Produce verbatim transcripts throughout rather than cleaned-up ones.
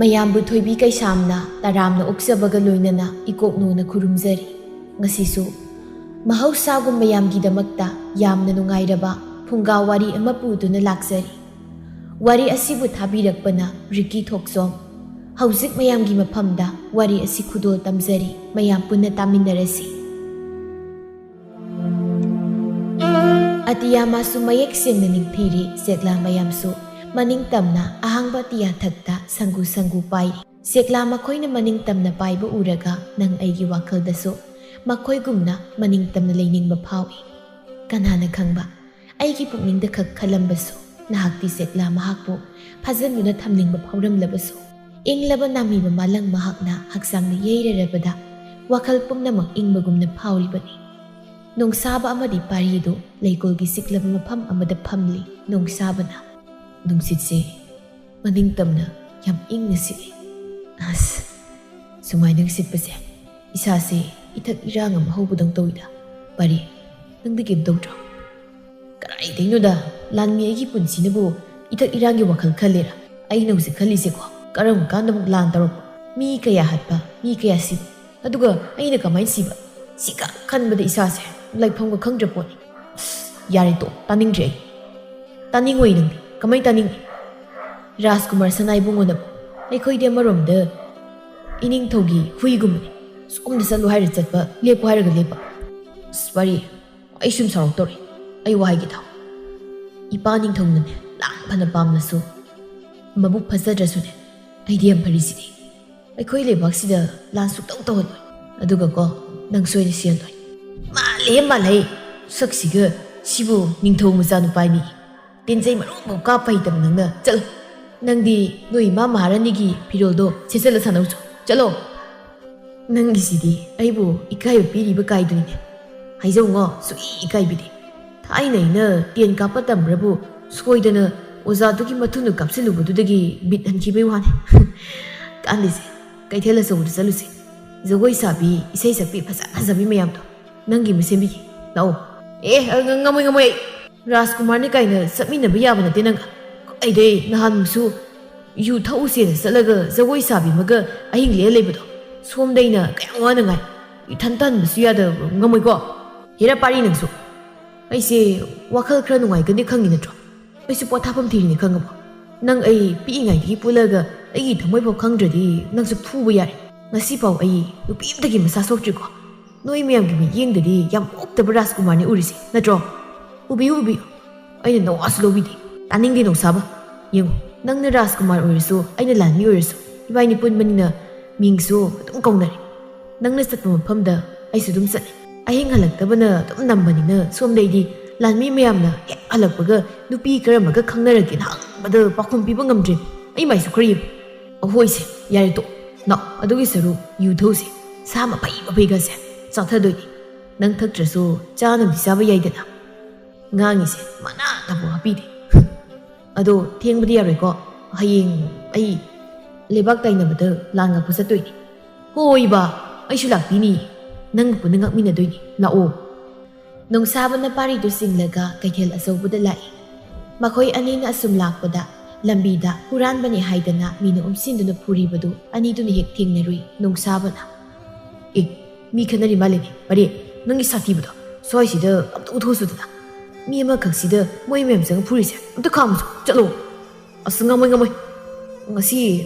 ꯃꯌꯥꯝꯕꯨ ꯊꯣꯏꯕꯤ ꯀꯩꯁꯥꯝꯅ ꯇꯔꯥꯝꯅ ꯑꯣꯛꯆꯕꯒ ꯂꯣꯏꯅꯅ ꯏꯀꯣꯛꯅꯣꯅ ꯈꯨꯔꯨꯝꯖꯔꯤ꯫ ꯉꯁꯤꯁꯨ ꯃꯍꯧꯁꯥꯒꯨꯝ ꯃꯌꯥꯝꯒꯤꯗꯃꯛꯇ ꯌꯥꯝꯅ ꯅꯨꯡꯉꯥꯏꯔꯕ ꯐꯨꯡꯒꯥ ꯋꯥꯔꯤ ꯑꯃ ꯄꯨꯗꯨꯅ ꯂꯥꯛꯆꯔꯤ꯫ ꯋꯥꯔꯤ ꯑꯁꯤꯕꯨ ꯊꯥꯕꯤꯔꯛꯄꯅ ꯔꯤꯀꯤ ꯊꯣꯛꯆꯣꯝ꯫ ꯍꯧꯖꯤꯛ ꯃꯌꯥꯝꯒꯤ ꯃꯐꯝꯗ ꯋꯥꯔꯤ ꯑꯁꯤ ꯈꯨꯗꯣꯜ ꯇꯝꯖꯔꯤ, ꯃꯌꯥꯝ ꯄꯨꯟꯅ ꯇꯥꯃꯤꯟꯅꯔꯁꯤ꯫ ꯑꯇꯤꯌꯥ ꯃꯥꯁꯨ ꯃꯌꯦꯛ ꯁꯦꯡꯅ ꯅꯤꯡꯊꯤꯔꯤ, ꯁꯦꯛꯂꯥ ꯃꯌꯥꯝꯁꯨ ꯃꯅꯤꯡ ꯇꯝꯅ ꯑꯍꯥꯡꯕ ꯑꯇꯤꯌꯥ ꯊꯛꯇ ꯁꯪꯒꯨ ꯁꯪꯒꯨ ꯄꯥꯏꯔꯤ꯫ ꯁꯦꯛꯂꯥ ꯃꯈꯣꯏꯅ ꯃꯅꯤꯡ ꯇꯝꯅ ꯄꯥꯏꯕ ꯎꯔꯒ ꯅꯪ ꯑꯩꯒꯤ ꯋꯥꯈꯜꯗꯁꯨ ꯃꯈꯣꯏꯒꯨꯝꯅ ꯃꯅꯤꯡ ꯇꯝꯅ ꯂꯩꯅꯤꯡꯕ ꯐꯥꯎꯏ꯫ ꯀꯅꯥꯅ ꯈꯪꯕ, ꯑꯩꯒꯤ ꯄꯨꯛꯅꯤꯡꯗ ꯈꯛ ꯈꯜꯂꯝꯕꯁꯨ, ꯅꯍꯥꯛꯇꯤ ꯁꯦꯛꯂꯥ ꯃꯍꯥꯛꯄꯨ ꯐꯥꯖꯤꯟꯗꯨꯅ ꯊꯝꯅꯤꯡꯕ ꯐꯥꯎꯔꯝꯂꯕꯁꯨ, ꯏꯪꯂꯕ ꯅꯥꯃꯤꯕ ꯃꯥꯂꯪ ꯃꯍꯥꯛꯅ ꯍꯛꯆꯥꯡꯗ ꯌꯩꯔꯔꯕꯗ ꯋꯥꯈꯜ ꯄꯨꯝꯅꯃꯛ ꯏꯪꯕꯒꯨꯝꯅ ꯐꯥꯎꯔꯤꯕꯅꯤ꯫ ꯅꯣꯡꯁꯥꯕ ꯑꯃꯗꯤ ꯄꯥꯔꯤꯗꯨ ꯂꯩꯀꯣꯜꯒꯤ ꯆꯤꯛꯂꯕ ꯃꯐꯝ ꯑꯃꯗ ꯐꯝꯂꯤ꯫ ꯅꯣꯡꯁꯥꯕꯅ, "ꯅꯨꯡꯁꯤꯠꯁꯦ ꯃꯅꯤꯡ ꯇꯝꯅ ꯌꯥꯝ ꯏꯪꯅ ꯁꯤꯠꯂꯤ꯫ ꯑꯁ, ꯁꯨꯃꯥꯏꯅ ꯁꯤꯠꯄꯁꯦ ꯏꯁꯥꯁꯦ ꯏꯊꯛ ꯏꯔꯥꯡ ꯑꯃ ꯍꯧꯕꯗꯧ ꯇꯧꯏꯗ꯫ ꯄꯥꯔꯤ, ꯅꯪꯗꯤ ꯀꯩꯝ ꯇꯧꯗ꯭ꯔꯣ?" "ꯀꯗꯥꯏꯗꯩꯅꯣꯗ, ꯂꯥꯟꯃꯤ ꯑꯩꯒꯤ ꯄꯨꯟꯁꯤꯅꯕꯨ ꯏꯊꯛ ꯏꯔꯥꯡꯒꯤ ꯋꯥꯈꯜ ꯈꯜꯂꯦꯔꯥ? ꯑꯩꯅ ꯍꯧꯖꯤꯛ ꯈꯜꯂꯤꯁꯦꯀꯣ, ꯀꯔꯝ ꯀꯥꯟꯗ ꯑꯃꯨꯛ ꯂꯥꯟ ꯇꯧꯔꯛꯄ, ꯃꯤ ꯀꯌꯥ ꯍꯥꯠꯄ, ꯃꯤ ꯀꯌꯥ ꯁꯤꯕ, ꯑꯗꯨꯒ ꯑꯩꯅ ꯀꯃꯥꯏꯅ ꯁꯤꯕ? ꯁꯤꯈꯛ ꯈꯟꯕꯗ ꯏꯁꯥꯁꯦ ꯂꯩꯐꯝꯒ ꯈꯪꯗ꯭ꯔ ꯄꯣꯠꯅꯤ꯫ ꯑꯁ, ꯌꯥꯔꯦ, ꯇꯣꯛ, ꯇꯥꯅꯤꯡꯗ꯭ꯔꯦ ꯑꯩ꯫ ꯇꯥꯅꯤꯡꯉꯣꯏ ꯅꯪꯗꯤ꯫ ꯀꯃꯥꯏꯅ ꯇꯥꯅꯤꯡꯉꯤ? ꯔꯥꯖꯀꯨꯃꯥꯔ ꯁꯅꯥ ꯏꯕꯨꯡꯉꯣꯅꯕꯨ ꯑꯩꯈꯣꯏꯗꯤ ꯑꯃꯔꯣꯝꯗ ꯏꯅꯤꯡꯊꯧꯒꯤ ꯍꯨꯏꯒꯨꯝꯕꯅꯤ꯫ ꯁꯣꯝꯗ ꯆꯠꯂꯨ ꯍꯥꯏꯔ ꯆꯠꯄ, ꯂꯦꯞꯄꯨ ꯍꯥꯏꯔꯒ ꯂꯦꯞꯄ꯫ ꯑꯁ, ꯋꯥꯔꯤ, ꯑꯩ ꯁꯨꯝ ꯁꯥꯎꯔꯛꯇꯧꯔꯦ꯫ ꯑꯩ ꯋꯥ ꯍꯥꯏꯒꯦ ꯇꯥꯎ꯫ ꯏꯄꯥ ꯅꯤꯡꯊꯧꯅꯅꯦ, ꯂꯥꯟ ꯐꯅ ꯄꯥꯝꯂꯁꯨ, ꯃꯕꯨꯛ ꯐꯖꯗ꯭ꯔꯁꯨꯅꯦ, ꯑꯩꯗꯤ ꯌꯥꯝ ꯐꯔꯤꯁꯤꯗꯤ꯫ ꯑꯩꯈꯣꯏ ꯂꯩꯕꯥꯛꯁꯤꯗ ꯂꯥꯟ ꯁꯨꯛꯇꯧ ꯇꯧꯍꯜꯂꯣꯏ꯫ ꯑꯗꯨꯒꯀꯣ, ꯅꯪ ꯁꯣꯏꯅ ꯁꯤꯍꯜꯂꯣꯏ꯫" "ꯃꯥꯜꯂꯦ, ꯃꯥꯜꯂꯦ꯫ ꯁꯛꯁꯤꯒ ꯁꯤꯕꯨ ꯅꯤꯡꯊꯧ ꯃꯆꯥꯅꯨꯄꯥꯅꯤ꯫ ꯇꯤꯟꯖꯩ ꯃꯔꯨ ꯑꯃꯐꯥꯎ ꯀꯥꯞꯄ ꯍꯩꯇꯕ ꯅꯪꯅ꯫ ꯆꯠꯂꯣ꯫ ꯅꯪꯗꯤ ꯅꯣꯏ ꯏꯃꯥ ꯃꯍꯥꯔꯥꯅꯤꯒꯤ ꯐꯤꯔꯣꯜꯗꯣ ꯁꯦꯠꯆꯜꯂ ꯁꯥꯟꯅꯧꯆꯣ꯫ ꯆꯠꯂꯣ꯫" "ꯅꯪꯒꯤꯁꯤꯗꯤ ꯑꯩꯕꯨ ꯏꯀꯥꯏꯕ ꯄꯤꯔꯤꯕ ꯀꯥꯏꯗꯨꯅꯤꯅꯦ꯫ ꯍꯥꯏꯖꯧꯉꯣ, ꯁꯨꯛꯏ ꯏꯀꯥꯏꯕꯤꯗꯦ꯫ ꯊꯥꯏꯅ ꯑꯩꯅ ꯇꯦꯟ ꯀꯥꯞꯄ ꯇꯝꯕ꯭ꯔꯕꯨ ꯁꯣꯏꯗꯅ ꯑꯣꯖꯥꯗꯨꯒꯤ ꯃꯊꯨꯟꯗꯨ ꯀꯥꯞꯁꯤꯜꯂꯨꯕꯗꯨꯗꯒꯤ ꯕꯤꯠ ꯍꯟꯈꯤꯕꯩ ꯋꯥꯅꯤ꯫" "ꯀꯥꯟꯗꯦꯁꯦ, ꯀꯩꯊꯦꯜ ꯑꯆꯧꯕꯗ ꯆꯠꯂꯨꯁꯦ꯫ ꯖꯒꯣꯏ ꯁꯥꯕꯤ, ꯏꯁꯩ ꯁꯛꯄꯤ ꯐꯖ ꯐꯖꯕꯤ ꯃꯌꯥꯝꯗꯣ ꯅꯪꯒꯤ ꯑꯃ ꯁꯦꯝꯕꯤꯒꯦ꯫ ꯂꯥꯛꯑꯣ꯫" "ꯑꯦ, ꯑ, ꯉ-, ꯉꯝꯃꯣꯏ, ꯉꯝꯃꯣꯏ ꯑꯩ꯫ ꯔꯥꯖꯀꯨꯃꯥꯔꯅꯤ ꯀꯥꯏꯅ ꯆꯠꯃꯤꯟꯅꯕ ꯌꯥꯕ ꯅꯠꯇꯦ ꯅꯪꯒ꯫ ꯑꯩꯗꯤ ꯅꯍꯥꯟꯃꯨꯛꯁꯨ ꯌꯨ ꯊꯛꯎꯁꯦꯅ ꯆꯠꯂꯒ ꯖꯒꯣꯏ ꯁꯥꯕꯤ ꯑꯃꯒ ꯑꯍꯤꯡ ꯂꯦꯛꯑ ꯂꯩꯕꯗꯣ, ꯁꯣꯝꯗ ꯑꯩꯅ ꯀꯌꯥꯝ ꯋꯥꯅꯉꯥꯏ꯫ ꯏꯊꯟ ꯇꯟꯕꯁꯨ ꯌꯥꯗꯕ ꯉꯝꯃꯣꯏꯀꯣ꯫ ꯍꯦꯔꯥ ꯄꯥꯔꯤ ꯅꯪꯁꯨ꯫ ꯑꯩꯁꯦ ꯋꯥꯈꯜ ꯈꯔ ꯅꯨꯡꯉꯥꯏꯒꯅꯤ ꯈꯪꯉꯤ ꯅꯠꯇ꯭ꯔꯣ? ꯑꯩꯁꯨ ꯄꯣꯊꯥꯐꯝ ꯊꯤꯔꯤꯅꯤ ꯈꯪꯉꯕꯣ? ꯅꯪ ꯑꯩ ꯄꯤꯛꯏꯉꯩꯗꯒꯤ ꯄꯨꯜꯂꯒ ꯑꯩꯒꯤ ꯊꯃꯣꯏꯐꯥꯎ ꯈꯪꯗ꯭ꯔꯗꯤ ꯅꯪꯁꯨ ꯐꯨꯕ ꯌꯥꯔꯦ꯫ ꯉꯁꯤꯐꯥꯎ ꯑꯩ ꯅꯨꯄꯤ ꯑꯃꯇꯒꯤ ꯃꯁꯥ ꯁꯣꯛꯇ꯭ꯔꯤꯀꯣ꯫ ꯅꯣꯏ ꯃꯌꯥꯝꯒꯤ ꯃꯤꯠꯌꯦꯡꯗꯗꯤ ꯌꯥꯝ ꯑꯣꯛꯇꯕ ꯔꯥꯖꯀꯨꯃꯥꯔꯅꯤ ꯎꯔꯤꯁꯦ ꯅꯠꯇ꯭ꯔꯣ? ꯎꯕꯤꯌꯨ, ꯎꯕꯤꯌꯨ꯫ ꯑꯩꯅ ꯅꯋꯥꯁꯨ ꯂꯧꯕꯤꯗꯦ꯫ ꯇꯥꯅꯤꯡꯗꯦ ꯅꯣꯡꯁꯥꯕ꯫ ꯌꯦꯡꯉꯨ, ꯅꯪꯅ ꯔꯥꯖꯀꯨꯃꯥꯔ ꯑꯣꯏꯔꯁꯨ ꯑꯩꯅ ꯂꯥꯟꯃꯤ ꯑꯣꯏꯔꯁꯨ ꯏꯕꯥꯏꯅꯤ ꯄꯨꯟꯕꯅꯤꯅ ꯃꯤꯡꯁꯨ ꯑꯗꯨꯝ ꯀꯧꯅꯔꯦ꯫ ꯅꯪꯅ ꯆꯠꯄ ꯃꯐꯝꯗ ꯑꯩꯁꯨ ꯑꯗꯨꯝ ꯆꯠꯂꯦ꯫ ꯑꯍꯤꯡ ꯍꯜꯂꯛꯇꯕꯅ ꯑꯗꯨꯝ ꯅꯝꯕꯅꯤꯅ ꯁꯣꯝꯗꯩꯗꯤ ꯂꯥꯟꯃꯤ ꯃꯌꯥꯝꯅ ꯍꯦꯛ ꯍꯜꯂꯛꯄꯒ ꯅꯨꯄꯤ ꯀꯔꯝꯕꯒ ꯈꯪꯅꯔꯒꯦꯅ ꯍꯪꯕꯗ ꯄꯥꯎꯈꯨꯝ ꯄꯤꯕ ꯉꯝꯗ꯭ꯔꯦ꯫ ꯑꯩ ꯃꯥꯏꯁꯨ ꯈꯔ ꯌꯦꯡꯉꯨ꯫ ꯑꯍꯣꯏꯁꯦ, ꯌꯥꯔꯦ ꯇꯣꯛ꯫ ꯅꯥꯎ, ꯑꯗꯨꯒꯤ ꯁꯔꯨꯛ ꯌꯨ ꯊꯛꯎꯁꯦ꯫ ꯁꯥ ꯃꯐꯩ ꯃꯐꯩꯒꯁꯦ ꯆꯥꯊꯗꯣꯏꯅꯤ꯫ ꯅꯪ ꯊꯛꯇ꯭ꯔꯁꯨ ꯆꯥꯅꯕꯗꯤ ꯆꯥꯕ ꯌꯥꯏꯗꯅ꯫ ꯉꯥꯡꯉꯤꯁꯦ ꯃꯅꯥꯗꯕꯨ ꯍꯥꯞꯄꯤꯗꯦ꯫ ꯑꯗꯣ ꯊꯦꯡꯕꯗꯤ ꯌꯥꯔꯣꯏꯀꯣ꯫ ꯍꯌꯦꯡ ꯑꯩ ꯂꯩꯕꯥꯛ ꯇꯥꯏꯅꯕꯗ ꯂꯥꯟ ꯉꯥꯛꯄ ꯆꯠꯇꯣꯏꯅꯤ꯫ ꯍꯣꯏꯕ, ꯑꯩꯁꯨ ꯂꯥꯛꯄꯤꯅꯤ꯫ ꯅꯪꯒ ꯄꯨꯟꯅ ꯉꯥꯛꯃꯤꯟꯅꯗꯣꯏꯅꯤ꯫ ꯂꯥꯛꯑꯣ꯫ ꯅꯣꯡꯁꯥꯕꯅ ꯄꯥꯔꯤꯗꯨ ꯆꯤꯡꯂꯒ ꯀꯩꯊꯦꯜ ꯑꯆꯧꯕꯗ ꯂꯥꯛꯏ꯫ ꯃꯈꯣꯏ ꯑꯅꯤꯅ ꯑꯁꯨꯝ ꯂꯥꯛꯄꯗ ꯂꯝꯕꯤꯗ ꯍꯨꯔꯥꯟꯕꯅꯤ ꯍꯥꯏꯗꯅ ꯃꯤꯅ ꯎꯝꯁꯤꯟꯗꯨꯅ ꯐꯨꯔꯤꯕꯗꯨ ꯑꯅꯤꯗꯨꯅ ꯍꯦꯛ ꯊꯦꯡꯅꯔꯨꯏ ꯅꯣꯡꯁꯥꯕꯅ꯫ "ꯑꯦ, ꯃꯤ ꯈꯠꯅꯔꯤ ꯃꯥꯜꯂꯦꯅꯦ꯫ ꯄꯥꯔꯤ, ꯅꯪꯒꯤ ꯁꯥꯊꯤꯕꯗꯣ ꯁ꯭ꯋꯥꯏꯁꯤꯗ ꯑꯝꯇ ꯎꯠꯊꯣꯛꯑꯁꯨꯗꯅ꯫ ꯃꯤ ꯑꯃꯈꯛꯁꯤꯗ ꯃꯣꯏ ꯃꯌꯥꯝ ꯆꯪꯉ ꯐꯨꯔꯤꯁꯦ꯫ ꯑꯝꯇ ꯈꯥꯝꯃꯨꯁꯨ, ꯆꯠꯂꯣ꯫" "ꯑꯁ, ꯉꯝꯃꯣꯏ, ꯉꯝꯃꯣꯏ꯫ ꯉꯁꯤ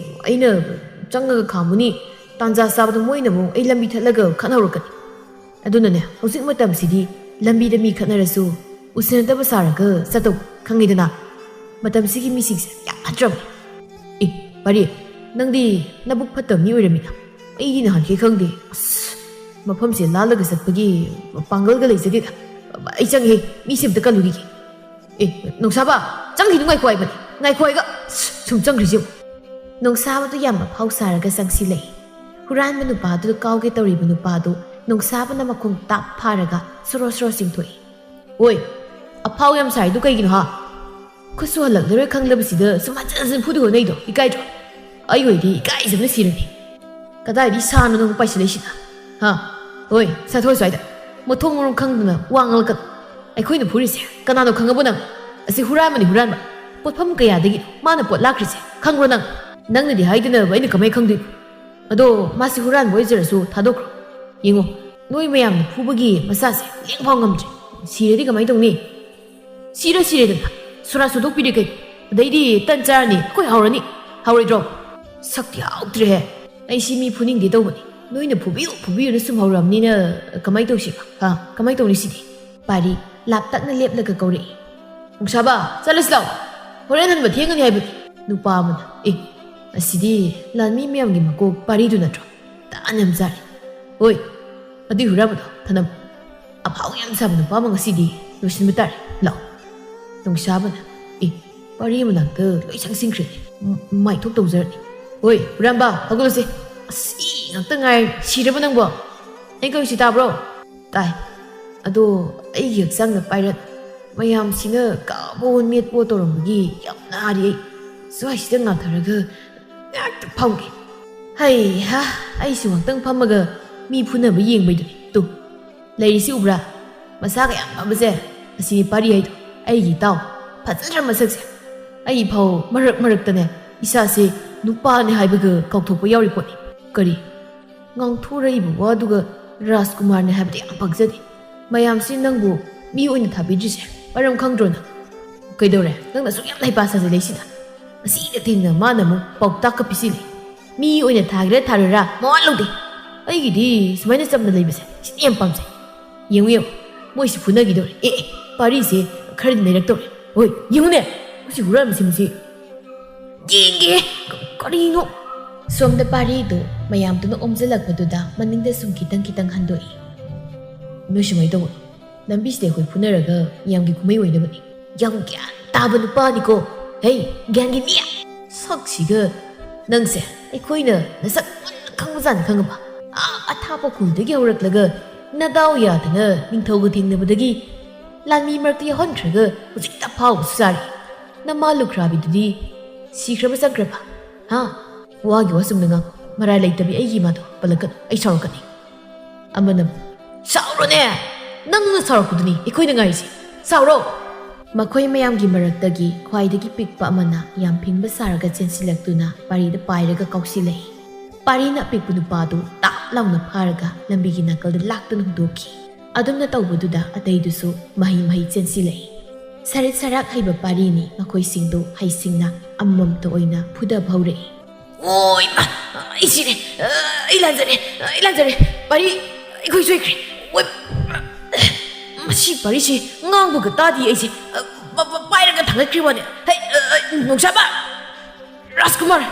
ꯑꯩꯅ ꯆꯪꯉꯒ ꯈꯥꯝꯃꯨꯅꯤ꯫ ꯇꯥꯟꯖꯥ ꯆꯥꯕꯗ ꯃꯣꯏꯅ ꯑꯃꯨꯛ ꯑꯩ ꯂꯝꯕꯤ ꯊꯠꯂꯒ ꯈꯠꯅꯍꯧꯔꯛꯀꯅꯤ꯫ ꯑꯗꯨꯅꯅꯦ, ꯍꯧꯖꯤꯛ ꯃꯇꯝꯁꯤꯗꯤ ꯂꯝꯕꯤꯗ ꯃꯤ ꯈꯠꯅꯔꯁꯨ ꯎꯁꯤꯟꯅꯗꯕ ꯁꯥꯔꯒ ꯆꯠꯇꯧ, ꯈꯪꯉꯤꯗꯅ? ꯃꯇꯝꯁꯤꯒꯤ ꯃꯤꯁꯤꯡꯁꯦ ꯌꯥꯝ ꯐꯠꯇ꯭ꯔꯕꯅꯤ꯫" "ꯑꯦ, ꯄꯥꯔꯤ, ꯅꯪꯗꯤ ꯅꯕꯨꯛ ꯐꯠꯇꯕ ꯃꯤ ꯑꯣꯏꯔꯝꯃꯤꯅ꯫ ꯑꯩꯗꯤ ꯅꯍꯥꯟꯈꯩ ꯈꯪꯗꯦ꯫ ꯑꯁ, ꯃꯐꯝꯁꯦ ꯂꯥꯜꯂꯒ ꯆꯠꯄꯒꯤ ꯄꯥꯡꯒꯜꯒ ꯂꯩꯖꯗꯦꯗ꯫ ꯑꯩ ꯆꯪꯉꯦ, ꯃꯤꯁꯦ ꯑꯝꯇ ꯀꯜꯂꯨꯈꯤꯒꯦ꯫ ꯑꯦ, ꯅꯣꯡꯁꯥꯕ, ꯆꯪꯈꯤꯅꯨ, ꯉꯥꯏꯈꯣ ꯍꯥꯏꯕꯅꯤ꯫ ꯉꯥꯏꯈꯣ ꯍꯥꯏꯒ꯫ ꯁꯨꯝ ꯆꯪꯈ꯭ꯔꯤꯁꯤ ꯌꯦꯡꯉꯨ꯫" ꯅꯣꯡꯁꯥꯕꯗꯨ ꯌꯥꯝ ꯑꯐꯥꯎ ꯁꯥꯔꯒ ꯆꯪꯁꯤꯜꯂꯛꯏ꯫ ꯍꯨꯔꯥꯟꯕ ꯅꯨꯄꯥꯗꯨ ꯀꯥꯎꯒꯦ ꯇꯧꯔꯤꯕ ꯅꯨꯄꯥꯗꯨ ꯅꯣꯡꯁꯥꯕꯅ ꯃꯈꯣꯡ ꯇꯥꯞ ꯐꯥꯔꯒ ꯁꯣꯔꯣ ꯁꯣꯔꯣ ꯆꯤꯡꯊꯣꯛꯏ꯫ "ꯑꯣꯏ, ꯑꯐꯥꯎ ꯌꯥꯝ ꯁꯥꯔꯤꯗꯨ ꯀꯩꯒꯤꯅꯣ ꯍꯥ? ꯈꯨꯠꯁꯨ ꯍꯜꯂꯛꯂꯔꯣꯏ ꯈꯪꯂꯕꯁꯤꯗ ꯁꯨꯝ ꯍꯟꯖꯤꯟ ꯍꯟꯖꯤꯟ ꯐꯨꯗꯣꯏ ꯍꯣꯠꯅꯩꯗꯣ ꯏꯀꯥꯏꯗ꯭ꯔꯣ? ꯑꯩ ꯑꯣꯏꯗꯤ ꯏꯀꯥꯏꯖꯕꯅ ꯁꯤꯔꯅꯤ꯫ ꯀꯗꯥꯏꯗꯒꯤ ꯁꯥꯅꯣ ꯅꯪ ꯄꯥꯏꯁꯤꯜꯂꯛꯏꯁꯤꯅ? ꯍꯥ? ꯍꯣꯏ, ꯁꯥꯊꯣꯏ ꯁ꯭ꯋꯥꯏꯗ꯫ ꯃꯊꯣꯡ ꯃꯔꯝ ꯈꯪꯗꯅ ꯋꯥ ꯉꯥꯡꯂꯛꯀꯅꯨ꯫ ꯑꯩꯈꯣꯏꯅ ꯐꯨꯔꯤꯁꯦ ꯀꯅꯥꯅꯣ ꯈꯪꯉꯕꯣ ꯅꯪ? ꯑꯁꯤ ꯍꯨꯔꯥꯟꯕꯅꯤ, ꯍꯨꯔꯥꯟꯕ꯫ ꯄꯣꯠꯐꯝ ꯀꯌꯥꯗꯒꯤ ꯃꯥꯅ ꯄꯣꯠ ꯂꯥꯛꯈ꯭ꯔꯤꯁꯦ ꯈꯪꯕ꯭ꯔꯣ ꯅꯪ? ꯅꯪꯅꯗꯤ ꯍꯥꯏꯗꯅꯕ ꯑꯩꯅ ꯀꯃꯥꯏ ꯈꯪꯗꯣꯏꯅꯣ? ꯑꯗꯣ ꯃꯥꯁꯤ ꯍꯨꯔꯥꯟꯕ ꯑꯣꯏꯖꯔꯁꯨ ꯊꯥꯗꯣꯛꯈ꯭ꯔꯣ꯫ ꯌꯦꯡꯉꯣ, ꯅꯣꯏ ꯃꯌꯥꯝꯅ ꯐꯨꯕꯒꯤ ꯃꯆꯥꯁꯦ ꯂꯦꯡꯐꯥꯎ ꯉꯝꯗ꯭ꯔꯦ꯫ ꯁꯤꯔꯗꯤ ꯀꯃꯥꯏ ꯇꯧꯅꯤ? ꯁꯤꯔ ꯁꯤꯔꯦꯗꯅ ꯁꯣꯔꯥ ꯁꯨꯗꯣꯛꯄꯤꯔꯦ ꯀꯩꯅꯣ꯫ ꯑꯗꯩꯗꯤ ꯇꯟ ꯆꯥꯔꯅꯤ, ꯑꯩꯈꯣꯏ ꯍꯥꯎꯔꯅꯤ꯫ ꯍꯥꯎꯔꯣꯏꯗ꯭ꯔꯣ? ꯁꯛꯇꯤ ꯍꯥꯎꯗ꯭ꯔꯦꯍꯦ꯫ ꯑꯩ ꯁꯤ ꯃꯤ ꯐꯨꯅꯤꯡꯗꯦ ꯇꯧꯕꯅꯤ꯫ ꯅꯣꯏꯅ ꯐꯨꯕꯤꯌꯨ ꯐꯨꯕꯤꯌꯨꯅ ꯁꯨꯝ ꯍꯧꯔꯛꯑꯕꯅꯤꯅ ꯀꯃꯥꯏ ꯇꯧꯁꯤꯕ? ꯍꯥ? ꯀꯃꯥꯏ ꯇꯧꯅꯤ ꯁꯤꯗꯤ? ꯄꯥꯔꯤ ꯂꯥꯞꯇꯛꯅ ꯂꯦꯞꯂꯒ ꯀꯧꯔꯛꯏ꯫ "ꯅꯨꯡꯁꯥꯕ, ꯆꯠꯂꯁꯤ ꯂꯥꯎ꯫ ꯍꯣꯔꯦꯟ ꯍꯟꯕ ꯊꯦꯡꯒꯅꯤ ꯍꯥꯏꯕꯅꯤ"꯫ ꯅꯨꯄꯥ ꯑꯃꯅ, "ꯑꯦ, ꯑꯁꯤꯗꯤ ꯂꯥꯟꯃꯤ ꯃꯌꯥꯝꯒꯤ ꯃꯀꯣꯛ ꯄꯥꯔꯤꯗꯨ ꯅꯠꯇ꯭ꯔꯣ? ꯇꯥꯟ ꯌꯥꯝ ꯆꯥꯔꯦ꯫ ꯍꯣꯏ, ꯑꯗꯨꯏ ꯍꯨꯔꯥꯟꯕꯗꯣ ꯊꯅꯝ꯫ ꯑꯐꯥꯎ ꯌꯥꯝ ꯁꯥꯕ ꯅꯨꯄꯥ ꯑꯃ ꯉꯁꯤꯗꯤ ꯂꯣꯏꯁꯤꯟꯕ ꯇꯥꯔꯦ꯫ ꯂꯥꯎ"꯫ ꯅꯨꯡꯁꯥꯕꯅ, "ꯑꯦ, ꯄꯥꯔꯤ ꯃꯅꯥꯛꯇ ꯂꯣꯏ ꯆꯪꯁꯤꯟꯈ꯭ꯔꯦꯅꯦ꯫ ꯃ-, ꯃꯥꯏꯊꯣꯛ ꯇꯧꯖꯔꯅꯤ꯫ ꯍꯣꯏ, ꯍꯨꯔꯥꯟꯕ, ꯍꯧꯒꯠꯂꯁꯤ꯫ ꯑꯁ, ꯏ ꯉꯥꯛꯇ ꯉꯥꯏꯔꯦ꯫ ꯁꯤꯔꯕ ꯅꯪꯕꯣ? ꯑꯩ ꯀꯧꯔꯤꯁꯤ ꯇꯥꯕ꯭ꯔꯣ?" "ꯇꯥꯏ꯫ ꯑꯗꯣ ꯑꯩꯒꯤ ꯍꯛꯆꯥꯡꯗ ꯄꯥꯏꯔꯠ ꯃꯌꯥꯝꯁꯤꯅ ꯀꯥꯕꯣꯟ ꯃꯦꯠꯄꯣ ꯇꯧꯔꯝꯕꯒꯤ ꯌꯥꯝ ꯅꯥꯔꯤ ꯑꯩ꯫ ꯁ꯭ꯋꯥꯏꯁꯤꯗ ꯉꯥꯊꯔꯒ ꯉꯥꯏꯍꯥꯛꯇ ꯐꯝꯒꯦ꯫ ꯍꯩꯍꯥ, ꯑꯩꯁꯨ ꯉꯥꯛꯇꯪ ꯐꯝꯃꯒ ꯃꯤ ꯐꯨꯅꯕ ꯌꯦꯡꯕꯩꯗꯨꯅꯤ꯫ ꯇꯨ, ꯂꯩꯔꯤꯁꯤ ꯎꯕ꯭ꯔꯥ? ꯃꯁꯥꯒ ꯌꯥꯝ ꯐꯕꯁꯦ꯫ ꯑꯁꯤꯅꯤ ꯄꯥꯔꯤ ꯍꯥꯏꯗꯣ꯫ ꯑꯩꯒꯤ ꯏꯇꯥꯎ꯫ ꯐꯖꯗ꯭ꯔꯥ ꯃꯁꯛꯁꯦ? ꯑꯩ ꯐꯥꯎ ꯃꯔꯛ ꯃꯔꯛꯇꯅꯦ ꯏꯁꯥꯁꯦ ꯅꯨꯄꯥꯅꯦ ꯍꯥꯏꯕꯒ ꯀꯥꯎꯊꯣꯛꯄ ꯌꯥꯎꯔꯤ ꯄꯣꯠꯅꯤ"꯫ "ꯀꯔꯤ? ꯉꯥꯡꯊꯣꯔꯛꯏꯕ ꯋꯥꯗꯨꯒ ꯔꯥꯖꯀꯨꯃꯥꯔꯅꯦ ꯍꯥꯏꯕꯗꯤ ꯌꯥꯝ ꯄꯛꯆꯗꯦ꯫ ꯃꯌꯥꯝꯁꯤ ꯅꯪꯕꯨ ꯃꯤ ꯑꯣꯏꯅ ꯊꯥꯕꯤꯗ꯭ꯔꯤꯁꯦ ꯃꯔꯝ ꯈꯪꯗ꯭ꯔꯣ ꯅꯪ? ꯀꯩꯗꯧꯔꯦ? ꯅꯪꯅ ꯑꯁꯨꯛ ꯌꯥꯝꯅ ꯍꯩꯄꯥ ꯁꯥꯖꯤꯜꯂꯛꯏꯁꯤꯅ?" ꯑꯁꯤꯗ ꯊꯦꯡꯅ ꯃꯥꯅ ꯑꯃꯨꯛ ꯄꯥꯎꯇꯥꯛꯀ ꯄꯤꯁꯤꯜꯂꯤ꯫ "ꯃꯤ ꯑꯣꯏꯅ ꯊꯥꯒꯦꯔꯥ ꯊꯥꯔꯣꯏꯔꯥ ꯃꯋꯥ ꯂꯧꯗꯦ꯫ ꯑꯩꯒꯤꯗꯤ ꯁꯨꯃꯥꯏꯅ ꯆꯝꯅ ꯂꯩꯕꯁꯦ ꯁꯤꯅ ꯌꯥꯝ ꯄꯥꯝꯖꯩ꯫ ꯌꯦꯡꯉꯨ, ꯌꯦꯡꯉꯨ, ꯃꯣꯏꯁꯤ ꯐꯨꯅꯈꯤꯗꯧꯔꯦ꯫ ꯑꯦ, ꯑꯦ, ꯄꯥꯔꯤꯁꯦ ꯈꯔꯗꯤ ꯅꯩꯔꯛꯇꯧꯔꯦ꯫ ꯍꯣꯏ, ꯌꯦꯡꯉꯨꯅꯦ, ꯃꯁꯤ ꯍꯨꯔꯥꯟꯕꯁꯤ ꯃꯁꯤ꯫ ꯌꯦꯡꯒꯦ, ꯀ-, ꯀꯔꯤꯅꯣ?" ꯁꯣꯝꯗ ꯄꯥꯔꯤꯗꯨ ꯃꯌꯥꯝꯗꯨꯅ ꯑꯣꯝꯁꯤꯜꯂꯛꯄꯗꯨꯗ ꯃꯅꯤꯡꯗ ꯁꯨꯝ ꯈꯤꯇꯪ ꯈꯤꯇꯪ ꯍꯟꯗꯣꯛꯏ꯫ "ꯅꯣꯏ ꯁꯨꯃꯥꯏꯅ ꯇꯧꯕ, ꯂꯝꯕꯤꯁꯤꯗ ꯑꯩꯈꯣꯏ ꯐꯨꯅꯔꯒ ꯃꯌꯥꯝꯒꯤ ꯀꯨꯝꯍꯩ ꯑꯣꯏꯅꯕꯅꯤ꯫ ꯌꯥꯝ ꯒ꯭ꯌꯥꯟ ꯇꯥꯕ ꯅꯨꯄꯥꯅꯤꯀꯣ꯫ ꯍꯩ, ꯒ꯭ꯌꯥꯟꯒꯤ ꯃꯤ!" ꯁꯛꯁꯤꯒ ꯅꯪꯁꯦ ꯑꯩꯈꯣꯏꯅ ꯅꯁꯛ ꯃꯨꯟꯅ ꯈꯪꯕꯖꯥꯠꯅꯤ ꯈꯪꯉꯕ? ꯑꯥ ꯑꯊꯥꯞꯄ ꯈꯨꯜꯗꯒꯤ ꯍꯧꯔꯛꯂꯒ ꯅꯗꯥꯎ ꯌꯥꯗꯅ ꯅꯤꯡꯊꯧꯒ ꯊꯦꯡꯅꯕꯗꯒꯤ ꯂꯥꯟꯃꯤ ꯃꯔꯛꯇ ꯌꯥꯎꯍꯟꯈ꯭ꯔꯒ ꯍꯧꯖꯤꯛꯇ ꯐꯥꯎꯕꯁꯨ ꯆꯥꯔꯤ꯫ ꯅꯃꯥ ꯂꯨꯈ꯭ꯔꯥꯕꯤꯗꯨꯗꯤ ꯁꯤꯈ꯭ꯔꯕ ꯆꯪꯈ꯭ꯔꯕ? ꯍꯥ? ꯋꯥꯒꯤ ꯋꯥ ꯆꯨꯝꯅ ꯉꯥꯡ, ꯃꯔꯥꯏ ꯂꯩꯇꯕꯤ ꯑꯩꯒꯤ ꯏꯃꯥꯗꯣ ꯄꯜꯂꯛꯀꯅꯨ, ꯑꯩ ꯁꯥꯎꯔꯛꯀꯅꯤ꯫ ꯑꯃꯅ, "ꯁꯥꯎꯔꯣꯅꯦ! ꯅꯪꯅ ꯁꯥꯎꯔꯛꯄꯗꯨꯅꯤ ꯑꯩꯈꯣꯏꯅ ꯉꯥꯏꯔꯤꯁꯦ꯫ ꯁꯥꯎꯔꯣ!" ꯃꯈꯣꯏ ꯃꯌꯥꯝꯒꯤ ꯃꯔꯛꯇꯒꯤ ꯈ꯭ꯋꯥꯏꯗꯒꯤ ꯄꯤꯛꯄ ꯑꯃꯅ ꯌꯥꯝ ꯐꯤꯡꯕ ꯁꯥꯔꯒ ꯆꯦꯟꯁꯤꯜꯂꯛꯇꯨꯅ ꯄꯥꯔꯤꯗ ꯄꯥꯏꯔꯒ ꯀꯥꯎꯁꯤꯜꯂꯛꯏ꯫ ꯄꯥꯔꯤꯅ ꯑꯄꯤꯛꯄ ꯅꯨꯄꯥꯗꯨ ꯇꯥꯞ ꯂꯥꯎꯅ ꯐꯥꯔꯒ ꯂꯝꯕꯤꯒꯤ ꯅꯥꯀꯜꯗ ꯂꯥꯛꯇꯨꯅ ꯍꯨꯟꯗꯣꯛꯈꯤ꯫ ꯑꯗꯨꯝꯅ ꯇꯧꯕꯗꯨꯗ ꯑꯇꯩꯗꯨꯁꯨ ꯃꯍꯩ ꯃꯍꯩ ꯆꯦꯟꯁꯤꯜꯂꯛꯏ꯫ ꯁꯔꯤꯠ ꯁꯔꯥꯛ ꯍꯩꯕ ꯄꯥꯔꯤꯅꯤ ꯃꯈꯣꯏꯁꯤꯡꯗꯨ ꯍꯩꯁꯤꯡꯅ ꯑꯃꯃꯝꯇ ꯑꯣꯏꯅ ꯐꯨꯗꯕ ꯍꯧꯔꯛꯏ꯫ ꯑꯣꯏ ꯃꯥ! ꯑꯩ ꯁꯤꯔꯦ! ꯑꯩ ꯂꯥꯟꯖꯔꯦ! ꯑꯩ ꯂꯥꯟꯖꯔꯦ! ꯄꯥꯔꯤ, ꯑꯩꯈꯣꯏ ꯁꯣꯏꯈ꯭ꯔꯦ! ꯑꯣꯏ! ꯃꯁꯤ ꯄꯥꯔꯤꯁꯤ ꯉꯥꯡꯕꯒ ꯇꯥꯗꯦ ꯑꯩꯁꯦ! ꯄꯥꯏꯔꯒ ꯊꯥꯡꯒꯠꯈ꯭ꯔꯤ ꯋꯥꯅꯦ! ꯍꯩ! ꯅꯣꯡꯁꯥꯕ! ꯔꯥꯖꯀꯨꯃꯥꯔ!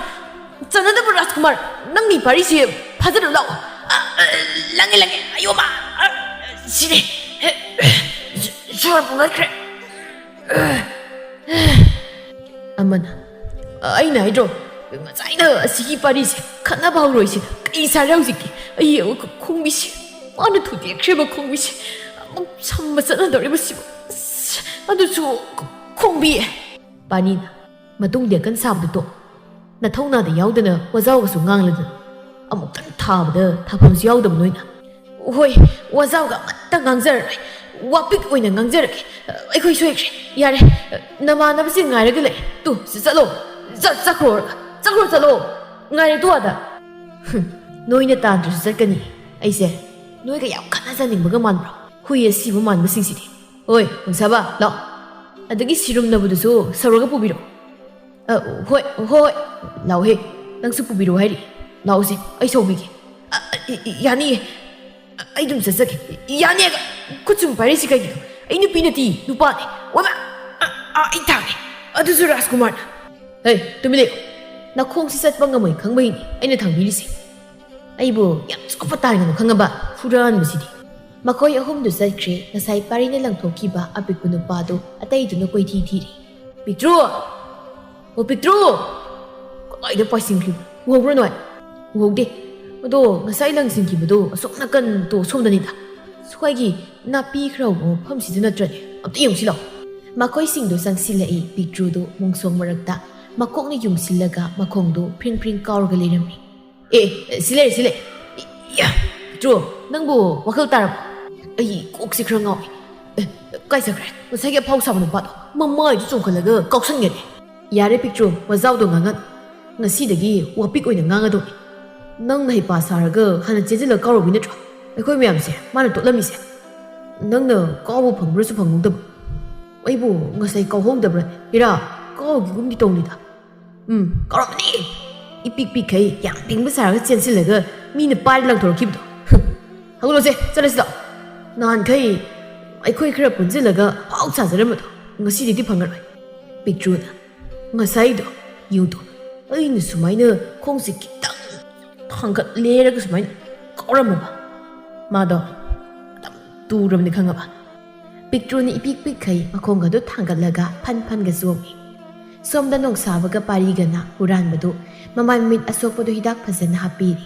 ꯆꯥꯟꯅꯗꯕ ꯔꯥꯖꯀꯨꯃꯥꯔ! ꯅꯪꯒꯤ ꯄꯥꯔꯤꯁꯤ ꯐꯥꯖꯔꯨ ꯂꯥꯛꯑꯣ! ꯑ, ꯑ, ꯂꯪꯉꯦ, ꯂꯪꯉꯦ! ꯑꯌꯣ ꯃꯥ! ꯑ, ꯁꯤꯔꯦ! ꯁꯣꯔ ꯐꯨꯟꯒꯠꯈ꯭ꯔꯦ! ꯑꯃꯅ, "ꯑꯩꯅ ꯍꯥꯏꯗ꯭ꯔꯣ, ꯉꯁꯥꯏꯅ ꯑꯁꯤꯒꯤ ꯄꯥꯔꯤꯁꯦ ꯈꯠꯅꯕ ꯍꯧꯔꯣꯏꯁꯦ ꯀꯩ ꯁꯥꯔꯦ ꯍꯧꯖꯤꯛꯇꯤ? ꯑꯩ ꯑꯃꯨꯛ ꯈꯣꯡꯕꯤꯁꯦ, ꯃꯥꯅ ꯊꯨꯗꯦꯛꯈ꯭ꯔꯦꯕ ꯈꯣꯡꯕꯤꯁꯦ꯫ ꯑꯃꯨꯛ ꯁꯝꯕ ꯆꯠꯅꯗꯧꯔꯤꯕ ꯁꯤꯕꯨ꯫ ꯑꯁ, ꯑꯗꯨꯁꯨ ꯈꯣꯡꯕꯤ!" ꯄꯥꯔꯤꯅ, "ꯃꯇꯨꯡꯗꯤ ꯑꯀꯟ ꯁꯥꯕꯗꯨ ꯇꯣꯛ꯫ ꯅꯊꯧꯅꯥꯗ ꯌꯥꯎꯗꯅ ꯋꯥꯖꯥꯎꯒꯁꯨ ꯉꯥꯡꯂꯗꯅ꯫ ꯑꯃꯨꯛꯇꯪ ꯊꯥꯕꯗ ꯊꯥꯐꯝꯁꯨ ꯌꯥꯎꯗꯕ ꯅꯣꯏꯅ꯫ ꯍꯣꯏ, ꯋꯥꯖꯥꯎꯒ ꯑꯃꯠꯇ ꯉꯥꯡꯖꯔꯔꯣꯏ꯫ ꯋꯥꯄꯤꯛ ꯑꯣꯏꯅ ꯉꯥꯡꯖꯔꯒꯦ꯫ ꯑꯩꯈꯣꯏ ꯁꯣꯏꯈ꯭ꯔꯦ꯫ ꯌꯥꯔꯦ, ꯅꯃꯥꯟꯅꯕꯁꯤꯡ ꯉꯥꯏꯔꯒ ꯂꯩ꯫ ꯇꯨ, ꯆꯠꯂꯣ꯫ ꯆꯠ-, ꯆꯠꯈ꯭ꯔꯣ꯫ ꯆꯠꯈ꯭ꯔꯣ, ꯆꯠꯂꯣ꯫ ꯉꯥꯏꯔꯦ ꯇꯨ ꯑꯥꯗ꯫ ꯍꯨꯝ, ꯅꯣꯏꯅ ꯇꯥꯟꯗ꯭ꯔꯁꯨ ꯆꯠꯀꯅꯤ꯫ ꯑꯩꯁꯦ ꯅꯣꯏꯒ ꯌꯥꯝ ꯈꯠꯅꯖꯅꯤꯡꯕꯒ ꯃꯥꯟꯕ꯭ꯔꯣ? ꯍꯨꯏ ꯑꯁꯤꯕ ꯃꯥꯟꯕꯁꯤꯡꯁꯤꯗꯤ꯫ ꯍꯣꯏ, ꯅꯣꯡꯁꯥꯕ, ꯂꯥꯛꯑꯣ꯫ ꯑꯗꯒꯤ ꯁꯤꯔꯨꯝꯅꯕꯗꯨꯁꯨ ꯁꯧꯔꯒ ꯄꯨꯕꯤꯔꯣ꯫ ꯑ, ꯍꯣꯏ, ꯍꯣꯏ, ꯍꯣꯏ꯫ ꯂꯥꯛꯑꯣꯍꯦ, ꯅꯪꯁꯨ ꯄꯨꯕꯤꯔꯣ ꯍꯥꯏꯔꯤ꯫ ꯂꯥꯛꯑꯣꯁꯦ, ꯑꯩ ꯁꯧꯕꯤꯒꯦ꯫ ꯑ, ꯑ, ꯏ-, ꯏ-, ꯌꯥꯅꯤꯌꯦ꯫ ꯑ, ꯑꯩ ꯑꯗꯨꯝ ꯆꯠꯆꯒꯦ꯫ ꯌꯥꯅꯤꯌꯦ꯫ ꯈꯨꯠ ꯁꯨꯝ ꯄꯥꯏꯔꯛꯏꯁꯤ ꯀꯩꯒꯤꯅꯣ? ꯑꯩ ꯅꯨꯄꯤ ꯅꯠꯇꯦ, ꯅꯨꯄꯥꯅꯦ꯫ ꯑꯣꯏꯃꯥ! ꯑ, ꯑ, ꯑꯩ ꯊꯥꯡꯉꯦ꯫ ꯑꯗꯨꯁꯨ ꯔꯥꯖꯀꯨꯃꯥꯔꯅ꯫ ꯍꯦ, ꯇꯨꯃꯤꯟ ꯂꯩꯌꯨ꯫ ꯅꯈꯣꯡꯁꯤ ꯆꯠꯄ ꯉꯝꯃꯣꯏ ꯈꯪꯕꯩꯅꯦ ꯑꯩꯅ ꯊꯥꯡꯕꯤꯔꯤꯁꯦ꯫ ꯑꯩꯕꯨ ꯌꯥꯝ ꯆꯥꯎꯈꯠ ꯇꯥꯔꯦꯅ ꯈꯪꯉꯕ? ꯐꯨꯔꯥꯟꯕꯁꯤꯗꯤ꯫ ꯃꯈꯣꯏ ꯑꯍꯨꯝꯗꯨ ꯆꯠꯈ꯭ꯔꯦ꯫ ꯉꯁꯥꯏ ꯄꯥꯔꯤꯅ ꯂꯪꯊꯣꯛꯈꯤꯕ ꯑꯄꯤꯛꯄ ꯅꯨꯄꯥꯗꯨ ꯑꯇꯩꯗꯨꯅ ꯀꯣꯏꯊꯤ ꯊꯤꯔꯤ꯫ "ꯄꯤꯛꯇ꯭ꯔꯨ! ꯑꯣ, ꯄꯤꯛꯇ꯭ꯔꯨ! ꯀꯗꯥꯏꯗ ꯄꯥꯏꯁꯤꯟꯈ꯭ꯔꯤꯕ? ꯎꯍꯧꯕ꯭ꯔꯣ ꯅꯣꯏ?" "ꯎꯍꯧꯗꯦ꯫ ꯑꯗꯣ ꯉꯁꯥꯏ ꯂꯪꯁꯤꯟꯈꯤꯕꯗꯣ ꯑꯁꯣꯝ ꯅꯥꯀꯟꯗꯣ ꯁꯣꯝꯗꯅꯤꯗ꯫ ꯁ꯭ꯋꯥꯏꯒꯤ ꯅꯥꯄꯤ ꯈꯔ ꯍꯧꯕ ꯃꯐꯝꯁꯤꯗ ꯅꯠꯇ꯭ꯔꯅꯦ? ꯑꯝꯇ ꯌꯦꯡꯉꯨꯁꯤ ꯂꯥꯛꯑꯣ꯫" ꯃꯈꯣꯏꯁꯤꯡꯗꯣ ꯆꯪꯁꯤꯜꯂꯛꯏ꯫ ꯄꯤꯛꯇ꯭ꯔꯨꯗꯣ ꯃꯣꯡꯁꯣꯡ ꯃꯔꯛꯇ ꯃꯀꯣꯛꯅ ꯌꯨꯡꯁꯤꯜꯂꯒ ꯃꯈꯣꯡꯗꯣ ꯐ꯭ꯔꯤꯡ ꯐ꯭ꯔꯤꯡ ꯀꯥꯎꯔꯒ ꯂꯩꯔꯝꯃꯤ꯫ "ꯑꯦ, ꯑꯦ, ꯁꯤ ꯂꯩꯔꯦ, ꯁꯤ ꯂꯩꯔꯦ꯫ ꯏꯌꯥ! ꯄꯤꯛꯇ꯭ꯔꯨ, ꯅꯪꯕꯨ ꯋꯥꯈꯜ ꯇꯥꯔꯕꯣ? ꯑꯩ ꯀꯣꯛꯁꯦ ꯈꯔ ꯉꯥꯎꯏ꯫ ꯀꯥꯏ ꯆꯠꯈ꯭ꯔꯦ ꯉꯁꯥꯏꯒꯤ ꯑꯐꯥꯎ ꯁꯥꯕ ꯅꯨꯄꯥꯗꯣ? ꯃꯃꯥꯏꯗꯨ ꯆꯣꯡꯈꯠꯂꯒ ꯀꯥꯎꯁꯟꯒꯅꯤ꯫ ꯌꯥꯔꯦ ꯄꯤꯛꯇ꯭ꯔꯨ, ꯃꯖꯥꯎꯗꯣ ꯉꯥꯡꯉꯛ꯫ ꯉꯁꯤꯗꯒꯤ ꯋꯥꯄꯤꯛ ꯑꯣꯏꯅ ꯉꯥꯡꯉꯗꯧꯅꯤ꯫ ꯅꯪꯅ ꯍꯩꯄꯥ ꯁꯥꯔꯒ ꯍꯥꯟꯅ ꯆꯦꯟꯁꯤꯜꯂꯒ ꯀꯥꯎꯔꯨꯕꯤ ꯅꯠꯇ꯭ꯔꯣ ꯑꯩꯈꯣꯏ ꯃꯌꯥꯝꯁꯦ ꯃꯥꯅ ꯇꯣꯠꯂꯝꯃꯤꯁꯦ? ꯅꯪꯅ ꯀꯥꯎꯕ ꯐꯪꯕ꯭ꯔꯁꯨ ꯐꯪꯍꯧꯗꯕ꯫ ꯑꯩꯕꯨ ꯉꯁꯥꯏ ꯀꯥꯎꯍꯧꯗꯕ꯭ꯔꯥ? ꯏꯔꯥ, ꯀꯥꯎꯈꯤꯒꯨꯝꯗꯤ ꯇꯧꯅꯤꯗ꯫ ꯎꯝ, ꯀꯥꯎꯔꯝꯃꯅꯤ꯫ ꯏꯄꯤꯛ ꯄꯤꯛꯈꯩ ꯌꯥꯝ ꯐꯤꯡꯕ ꯁꯥꯔꯒ ꯆꯦꯟꯁꯤꯜꯂꯒ ꯃꯤꯅ ꯄꯥꯏꯔ ꯂꯪꯊꯣꯔꯛꯈꯤꯕꯗꯣ꯫ ꯍꯧꯒꯠꯂꯣꯁꯦ, ꯆꯠꯂꯁꯤ ꯂꯥꯛꯑꯣ꯫ ꯅꯍꯥꯟꯈꯩ ꯑꯩꯈꯣꯏ ꯈꯔ ꯄꯨꯟꯁꯤꯜꯂꯒ ꯐꯥꯎ ꯁꯥꯖꯔꯝꯕꯗꯣ ꯉꯁꯤꯗꯤ ꯐꯪꯉꯔꯣꯏ꯫ ꯄꯤꯛꯇ꯭ꯔꯨꯅ, ꯉꯁꯥꯏꯗꯣ ꯌꯨꯗꯣ ꯑꯩꯅ ꯁꯨꯃꯥꯏꯅ ꯈꯣꯡꯁꯦ ꯈꯤꯇꯪ ꯊꯥꯡꯒꯠꯂꯦꯔꯒ ꯁꯨꯃꯥꯏꯅ ꯀꯥꯎꯔꯝꯃꯕ꯫ ꯃꯥꯗꯣ ꯈꯤꯇꯪ ꯇꯨꯔꯕꯅꯤ ꯈꯪꯉꯕ꯫ ꯄꯤꯛꯇ꯭ꯔꯨꯅ ꯏꯄꯤꯛ ꯄꯤꯛꯈꯩ ꯃꯈꯣꯡꯒꯗꯨ ꯊꯥꯡꯒꯠꯂꯒ ꯐꯟ ꯐꯟꯒ ꯆꯣꯡꯉꯤ꯫ ꯁꯣꯝꯗ ꯅꯣꯡꯁꯥꯕꯒ ꯄꯥꯔꯤꯒꯅ ꯍꯨꯔꯥꯟꯕꯗꯨ ꯃꯃꯥꯏ ꯃꯃꯤꯠ ꯑꯁꯣꯛꯄꯗꯨ ꯍꯤꯗꯥꯛ ꯐꯖꯅ ꯍꯥꯞꯄꯤꯔꯤ꯫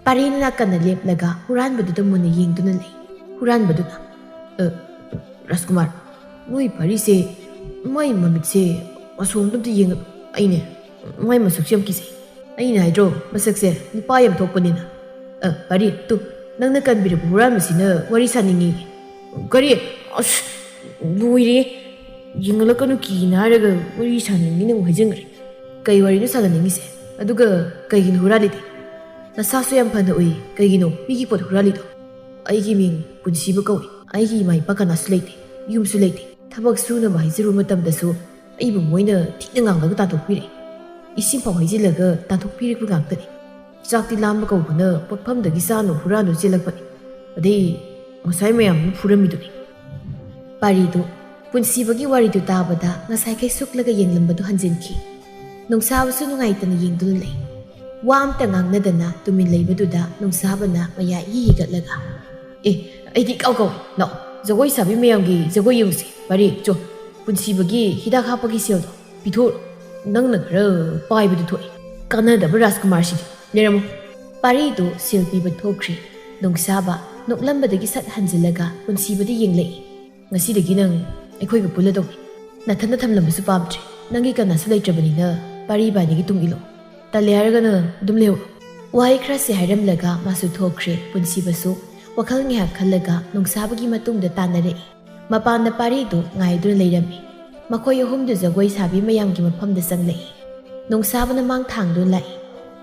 ꯄꯥꯔꯤꯅ ꯅꯥꯀꯟꯗ ꯂꯦꯞꯂꯒ ꯍꯨꯔꯥꯟꯕꯗꯨꯗ ꯃꯨꯟꯅ ꯌꯦꯡꯗꯨꯅ ꯂꯩ꯫ ꯍꯨꯔꯥꯟꯕꯗꯨꯅ, "ꯑ, ꯔꯥꯖꯀꯨꯃꯥꯔ, ꯅꯣꯏ ꯄꯥꯔꯤꯁꯦ ꯃꯥꯏ ꯃꯃꯤꯠꯁꯦ ꯑꯁꯣꯝꯗ ꯑꯝꯇ ꯌꯦꯡꯉ-, ꯑꯩꯅꯦ, ꯃꯥꯏ ꯃꯁꯛꯁꯦ ꯌꯥꯝ ꯀꯤꯖꯩ꯫ ꯑꯩꯅ ꯍꯥꯏꯗ꯭ꯔꯣ, ꯃꯁꯛꯁꯦ ꯅꯨꯄꯥ ꯌꯥꯝ ꯊꯣꯛꯄꯅꯤꯅ꯫ ꯑ, ꯄꯥꯔꯤ, ꯇꯨ, ꯅꯪꯅ ꯀꯟꯕꯤꯔꯛꯄ ꯍꯨꯔꯥꯟꯕꯁꯤꯅ ꯋꯥꯔꯤ ꯁꯥꯅꯤꯡꯉꯤ꯫" "ꯀꯔꯤ? ꯑꯁ, ꯂꯣꯏꯔꯦ꯫ ꯌꯦꯡꯍꯜꯂꯛꯀꯅꯨ, ꯀꯤꯅ ꯍꯥꯏꯔꯒ ꯋꯥꯔꯤ ꯁꯥꯅꯤꯡꯉꯤꯅ ꯑꯃꯨꯛ ꯍꯥꯏꯖꯤꯟꯈ꯭ꯔꯦ꯫ ꯀꯩ ꯋꯥꯔꯤꯅꯣ ꯁꯥꯟꯅꯅꯤꯡꯉꯤꯁꯦ? ꯑꯗꯨꯒ ꯀꯩꯒꯤꯅꯣ ꯍꯨꯔꯥꯜꯂꯤꯗꯤ? ꯅꯁꯥꯁꯨ ꯌꯥꯝ ꯐꯅ ꯎꯏ꯫ ꯀꯩꯒꯤꯅꯣ ꯃꯤꯒꯤ ꯄꯣꯠ ꯍꯨꯔꯥꯜꯂꯤꯗꯣ?" "ꯑꯩꯒꯤ ꯃꯤꯡ ꯄꯨꯟꯁꯤꯕ ꯀꯧꯏ꯫ ꯑꯩꯒꯤ ꯏꯃꯥ ꯏꯄꯥ ꯀꯅꯥꯁꯨ ꯂꯩꯇꯦ, ꯌꯨꯝꯁꯨ ꯂꯩꯇꯦ꯫ ꯊꯕꯛ ꯁꯨꯅꯕ ꯍꯥꯏꯖꯔꯨꯕ ꯃꯇꯝꯗꯁꯨ ꯑꯩꯕꯨ ꯃꯣꯏꯅ ꯊꯤꯅ ꯉꯥꯡꯂꯒ ꯇꯥꯟꯊꯣꯛꯄꯤꯔꯦ꯫ ꯏꯁꯤꯡ ꯐꯥꯎ ꯍꯩꯖꯤꯜꯂꯒ ꯇꯥꯟꯊꯣꯛꯄꯤꯔꯛꯄ ꯉꯥꯛꯇꯅꯤ꯫ ꯆꯥꯛꯇꯤ ꯂꯥꯝꯕ ꯀꯧꯕꯅ ꯄꯣꯠꯐꯝꯗꯒꯤ ꯆꯥꯅ ꯍꯨꯔꯥꯟꯗꯨ ꯆꯦꯜꯂꯛꯄꯅꯤ꯫ ꯑꯗꯩ ꯉꯁꯥꯏ ꯃꯌꯥꯝ ꯑꯃ ꯐꯨꯔꯝꯃꯤꯗꯨꯅꯤ꯫" ꯄꯥꯔꯤꯗꯨ ꯄꯨꯟꯁꯤꯕꯒꯤ ꯋꯥꯔꯤꯗꯨ ꯇꯥꯕꯗ ꯉꯁꯥꯏꯈꯩ ꯁꯨꯛꯂꯒ ꯌꯦꯡꯂꯝꯕꯗꯨ ꯍꯟꯖꯤꯟꯈꯤ꯫ ꯅꯣꯡꯁꯥꯕꯁꯨ ꯅꯨꯡꯉꯥꯏꯇꯅ ꯌꯦꯡꯗꯨꯅ ꯂꯩ꯫ ꯋꯥ ꯑꯝꯇ ꯉꯥꯡꯅꯗꯅ ꯇꯨꯃꯤꯟ ꯂꯩꯕꯗꯨꯗ ꯅꯣꯡꯁꯥꯕꯅ ꯃꯌꯥ ꯏꯍꯤ ꯍꯤꯒꯠꯂꯒ, "ꯑꯦ, ꯑꯩꯗꯤ ꯏꯀꯥꯎ ꯀꯥꯎꯏ꯫ ꯂꯥꯛꯑꯣ, ꯖꯒꯣꯏ ꯁꯥꯕꯤ ꯃꯌꯥꯝꯒꯤ ꯖꯒꯣꯏ ꯌꯦꯡꯉꯨꯁꯤ꯫ ꯄꯥꯔꯤ, ꯆꯣ, ꯄꯨꯟꯁꯤꯕꯒꯤ ꯍꯤꯗꯥꯛ ꯍꯥꯞꯄꯒꯤ ꯁꯦꯜꯗꯣ ꯄꯤꯊꯣꯛꯎꯔꯣ꯫ ꯅꯪꯅ ꯈꯔ ꯄꯥꯏꯕꯗꯨ ꯊꯣꯛꯑꯦ꯫ ꯀꯥꯟꯅꯗꯕ ꯔꯥꯖꯀꯨꯃꯥꯔꯁꯤꯗꯤ꯫ ꯂꯩꯔꯝꯃꯣ꯫" ꯄꯥꯔꯤꯗꯨ ꯁꯦꯜ ꯄꯤꯕ ꯊꯣꯛꯈ꯭ꯔꯦ꯫ ꯅꯣꯡꯁꯥꯕ ꯅꯣꯛꯂꯝꯕꯗꯒꯤ ꯁꯠ ꯍꯟꯖꯤꯜꯂꯒ ꯄꯨꯟꯁꯤꯕꯗ ꯌꯦꯡꯂꯛꯏ꯫ "ꯉꯁꯤꯗꯒꯤ ꯅꯪ ꯑꯩꯈꯣꯏꯒ ꯄꯨꯜꯂꯗꯧꯅꯤ꯫ ꯅꯊꯟꯗ ꯊꯝꯂꯝꯕꯁꯨ ꯄꯥꯝꯗ꯭ꯔꯦ꯫ ꯅꯪꯒꯤ ꯀꯅꯥꯁꯨ ꯂꯩꯇ꯭ꯔꯕꯅꯤꯅ ꯄꯥꯔꯤ ꯏꯕꯥꯅꯤꯒꯤ ꯇꯨꯡ ꯏꯜꯂꯣ꯫ ꯇꯜꯂꯦ ꯍꯥꯏꯔꯒꯅ ꯑꯗꯨꯝ ꯂꯩꯍꯧꯔꯣ꯫" ꯋꯥꯍꯩ ꯈꯔꯁꯤ ꯍꯥꯏꯔꯝꯂꯒ ꯃꯥꯁꯨ ꯊꯣꯛꯈ꯭ꯔꯦ꯫ ꯄꯨꯟꯁꯤꯕꯁꯨ ꯋꯥꯈꯜ ꯉꯥꯏꯍꯥꯛ ꯈꯜꯂꯒ ꯅꯣꯡꯁꯥꯕꯒꯤ ꯃꯇꯨꯡꯗ ꯇꯥꯟꯅꯔꯛꯏ꯫ ꯃꯄꯥꯟꯗ ꯄꯥꯔꯤꯗꯨ ꯉꯥꯏꯗꯨꯅ ꯂꯩꯔꯝꯃꯤ꯫ ꯃꯈꯣꯏ ꯑꯍꯨꯝꯗꯨ ꯖꯒꯣꯏ ꯁꯥꯕꯤ ꯃꯌꯥꯝꯒꯤ ꯃꯐꯝꯗ ꯆꯪꯂꯛꯏ꯫ ꯅꯣꯡꯁꯥꯕꯅ ꯃꯥꯡ ꯊꯥꯡꯗꯨꯅ ꯂꯥꯛꯏ꯫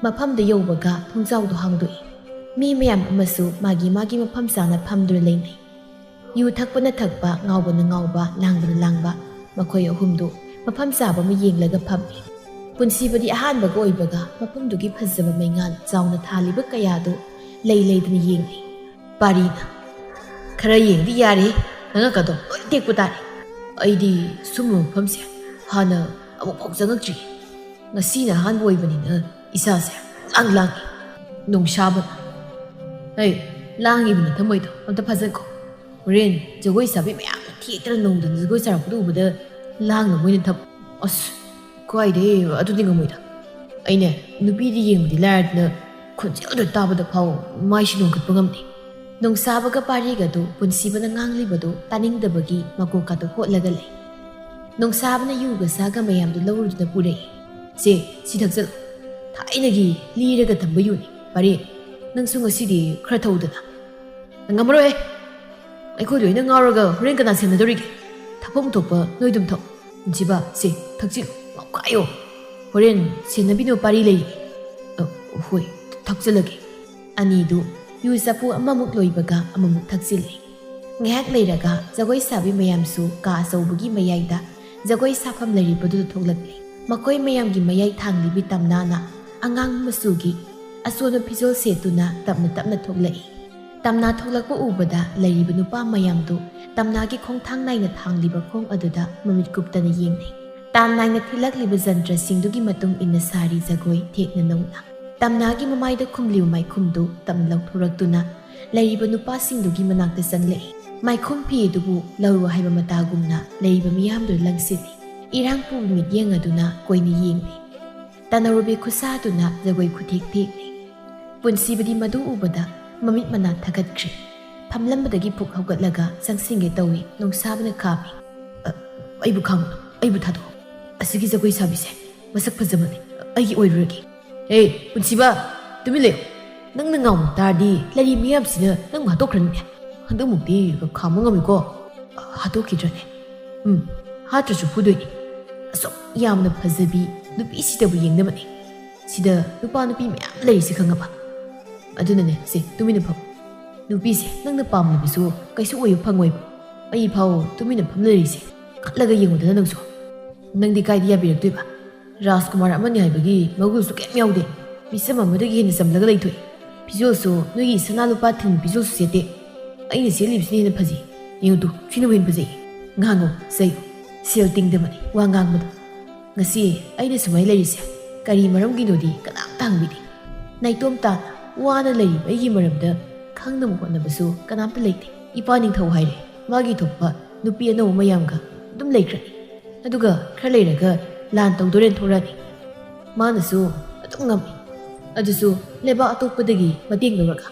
ꯃꯐꯝꯗꯨ ꯌꯧꯕꯒ ꯊꯣꯡꯖꯥꯎꯗꯨ ꯍꯥꯡꯗꯣꯛꯏ꯫ ꯃꯤ ꯃꯌꯥꯝ ꯑꯃꯁꯨ ꯃꯥꯒꯤ ꯃꯥꯒꯤ ꯃꯐꯝ ꯆꯥꯅ ꯐꯝꯗꯨꯅ ꯂꯩꯅꯩ꯫ ꯌꯨ ꯊꯛꯄꯅ ꯊꯛꯄ, ꯉꯥꯎꯕꯅ ꯉꯥꯎꯕ, ꯂꯥꯡꯕꯅ ꯂꯥꯡꯕ, ꯃꯈꯣꯏ ꯑꯍꯨꯝꯗꯨ ꯃꯐꯝ ꯆꯥꯕ ꯑꯃ ꯌꯦꯡꯂꯒ ꯐꯝꯃꯤ꯫ ꯄꯨꯟꯁꯤꯕꯗꯤ ꯑꯍꯥꯟꯕꯒ ꯑꯣꯏꯕꯒ ꯃꯐꯝꯗꯨꯒꯤ ꯐꯖꯕ ꯃꯩꯉꯥꯜ ꯆꯥꯎꯅ ꯊꯥꯜꯂꯤꯕ ꯀꯌꯥꯗꯨ ꯂꯩ ꯂꯩꯗꯅ ꯌꯦꯡꯂꯤ꯫ ꯄꯥꯔꯤꯅ, "ꯈꯔ ꯌꯦꯡꯗꯤ ꯌꯥꯔꯦ, ꯅꯉꯛꯀꯗꯣ ꯂꯣꯏ ꯇꯦꯛꯄ ꯇꯥꯔꯦ꯫ ꯑꯩꯗꯤ ꯁꯨꯝꯕ ꯃꯐꯝꯁꯦ ꯍꯥꯟꯅ ꯑꯃꯨꯛꯐꯥꯎ ꯆꯪꯉꯛꯇ꯭ꯔꯤ꯫ ꯉꯁꯤꯅ ꯑꯍꯥꯟꯕ ꯑꯣꯏꯕꯅꯤꯅ ꯏꯁꯥꯁꯦ ꯂꯥꯡ ꯂꯥꯡꯉꯤ꯫" ꯅꯣꯡꯁꯥꯕꯅ, "ꯍꯩ, ꯂꯥꯡꯉꯤꯕ ꯅꯊꯃꯣꯏꯗꯣ ꯑꯝꯇ ꯐꯥꯖꯤꯟꯈꯣ꯫ ꯍꯣꯔꯦꯟ ꯖꯒꯣꯏ ꯁꯥꯕꯤ ꯃꯌꯥꯝꯅ ꯊꯦꯛꯇꯅ ꯅꯧꯗꯅ ꯖꯒꯣꯏ ꯁꯥꯔꯛꯄꯗꯨ ꯎꯕꯗ ꯂꯥꯡꯅꯕ ꯑꯣꯏꯅ ꯊꯝ-, ꯑꯁ, ꯀꯥꯏꯗꯩ, ꯑꯗꯨꯗꯤ ꯉꯝꯃꯣꯏꯗ꯫ ꯑꯩꯅꯦ, ꯅꯨꯄꯤꯗꯤ ꯌꯦꯡꯕꯗꯤ ꯂꯥꯏꯔꯗꯅ ꯈꯣꯟꯖꯦꯜꯗꯣ ꯇꯥꯕꯗ ꯐꯥꯎ ꯃꯥꯏꯁꯤ ꯅꯣꯟꯈꯠꯄ ꯉꯝꯗꯦ꯫" ꯅꯣꯡꯁꯥꯕꯒ ꯄꯥꯔꯤꯒꯗꯨ ꯄꯨꯟꯁꯤꯕꯅ ꯉꯥꯡꯂꯤꯕꯗꯨ ꯇꯥꯅꯤꯡꯗꯕꯒꯤ ꯃꯀꯣꯛꯀꯗꯨ ꯍꯣꯠꯂꯒ ꯂꯩ꯫ ꯅꯣꯡꯁꯥꯕꯅ ꯌꯨꯒ ꯁꯥꯒ ꯃꯌꯥꯝꯗꯨ ꯂꯧꯔꯨꯗꯨꯅ ꯄꯨꯔꯛꯏ꯫ "ꯁꯦ, ꯁꯤ ꯊꯛꯆꯜꯂꯨ꯫ ꯊꯥꯏꯅꯒꯤ ꯂꯤꯔꯒ ꯊꯝꯕ ꯌꯨꯅꯤ꯫ ꯄꯥꯔꯤ, ꯅꯪꯁꯨ ꯉꯁꯤꯗꯤ ꯈꯔ ꯊꯧꯗꯅ꯫" "ꯉꯝꯃꯔꯣꯏꯍꯦ꯫ ꯑꯩꯈꯣꯏ ꯂꯣꯏꯅ ꯉꯥꯎꯔꯒ ꯍꯣꯔꯦꯟ ꯀꯅꯥ ꯁꯦꯟꯅꯗꯧꯔꯤꯒꯦ? ꯊꯛꯐꯝ ꯊꯣꯛꯄ ꯅꯣꯏ ꯑꯗꯨꯝ ꯊꯛꯎ꯫ ꯄꯨꯟꯁꯤꯕ, ꯁꯦ, ꯊꯛꯆꯤꯜꯂꯨ, ꯉꯥꯎꯈꯥꯏꯌꯣ꯫ ꯍꯣꯔꯦꯟ ꯁꯦꯟꯅꯕꯤꯅꯕ ꯄꯥꯔꯤ ꯂꯩ꯫" "ꯑ, ꯍꯣꯏ, ꯊꯛꯆꯜꯂꯒꯦ꯫" ꯑꯅꯤꯗꯨ ꯌꯨ ꯆꯐꯨ ꯑꯃꯃꯨꯛ ꯂꯣꯏꯕꯒ ꯑꯃꯃꯨꯛ ꯊꯛꯆꯤꯜꯂꯤ꯫ ꯉꯥꯏꯍꯥꯛ ꯂꯩꯔꯒ ꯖꯒꯣꯏ ꯁꯥꯕꯤ ꯃꯌꯥꯝꯁꯨ ꯀꯥ ꯑꯆꯧꯕꯒꯤ ꯃꯌꯥꯏꯗ ꯖꯒꯣꯏ ꯁꯥꯐꯝ ꯂꯩꯔꯤꯕꯗꯨꯗ ꯊꯣꯛꯂꯛꯂꯤ꯫ ꯃꯈꯣꯏ ꯃꯌꯥꯝꯒꯤ ꯃꯌꯥꯏ ꯊꯥꯡꯂꯤꯕꯤ ꯇꯝꯅꯥꯅ ꯑꯉꯥꯡ ꯃꯆꯨꯒꯤ ꯑꯆꯣꯟꯕ ꯐꯤꯖꯣꯜ ꯁꯦꯠꯇꯨꯅ ꯇꯞꯅ ꯇꯞꯅ ꯊꯣꯛꯂꯛꯏ꯫ ꯇꯝꯅꯥ ꯊꯣꯛꯂꯛꯄ ꯎꯕꯗ ꯂꯩꯔꯤꯕ ꯅꯨꯄꯥ ꯃꯌꯥꯝꯗꯨ ꯇꯝꯅꯥꯒꯤ ꯈꯣꯡꯊꯥꯡ ꯅꯥꯏꯅ ꯊꯥꯡꯂꯤꯕ ꯈꯣꯡ ꯑꯗꯨꯗ ꯃꯃꯤꯠ ꯀꯨꯞꯇꯅ ꯌꯦꯡꯅꯩ꯫ ꯇꯥꯟ ꯅꯥꯏꯅ ꯊꯤꯜꯂꯛꯂꯤꯕ ꯖꯟꯇ꯭ꯔꯁꯤꯡꯗꯨꯒꯤ ꯃꯇꯨꯡ ꯏꯟꯅ ꯁꯥꯔꯤ ꯖꯒꯣꯏ ꯊꯦꯛꯅ ꯅꯧꯅ꯫ ꯇꯝꯅꯥꯒꯤ ꯃꯃꯥꯏꯗ ꯈꯨꯝꯂꯤꯕ ꯃꯥꯏꯈꯨꯝꯗꯨ ꯇꯞꯅ ꯂꯧꯊꯣꯔꯛꯇꯨꯅ ꯂꯩꯔꯤꯕ ꯅꯨꯄꯥꯁꯤꯡꯗꯨꯒꯤ ꯃꯅꯥꯛꯇ ꯆꯪꯂꯛꯏ꯫ ꯃꯥꯏꯈꯨꯝ ꯐꯤ ꯑꯗꯨꯕꯨ ꯂꯧꯔꯣ ꯍꯥꯏꯕ ꯃꯇꯥꯒꯨꯝꯅ ꯂꯩꯔꯤꯕ ꯃꯤꯌꯥꯝꯗꯨ ꯂꯪꯁꯤꯜꯂꯤ꯫ ꯏꯔꯥꯡ ꯄꯨꯕ ꯃꯤꯠꯌꯦꯡ ꯑꯗꯨꯅ ꯀꯣꯏꯅ ꯌꯦꯡꯂꯤ꯫ ꯇꯅꯧꯔꯨꯕꯤ ꯈꯨꯠꯁꯥꯗꯨꯅ ꯖꯒꯣꯏ ꯈꯨꯊꯦꯛ ꯊꯦꯛꯂꯤ꯫ ꯄꯨꯟꯁꯤꯕꯗꯤ ꯃꯗꯨ ꯎꯕꯗ ꯃꯃꯤꯠ ꯃꯅꯥ ꯊꯥꯒꯠꯈ꯭ꯔꯦ꯫ ꯐꯝꯂꯝꯕꯗꯒꯤ ꯐꯨꯛ ꯍꯧꯒꯠꯂꯒ ꯆꯪꯁꯤꯟꯒꯦ ꯇꯧꯏ, ꯅꯣꯡꯁꯥꯕꯅ ꯈꯥꯝꯃꯤ꯫ "ꯑ, ꯑꯩꯕꯨ ꯈꯥꯝꯃꯨ, ꯑꯩꯕꯨ ꯊꯥꯗꯣꯛꯑꯣ꯫ ꯑꯁꯤꯒꯤ ꯖꯒꯣꯏ ꯁꯥꯕꯤꯁꯦ ꯃꯁꯛ ꯐꯖꯕꯅꯤ, ꯑꯩꯒꯤ ꯑꯣꯏꯔꯨꯔꯒꯦ꯫" "ꯍꯦ, ꯄꯨꯟꯁꯤꯕ, ꯇꯨꯃꯤꯟ ꯂꯩꯌꯨ꯫ ꯅꯪꯅ ꯉꯥꯎꯅ ꯇꯥꯔꯗꯤ ꯂꯩꯔꯤ ꯃꯤꯌꯥꯝꯁꯤꯅ ꯅꯪ ꯍꯥꯠꯇꯣꯛꯈ꯭ꯔꯅꯤꯅꯦ꯫ ꯑꯗꯨꯃꯨꯛꯇꯤ ꯈꯥꯝꯕ ꯉꯝꯃꯤꯀꯣ꯫ ꯍꯥꯠꯇꯣꯛꯈꯤꯗ꯭ꯔꯅꯦ? ꯎꯝ, ꯍꯥꯠꯇ꯭ꯔꯁꯨ ꯐꯨꯗꯣꯏꯅꯤ꯫ ꯑꯁꯨꯛ ꯌꯥꯝꯅ ꯐꯖꯕꯤ ꯅꯨꯄꯤꯁꯤꯗꯕꯨ ꯌꯦꯡꯅꯕꯅꯦ꯫ ꯁꯤꯗ ꯅꯨꯄꯥ ꯅꯨꯄꯤ ꯃꯌꯥꯝ ꯂꯩꯔꯤꯁꯦ ꯈꯪꯉꯕ? ꯑꯗꯨꯅꯅꯦ, ꯁꯦ, ꯇꯨꯃꯤꯟꯅ ꯐꯝ꯫ ꯅꯨꯄꯤꯁꯦ ꯅꯪꯅ ꯄꯥꯝꯂꯕꯁꯨ ꯀꯩꯁꯨ ꯑꯣꯏꯕ ꯐꯪꯉꯣꯏꯕ꯫ ꯑꯩ ꯐꯥꯎ ꯇꯨꯃꯤꯟꯅ ꯐꯝ ꯂꯩꯔꯤꯁꯦ꯫ ꯈꯠꯂꯒ ꯌꯦꯡꯉꯨꯗꯅ ꯅꯪꯁꯨ꯫ ꯅꯪꯗꯤ ꯀꯥꯏꯗ ꯌꯥꯕꯤꯔꯛꯇꯣꯏꯕ? ꯔꯥꯖꯀꯨꯃꯥꯔ ꯑꯃꯅꯤ ꯍꯥꯏꯕꯒꯤ ꯃꯒꯨꯟꯁꯨ ꯀꯩꯝ ꯌꯥꯎꯗꯦ꯫ ꯃꯤꯆꯝ ꯑꯃꯗꯒꯤ ꯍꯦꯟꯅ ꯆꯝꯂꯒ ꯂꯩꯊꯣꯛꯏ꯫ ꯐꯤꯖꯣꯜꯁꯨ ꯅꯣꯏꯒꯤ ꯁꯅꯥ ꯂꯨꯄꯥ ꯊꯤꯟꯕ ꯐꯤꯖꯣꯜꯁꯨ ꯁꯦꯠꯇꯦ꯫ ꯑꯩꯅ ꯁꯦꯠꯂꯤꯕꯁꯤꯅ ꯍꯦꯟꯅ ꯐꯖꯩ꯫ ꯌꯦꯡꯉꯨ ꯇꯨ, ꯁꯤꯅꯕꯨ ꯍꯦꯟꯅ ꯐꯖꯩ꯫ ꯉꯥꯡꯉꯣ, ꯆꯩꯌꯨ꯫ ꯁꯦꯜ ꯇꯤꯡꯗꯕꯅꯤ ꯋꯥ ꯉꯥꯡꯕꯗ꯫ ꯉꯁꯤ ꯑꯩꯅ ꯁꯨꯃꯥꯏꯅ ꯂꯩꯔꯤꯁꯦ ꯀꯔꯤ ꯃꯔꯝꯒꯤꯅꯣꯗꯤ ꯀꯅꯥꯝꯇ ꯍꯪꯕꯤꯗꯦ꯫ ꯅꯥꯏꯇꯣꯝ ꯇꯥꯅ ꯋꯥꯅ ꯂꯩꯔꯤꯕ ꯑꯩꯒꯤ ꯃꯔꯝꯗ ꯈꯪꯅꯕ ꯍꯣꯠꯅꯕꯁꯨ ꯀꯅꯥꯝꯇ ꯂꯩꯇꯦ꯫ ꯏꯄꯥ ꯅꯤꯡꯊꯧ ꯍꯥꯏꯔꯦ, ꯃꯥꯒꯤ ꯊꯣꯛꯄ ꯅꯨꯄꯤ ꯑꯅꯧꯕ ꯃꯌꯥꯝꯒ ꯑꯗꯨꯝ ꯂꯩꯈ꯭ꯔꯅꯤ꯫ ꯑꯗꯨꯒ ꯈꯔ ꯂꯩꯔꯒ ꯂꯥꯟ ꯇꯧꯗꯣꯔꯦꯅ ꯊꯣꯔꯛꯑꯅꯤ꯫ ꯃꯥꯅꯁꯨ ꯑꯗꯨꯝ ꯉꯝꯃꯤ꯫ ꯑꯗꯨꯁꯨ ꯂꯩꯕꯥꯛ ꯑꯇꯣꯞꯄꯗꯒꯤ ꯃꯇꯦꯡ ꯂꯧꯔꯒ꯫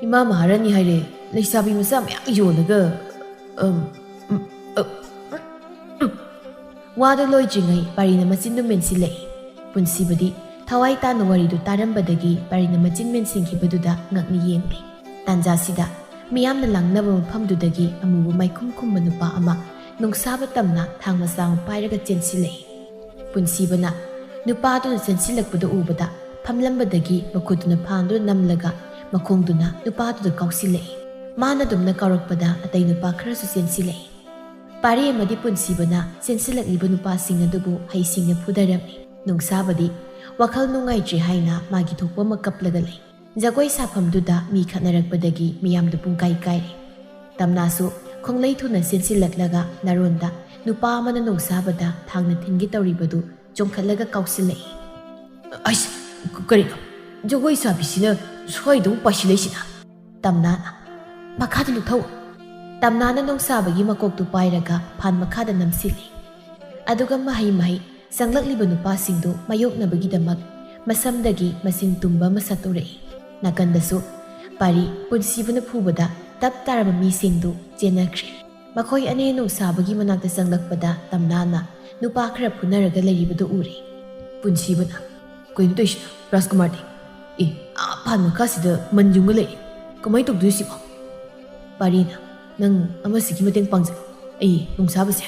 ꯏꯃꯥ ꯃꯍꯥꯔꯥꯅꯤ ꯍꯥꯏꯔꯦ, ꯂꯩꯁꯥꯕꯤ ꯃꯆꯥ ꯃꯌꯥꯝ ꯌꯣꯜꯂꯒ, ꯑꯝ, ꯎꯝ, ꯑ, ꯎꯝ꯫ ꯋꯥꯗꯨ ꯂꯣꯏꯗ꯭ꯔꯤꯉꯩ ꯄꯥꯔꯤꯅ ꯃꯆꯤꯟꯗꯨ ꯃꯦꯟꯁꯤꯜꯂꯛꯏ꯫ ꯄꯨꯟꯁꯤꯕꯗꯤ ꯊꯋꯥꯏ ꯇꯥꯅ ꯋꯥꯔꯤꯗꯨ ꯇꯥꯔꯝꯕꯗꯒꯤ ꯄꯥꯔꯤꯅ ꯃꯆꯤꯟ ꯃꯦꯟꯁꯤꯟꯈꯤꯕꯗꯨꯗ ꯉꯛꯅ ꯌꯦꯡꯂꯦ꯫ ꯇꯥꯟꯖꯥꯁꯤꯗ ꯃꯤꯌꯥꯝꯅ ꯂꯥꯡꯅꯕ ꯃꯐꯝꯗꯨꯗꯒꯤ ꯑꯃꯨꯕ ꯃꯥꯏꯈꯨꯝ ꯈꯨꯝꯕ ꯅꯨꯄꯥ ꯑꯃ ꯅꯨꯡꯁꯥꯕ ꯇꯝꯅ ꯊꯥꯡ ꯃꯆꯥ ꯑꯃ ꯄꯥꯏꯔꯒ ꯆꯦꯟꯁꯤꯜꯂꯛꯏ꯫ ꯄꯨꯟꯁꯤꯕꯅ ꯅꯨꯄꯥꯗꯨꯅ ꯆꯦꯟꯁꯤꯜꯂꯛꯄꯗꯨ ꯎꯕꯗ ꯐꯝꯂꯝꯕꯗꯒꯤ ꯃꯈꯨꯠꯇꯨꯅ ꯐꯥꯟꯗꯨꯅ ꯅꯝꯂꯒ ꯃꯈꯣꯡꯗꯨꯅ ꯅꯨꯄꯥꯗꯨꯗ ꯀꯥꯎꯁꯤꯜꯂꯛꯏ꯫ ꯃꯥꯅ ꯑꯗꯨꯝꯅ ꯀꯥꯎꯔꯛꯄꯗ ꯑꯇꯩ ꯅꯨꯄꯥ ꯈꯔꯁꯨ ꯆꯦꯟꯁꯤꯜꯂꯛꯏ꯫ ꯄꯥꯔꯤ ꯑꯃꯗꯤ ꯄꯨꯟꯁꯤꯕꯅ ꯆꯦꯟꯁꯤꯜꯂꯛꯂꯤꯕ ꯅꯨꯄꯥꯁꯤꯡ ꯑꯗꯨꯕꯨ ꯍꯩꯁꯤꯡꯅ ꯐꯨꯗꯔꯝꯃꯤ꯫ ꯅꯨꯡꯁꯥꯕꯗꯤ ꯋꯥꯈꯜ ꯅꯨꯡꯉꯥꯏꯇ꯭ꯔꯦ ꯍꯥꯏꯅ ꯃꯥꯒꯤ ꯊꯣꯛꯄ ꯑꯃ ꯀꯞꯂꯒ ꯂꯩ꯫ ꯖꯒꯣꯏ ꯁꯥꯐꯝꯗꯨꯗ ꯃꯤ ꯈꯠꯅꯔꯛꯄꯗꯒꯤ ꯃꯤꯌꯥꯝꯗꯨ ꯄꯨꯡꯀꯥꯏ ꯀꯥꯏꯔꯦ꯫ ꯇꯝꯅꯥꯁꯨ ꯈꯣꯡꯂꯩ ꯊꯨꯅ ꯆꯦꯟꯁꯤꯜꯂꯛꯂꯒ ꯅꯥꯔꯣꯟꯗ ꯅꯨꯄꯥ ꯑꯃꯅ ꯅꯨꯡꯁꯥꯕꯗ ꯊꯥꯡꯅ ꯊꯤꯟꯒꯦ ꯇꯧꯔꯤꯕꯗꯨ ꯆꯣꯡꯈꯠꯂꯒ ꯀꯥꯎꯁꯤꯜꯂꯛꯏ꯫ ꯑꯩꯁ, ꯀꯔꯤꯅꯣ? ꯖꯒꯣꯏ ꯁꯥꯕꯤꯁꯤꯅ ꯁ꯭ꯋꯥꯏꯗ ꯑꯃꯨꯛ ꯄꯥꯏꯁꯤꯜꯂꯛꯏꯁꯤꯅ? ꯇꯝꯅꯥꯅ, "ꯃꯈꯥꯗ ꯂꯨꯞꯊꯧ꯫" ꯇꯝꯅꯥꯅ ꯅꯣꯡꯁꯥꯕꯒꯤ ꯃꯀꯣꯛꯇꯨ ꯄꯥꯏꯔꯒ ꯐꯥꯟ ꯃꯈꯥꯗ ꯅꯝꯁꯤꯜꯂꯤ꯫ ꯑꯗꯨꯒ ꯃꯍꯩ ꯃꯍꯩ ꯆꯪꯂꯛꯂꯤꯕ ꯅꯨꯄꯥꯁꯤꯡꯗꯨ ꯃꯥꯌꯣꯛꯅꯕꯒꯤꯗꯃꯛ ꯃꯁꯝꯗꯒꯤ ꯃꯆꯤꯟ ꯇꯨꯝꯕ ꯑꯃ ꯁꯠꯇꯣꯔꯛꯏ꯫ ꯅꯥꯀꯟꯗꯁꯨ ꯄꯥꯔꯤ ꯄꯨꯟꯁꯤꯕꯅ ꯐꯨꯕꯗ ꯇꯞ ꯇꯥꯔꯕ ꯃꯤꯁꯤꯡꯗꯨ ꯆꯦꯟꯅꯈ꯭ꯔꯦ꯫ ꯃꯈꯣꯏ ꯑꯅꯤ ꯅꯣꯡꯁꯥꯕꯒꯤ ꯃꯅꯥꯛꯇ ꯆꯪꯂꯛꯄꯗ ꯇꯝꯅꯥꯅ ꯅꯨꯄꯥ ꯈꯔ ꯐꯨꯅꯔꯒ ꯂꯩꯔꯤꯕꯗꯨ ꯎꯔꯦ꯫ ꯄꯨꯟꯁꯤꯕꯅ, "ꯀꯩꯅꯣ ꯇꯧꯔꯤꯁꯤꯅ, ꯔꯥꯖꯀꯨꯃꯥꯔꯗꯤ? ꯑꯦ, ꯑꯥ ꯐꯥꯟ ꯃꯈꯥꯁꯤꯗ ꯃꯟ ꯌꯨꯡꯉ ꯂꯩ꯫ ꯀꯃꯥꯏꯅ ꯇꯧꯗꯣꯏꯁꯤꯕꯣ? ꯄꯥꯔꯤꯅ, "ꯅꯪ ꯑꯃꯁꯤꯒꯤ ꯃꯇꯦꯡ ꯄꯥꯡꯖꯔꯣ, ꯑꯩ ꯅꯨꯡꯁꯥꯕꯁꯦ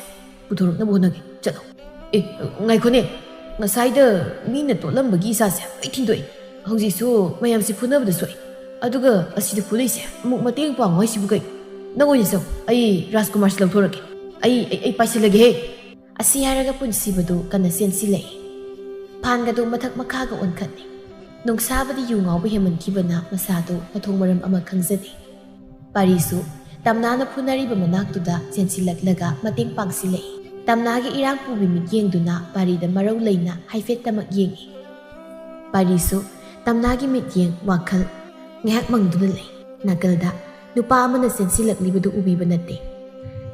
ꯄꯨꯊꯣꯔꯛꯅꯕ ꯍꯣꯠꯅꯒꯦ, ꯆꯠꯂꯣ꯫ ꯑꯦ, ꯉꯥꯏꯈꯣꯅꯦ, ꯉꯁꯥꯏꯗ ꯃꯤꯅ ꯇꯣꯠꯂꯝꯕꯒꯤ ꯏꯁꯥꯁꯦ ꯂꯣꯏ ꯊꯤꯟꯗꯣꯛꯑꯦ, ꯍꯧꯖꯤꯛꯁꯨ ꯃꯌꯥꯝꯁꯦ ꯐꯨꯅꯕꯗ ꯁꯣꯛꯑꯦ, ꯑꯗꯨꯒ ꯑꯁꯤꯗ ꯐꯨꯂꯛꯏꯁꯦ ꯑꯃꯨꯛ ꯃꯇꯦꯡ ꯄꯥꯡꯉꯣ ꯍꯥꯏꯁꯤꯕꯨ ꯀꯩ? ꯅꯪ ꯑꯣꯏꯅ ꯆꯪꯉꯣ, ꯑꯩ ꯔꯥꯖꯀꯨꯃꯥꯔꯁꯤ ꯂꯧꯊꯣꯔꯛꯀꯦ, ꯑꯩ, ꯑꯩ, ꯑꯩ ꯄꯥꯏꯁꯤꯜꯂꯒꯦꯍꯦ"꯫ ꯑꯁꯤ ꯍꯥꯏꯔꯒ ꯄꯨꯟꯁꯤꯕꯗꯨ ꯀꯟꯅ ꯆꯦꯟꯁꯤꯜꯂꯛꯏ꯫ ꯐꯥꯟꯒꯗꯨ ꯃꯊꯛ ꯃꯈꯥꯒ ꯑꯣꯟꯈꯠꯂꯤ꯫ ꯅꯨꯡꯁꯥꯕꯗꯤ ꯌꯨ ꯉꯥꯎꯕ ꯍꯦꯟꯃꯟꯈꯤꯕꯅ ꯃꯁꯥꯗꯨ ꯃꯊꯣꯡ ꯃꯔꯝ ꯑꯃ ꯈꯪꯖꯗꯦ꯫ ꯄꯥꯔꯤꯁꯨ ꯇꯝꯅꯥꯅ ꯐꯨꯅꯔꯤꯕ ꯃꯅꯥꯛꯇꯨꯗ ꯆꯦꯟꯁꯤꯜꯂꯛꯂꯒ ꯃꯇꯦꯡ ꯄꯥꯡꯁꯤꯜꯂꯛꯏ꯫ ꯇꯝꯅꯥꯒꯤ ꯏꯔꯥꯡ ꯄꯨꯕꯤ ꯃꯤꯠꯌꯦꯡꯗꯨꯅ ꯄꯥꯔꯤꯗ ꯃꯔꯧ ꯂꯩꯅ ꯍꯥꯏꯐꯦꯠꯇꯃꯛ ꯌꯦꯡꯏ꯫ ꯄꯥꯔꯤꯁꯨ ꯇꯝꯅꯥꯒꯤ ꯃꯤꯠꯌꯦꯡ, ꯋꯥꯈꯜ ꯉꯥꯏꯍꯥꯛ ꯃꯪꯗꯨꯅ ꯂꯩ꯫ ꯅꯥꯀꯜꯗ ꯅꯨꯄꯥ ꯑꯃꯅ ꯆꯦꯟꯁꯤꯜꯂꯛꯂꯤꯕꯗꯨ ꯎꯕꯤꯕ ꯅꯠꯇꯦ꯫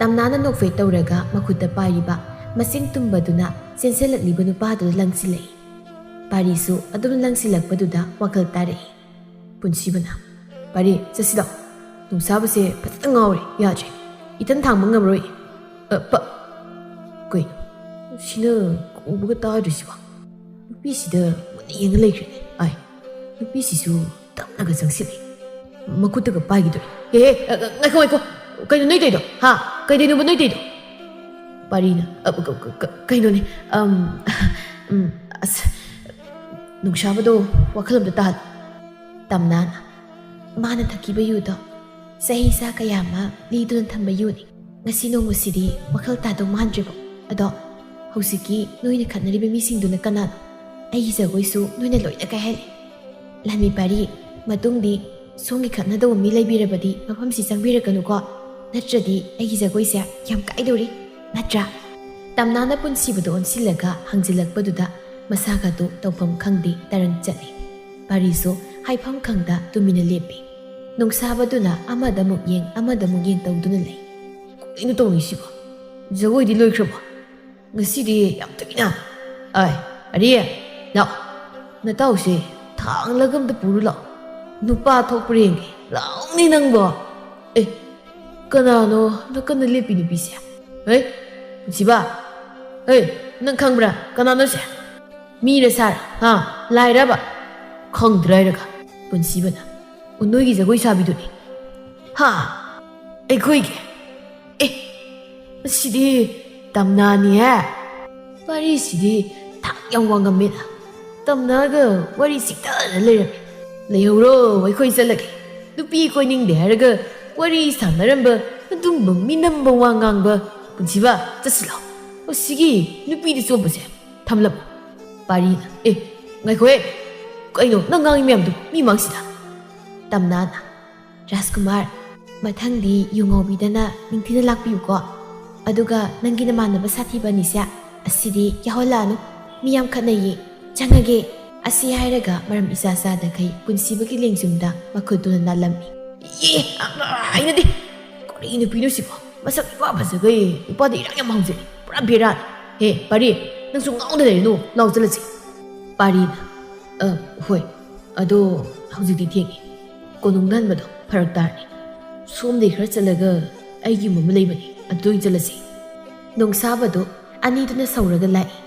ꯇꯝꯅꯥꯅ ꯅꯣꯛꯐꯦꯠ ꯇꯧꯔꯒ ꯃꯈꯨꯠꯇ ꯄꯥꯏꯔꯤꯕ ꯃꯁꯤꯡ ꯇꯨꯝꯕꯗꯨꯅ ꯆꯦꯟꯁꯤꯜꯂꯛꯂꯤꯕ ꯅꯨꯄꯥꯗꯨꯗ ꯂꯪꯁꯤꯜꯂꯛꯏ꯫ ꯄꯥꯔꯤꯁꯨ ꯑꯗꯨꯝ ꯂꯪꯁꯤꯜꯂꯛꯄꯗꯨꯗ ꯋꯥꯈꯜ ꯇꯥꯔꯛꯏ꯫ ꯄꯨꯟꯁꯤꯕꯅ, "ꯄꯥꯔꯤ, ꯆꯠꯁꯤ ꯂꯥꯛꯑꯣ꯫ ꯅꯨꯡꯁꯥꯕꯁꯦ ꯐꯖꯅ ꯉꯥꯎꯔꯦ, ꯌꯥꯗ꯭ꯔꯦ꯫ ꯏꯊꯟ ꯊꯥꯡꯕ ꯉꯝꯃꯔꯣꯏ"꯫ ꯑ, ꯄ-, ꯀꯩꯅꯣ? ꯁꯤꯅ ꯀꯧꯕꯒ ꯇꯥꯗ꯭ꯔꯤꯁꯤꯕꯣ? ꯅꯨꯄꯤꯁꯤꯗ ꯃꯨꯟꯅ ꯌꯦꯡꯉ ꯂꯩꯈ꯭ꯔꯦꯅꯦ꯫ ꯑꯥꯏ, ꯅꯨꯄꯤꯁꯤꯁꯨ ꯇꯞꯅꯒ ꯆꯪꯁꯤꯜꯂꯛꯏ꯫ ꯃꯈꯨꯠꯇꯒ ꯄꯥꯏꯈꯤꯗꯣꯔꯦ꯫ "ꯍꯦ, ꯍꯦ, ꯑ, ꯑ, ꯉꯥꯏꯈꯣ, ꯉꯥꯏꯈꯣ꯫ ꯀꯩꯅꯣ ꯅꯣꯏ ꯇꯧꯔꯤꯗꯣ? ꯍꯥ? ꯀꯩꯗꯩꯅꯣꯕ ꯅꯣꯏ ꯇꯧꯔꯤꯗꯣ?" ꯄꯥꯔꯤꯅ, "ꯑ, ꯀ-, ꯀ-, ꯀ-, ꯀꯩꯅꯣꯅꯦ, ꯑꯝ, ꯎꯝ, ꯑꯁ, ꯅꯨꯡꯁꯥꯕꯗꯣ ꯋꯥꯈꯜ ꯑꯝꯇ ꯇꯥꯍꯜꯂꯣ"꯫ ꯇꯝꯅꯥꯅ, "ꯃꯥꯅ ꯊꯛꯈꯤꯕ ꯌꯨꯗꯣ ꯆꯍꯤ ꯆꯥ ꯀꯌꯥ ꯑꯃ ꯂꯤꯗꯨꯅ ꯊꯝꯕ ꯌꯨꯅꯤ꯫ ꯉꯁꯤ ꯅꯣꯡꯃꯁꯤꯗꯤ ꯋꯥꯈꯜ ꯇꯥꯗꯧ ꯃꯥꯟꯗ꯭ꯔꯦꯕꯣ꯫ ꯑꯗꯣ ꯍꯧꯖꯤꯛꯀꯤ ꯅꯣꯏꯅ ꯈꯠꯅꯔꯤꯕ ꯃꯤꯁꯤꯡꯗꯨꯅ ꯀꯅꯥꯅꯣ? ꯑꯩꯒꯤ ꯖꯒꯣꯏꯁꯨ ꯅꯣꯏꯅ ꯂꯣꯏꯅ ꯀꯥꯏꯍꯜꯂꯦ꯫ ꯂꯥꯟꯃꯤ ꯄꯥꯔꯤ, ꯃꯇꯨꯡꯗꯤ ꯁꯣꯝꯒꯤ ꯈꯠꯅꯗꯧꯕ ꯃꯤ ꯂꯩꯕꯤꯔꯕꯗꯤ ꯃꯐꯝꯁꯤ ꯆꯪꯕꯤꯔꯛꯀꯅꯨꯀꯣ, ꯅꯠꯇ꯭ꯔꯗꯤ ꯑꯩꯒꯤ ꯖꯒꯣꯏꯁꯦ ꯌꯥꯝ ꯀꯥꯏꯗꯧꯔꯤ, ꯅꯠꯇ꯭ꯔꯥ?" ꯇꯝꯅꯥꯅ ꯄꯨꯟꯁꯤꯕꯗ ꯑꯣꯟꯁꯤꯜꯂꯒ ꯍꯪꯖꯤꯜꯂꯛꯄꯗꯨꯗ ꯃꯁꯥꯒꯗꯨ ꯇꯧꯐꯝ ꯈꯪꯗꯦ ꯇꯔꯪ ꯆꯠꯂꯤ꯫ ꯄꯥꯔꯤꯁꯨ ꯍꯥꯏꯐꯝ ꯈꯪꯗ ꯇꯨꯃꯤꯟꯅ ꯂꯦꯞꯄꯤ꯫ ꯅꯨꯡꯁꯥꯕꯗꯨꯅ ꯑꯃꯗ ꯑꯃꯨꯛ ꯌꯦꯡ, ꯑꯃꯗ ꯑꯃꯨꯛ ꯌꯦꯡ ꯇꯧꯗꯨꯅ ꯂꯩ꯫ "ꯀꯩꯅꯣ ꯇꯧꯔꯤꯁꯤꯕꯣ? ꯖꯒꯣꯏꯗꯤ ꯂꯣꯏꯈ꯭ꯔꯕꯣ? ꯉꯁꯤꯗꯤ ꯌꯥꯝ ꯇꯨꯃꯤꯟꯅ꯫ ꯑꯥꯏ, ꯑꯔꯤ, ꯂꯥꯛꯑꯣ꯫ ꯅꯇꯥꯎꯁꯦ ꯊꯥꯡꯂꯒ ꯑꯝꯇ ꯄꯨꯔꯨ ꯂꯥꯛꯑꯣ꯫ ꯅꯨꯄꯥ ꯊꯣꯛꯄ꯭ꯔꯥ ꯌꯦꯡꯒꯦ꯫ ꯂꯥꯛꯑꯣꯅꯦ ꯅꯪꯕꯣ꯫ ꯑꯦ, ꯀꯅꯥꯅꯣ ꯅꯥꯀꯟꯗ ꯂꯦꯞꯄꯤ ꯅꯨꯄꯤꯁꯦ? ꯍꯦ, ꯄꯨꯟꯁꯤꯕ꯫ ꯍꯦ, ꯅꯪ ꯈꯪꯕ꯭ꯔꯥ? ꯀꯅꯥꯅꯣ ꯁꯦ? ꯃꯤꯔ ꯁꯥꯔ? ꯍꯥ? ꯂꯥꯏꯔꯕ? ꯈꯪꯗ꯭ꯔꯦ ꯍꯥꯏꯔꯒ꯫ ꯄꯨꯟꯁꯤꯕꯅ, "ꯑꯣ, ꯅꯣꯏꯒꯤ ꯖꯒꯣꯏ ꯁꯥꯕꯤꯗꯨꯅꯤ?" "ꯍꯥ? ꯑꯩꯈꯣꯏꯒꯤ? ꯑꯦ, ꯃꯁꯤꯗꯤ ꯇꯝꯅꯥꯅꯤꯍꯦ꯫ ꯋꯥꯔꯤꯁꯤꯗꯤ ꯊꯥꯛ ꯌꯥꯝ ꯋꯥꯡꯉꯝꯃꯦꯗ꯫ ꯇꯝꯅꯥꯒ ꯋꯥꯔꯤ ꯆꯤꯛꯇꯅ ꯂꯩꯔꯝꯃꯤ꯫ ꯂꯩꯍꯧꯔꯣ, ꯑꯩꯈꯣꯏ ꯆꯠꯂꯒꯦ꯫ ꯅꯨꯄꯤ ꯀꯣꯏꯅꯤꯡꯗꯦ ꯍꯥꯏꯔꯒ ꯋꯥꯔꯤ ꯁꯥꯟꯅꯔꯝꯕ ꯑꯗꯨꯝꯕ ꯃꯤꯅꯝꯕ ꯋꯥ ꯉꯥꯡꯕ ꯄꯨꯟꯁꯤꯕ, ꯆꯠꯁꯤ ꯂꯥꯎ꯫ ꯃꯁꯤꯒꯤ ꯅꯨꯄꯤꯗ ꯆꯣꯝꯕꯁꯦ ꯊꯝꯂꯝꯃꯣ꯫" ꯄꯥꯔꯤꯅ, "ꯑꯦ, ꯉꯥꯏꯈꯣꯍꯦ꯫ ꯀꯩꯅꯣ ꯅꯪ ꯉꯥꯡꯉꯤ ꯃꯌꯥꯝꯗꯣ ꯃꯤ ꯃꯥꯡꯁꯤꯗ?" ꯇꯝꯅꯥꯅ, "ꯔꯥꯖꯀꯨꯃꯥꯔ, ꯃꯊꯪꯗꯤ ꯌꯨ ꯉꯥꯎꯕꯤꯗꯅ ꯅꯤꯡꯊꯤꯅ ꯂꯥꯛꯄꯤꯌꯨꯀꯣ꯫ ꯑꯗꯨꯒ ꯅꯪꯒꯤ ꯅꯃꯥꯟꯅꯕ ꯁꯥꯊꯤꯕ ꯑꯅꯤꯁꯦ ꯑꯁꯤꯗꯤ ꯌꯥꯎꯍꯜꯂꯛꯑꯅꯨ꯫ ꯃꯤ ꯌꯥꯝ ꯈꯠꯅꯩꯌꯦ꯫ ꯆꯪꯉꯒꯦ꯫" ꯑꯁꯤ ꯍꯥꯏꯔꯒ ꯃꯔꯝ ꯏꯆꯥ ꯆꯥꯗꯈꯩ ꯄꯨꯟꯁꯤꯕꯒꯤ ꯂꯦꯡꯖꯨꯝꯗ ꯃꯈꯨꯠꯇꯨꯅ ꯅꯥꯜꯂꯝꯃꯤ꯫ "ꯑꯦ, ꯍꯩꯅꯗꯦ꯫ ꯀꯔꯤ ꯅꯨꯄꯤꯅꯣ ꯁꯤꯕꯣ? ꯃꯁꯛ ꯏꯐ ꯐꯖꯈꯩ ꯅꯨꯄꯥꯗ ꯏꯔꯥꯡ ꯌꯥꯝ ꯍꯧꯖꯤꯜꯂꯤ꯫ ꯄꯨꯔꯥ ꯕꯦꯔꯥꯅꯤ꯫ ꯍꯦ, ꯄꯥꯔꯤ, ꯅꯪꯁꯨ ꯉꯥꯎꯗ ꯂꯩꯔꯅꯨ꯫ ꯂꯥꯎ ꯆꯠꯂꯁꯤ꯫" ꯄꯥꯔꯤꯅ, "ꯑ, ꯍꯣꯏ꯫ ꯑꯗꯣ ꯍꯧꯖꯤꯛꯇꯤ ꯊꯦꯡꯉꯦ꯫ ꯀꯣꯅꯨꯡꯗ ꯍꯟꯕꯗꯣ ꯐꯔꯛ ꯇꯥꯔꯅꯤ꯫ ꯁꯣꯝꯗꯩ ꯈꯔ ꯆꯠꯂꯒ ꯑꯩꯒꯤ ꯌꯨꯝ ꯑꯃ ꯂꯩꯕꯅꯤ꯫ ꯑꯗꯨꯗ ꯑꯣꯏꯅ ꯆꯠꯂꯁꯤ꯫" ꯅꯣꯡꯁꯥꯕꯗꯣ ꯑꯅꯤꯗꯨꯅ ꯁꯧꯔꯒ ꯂꯥꯛꯏ꯫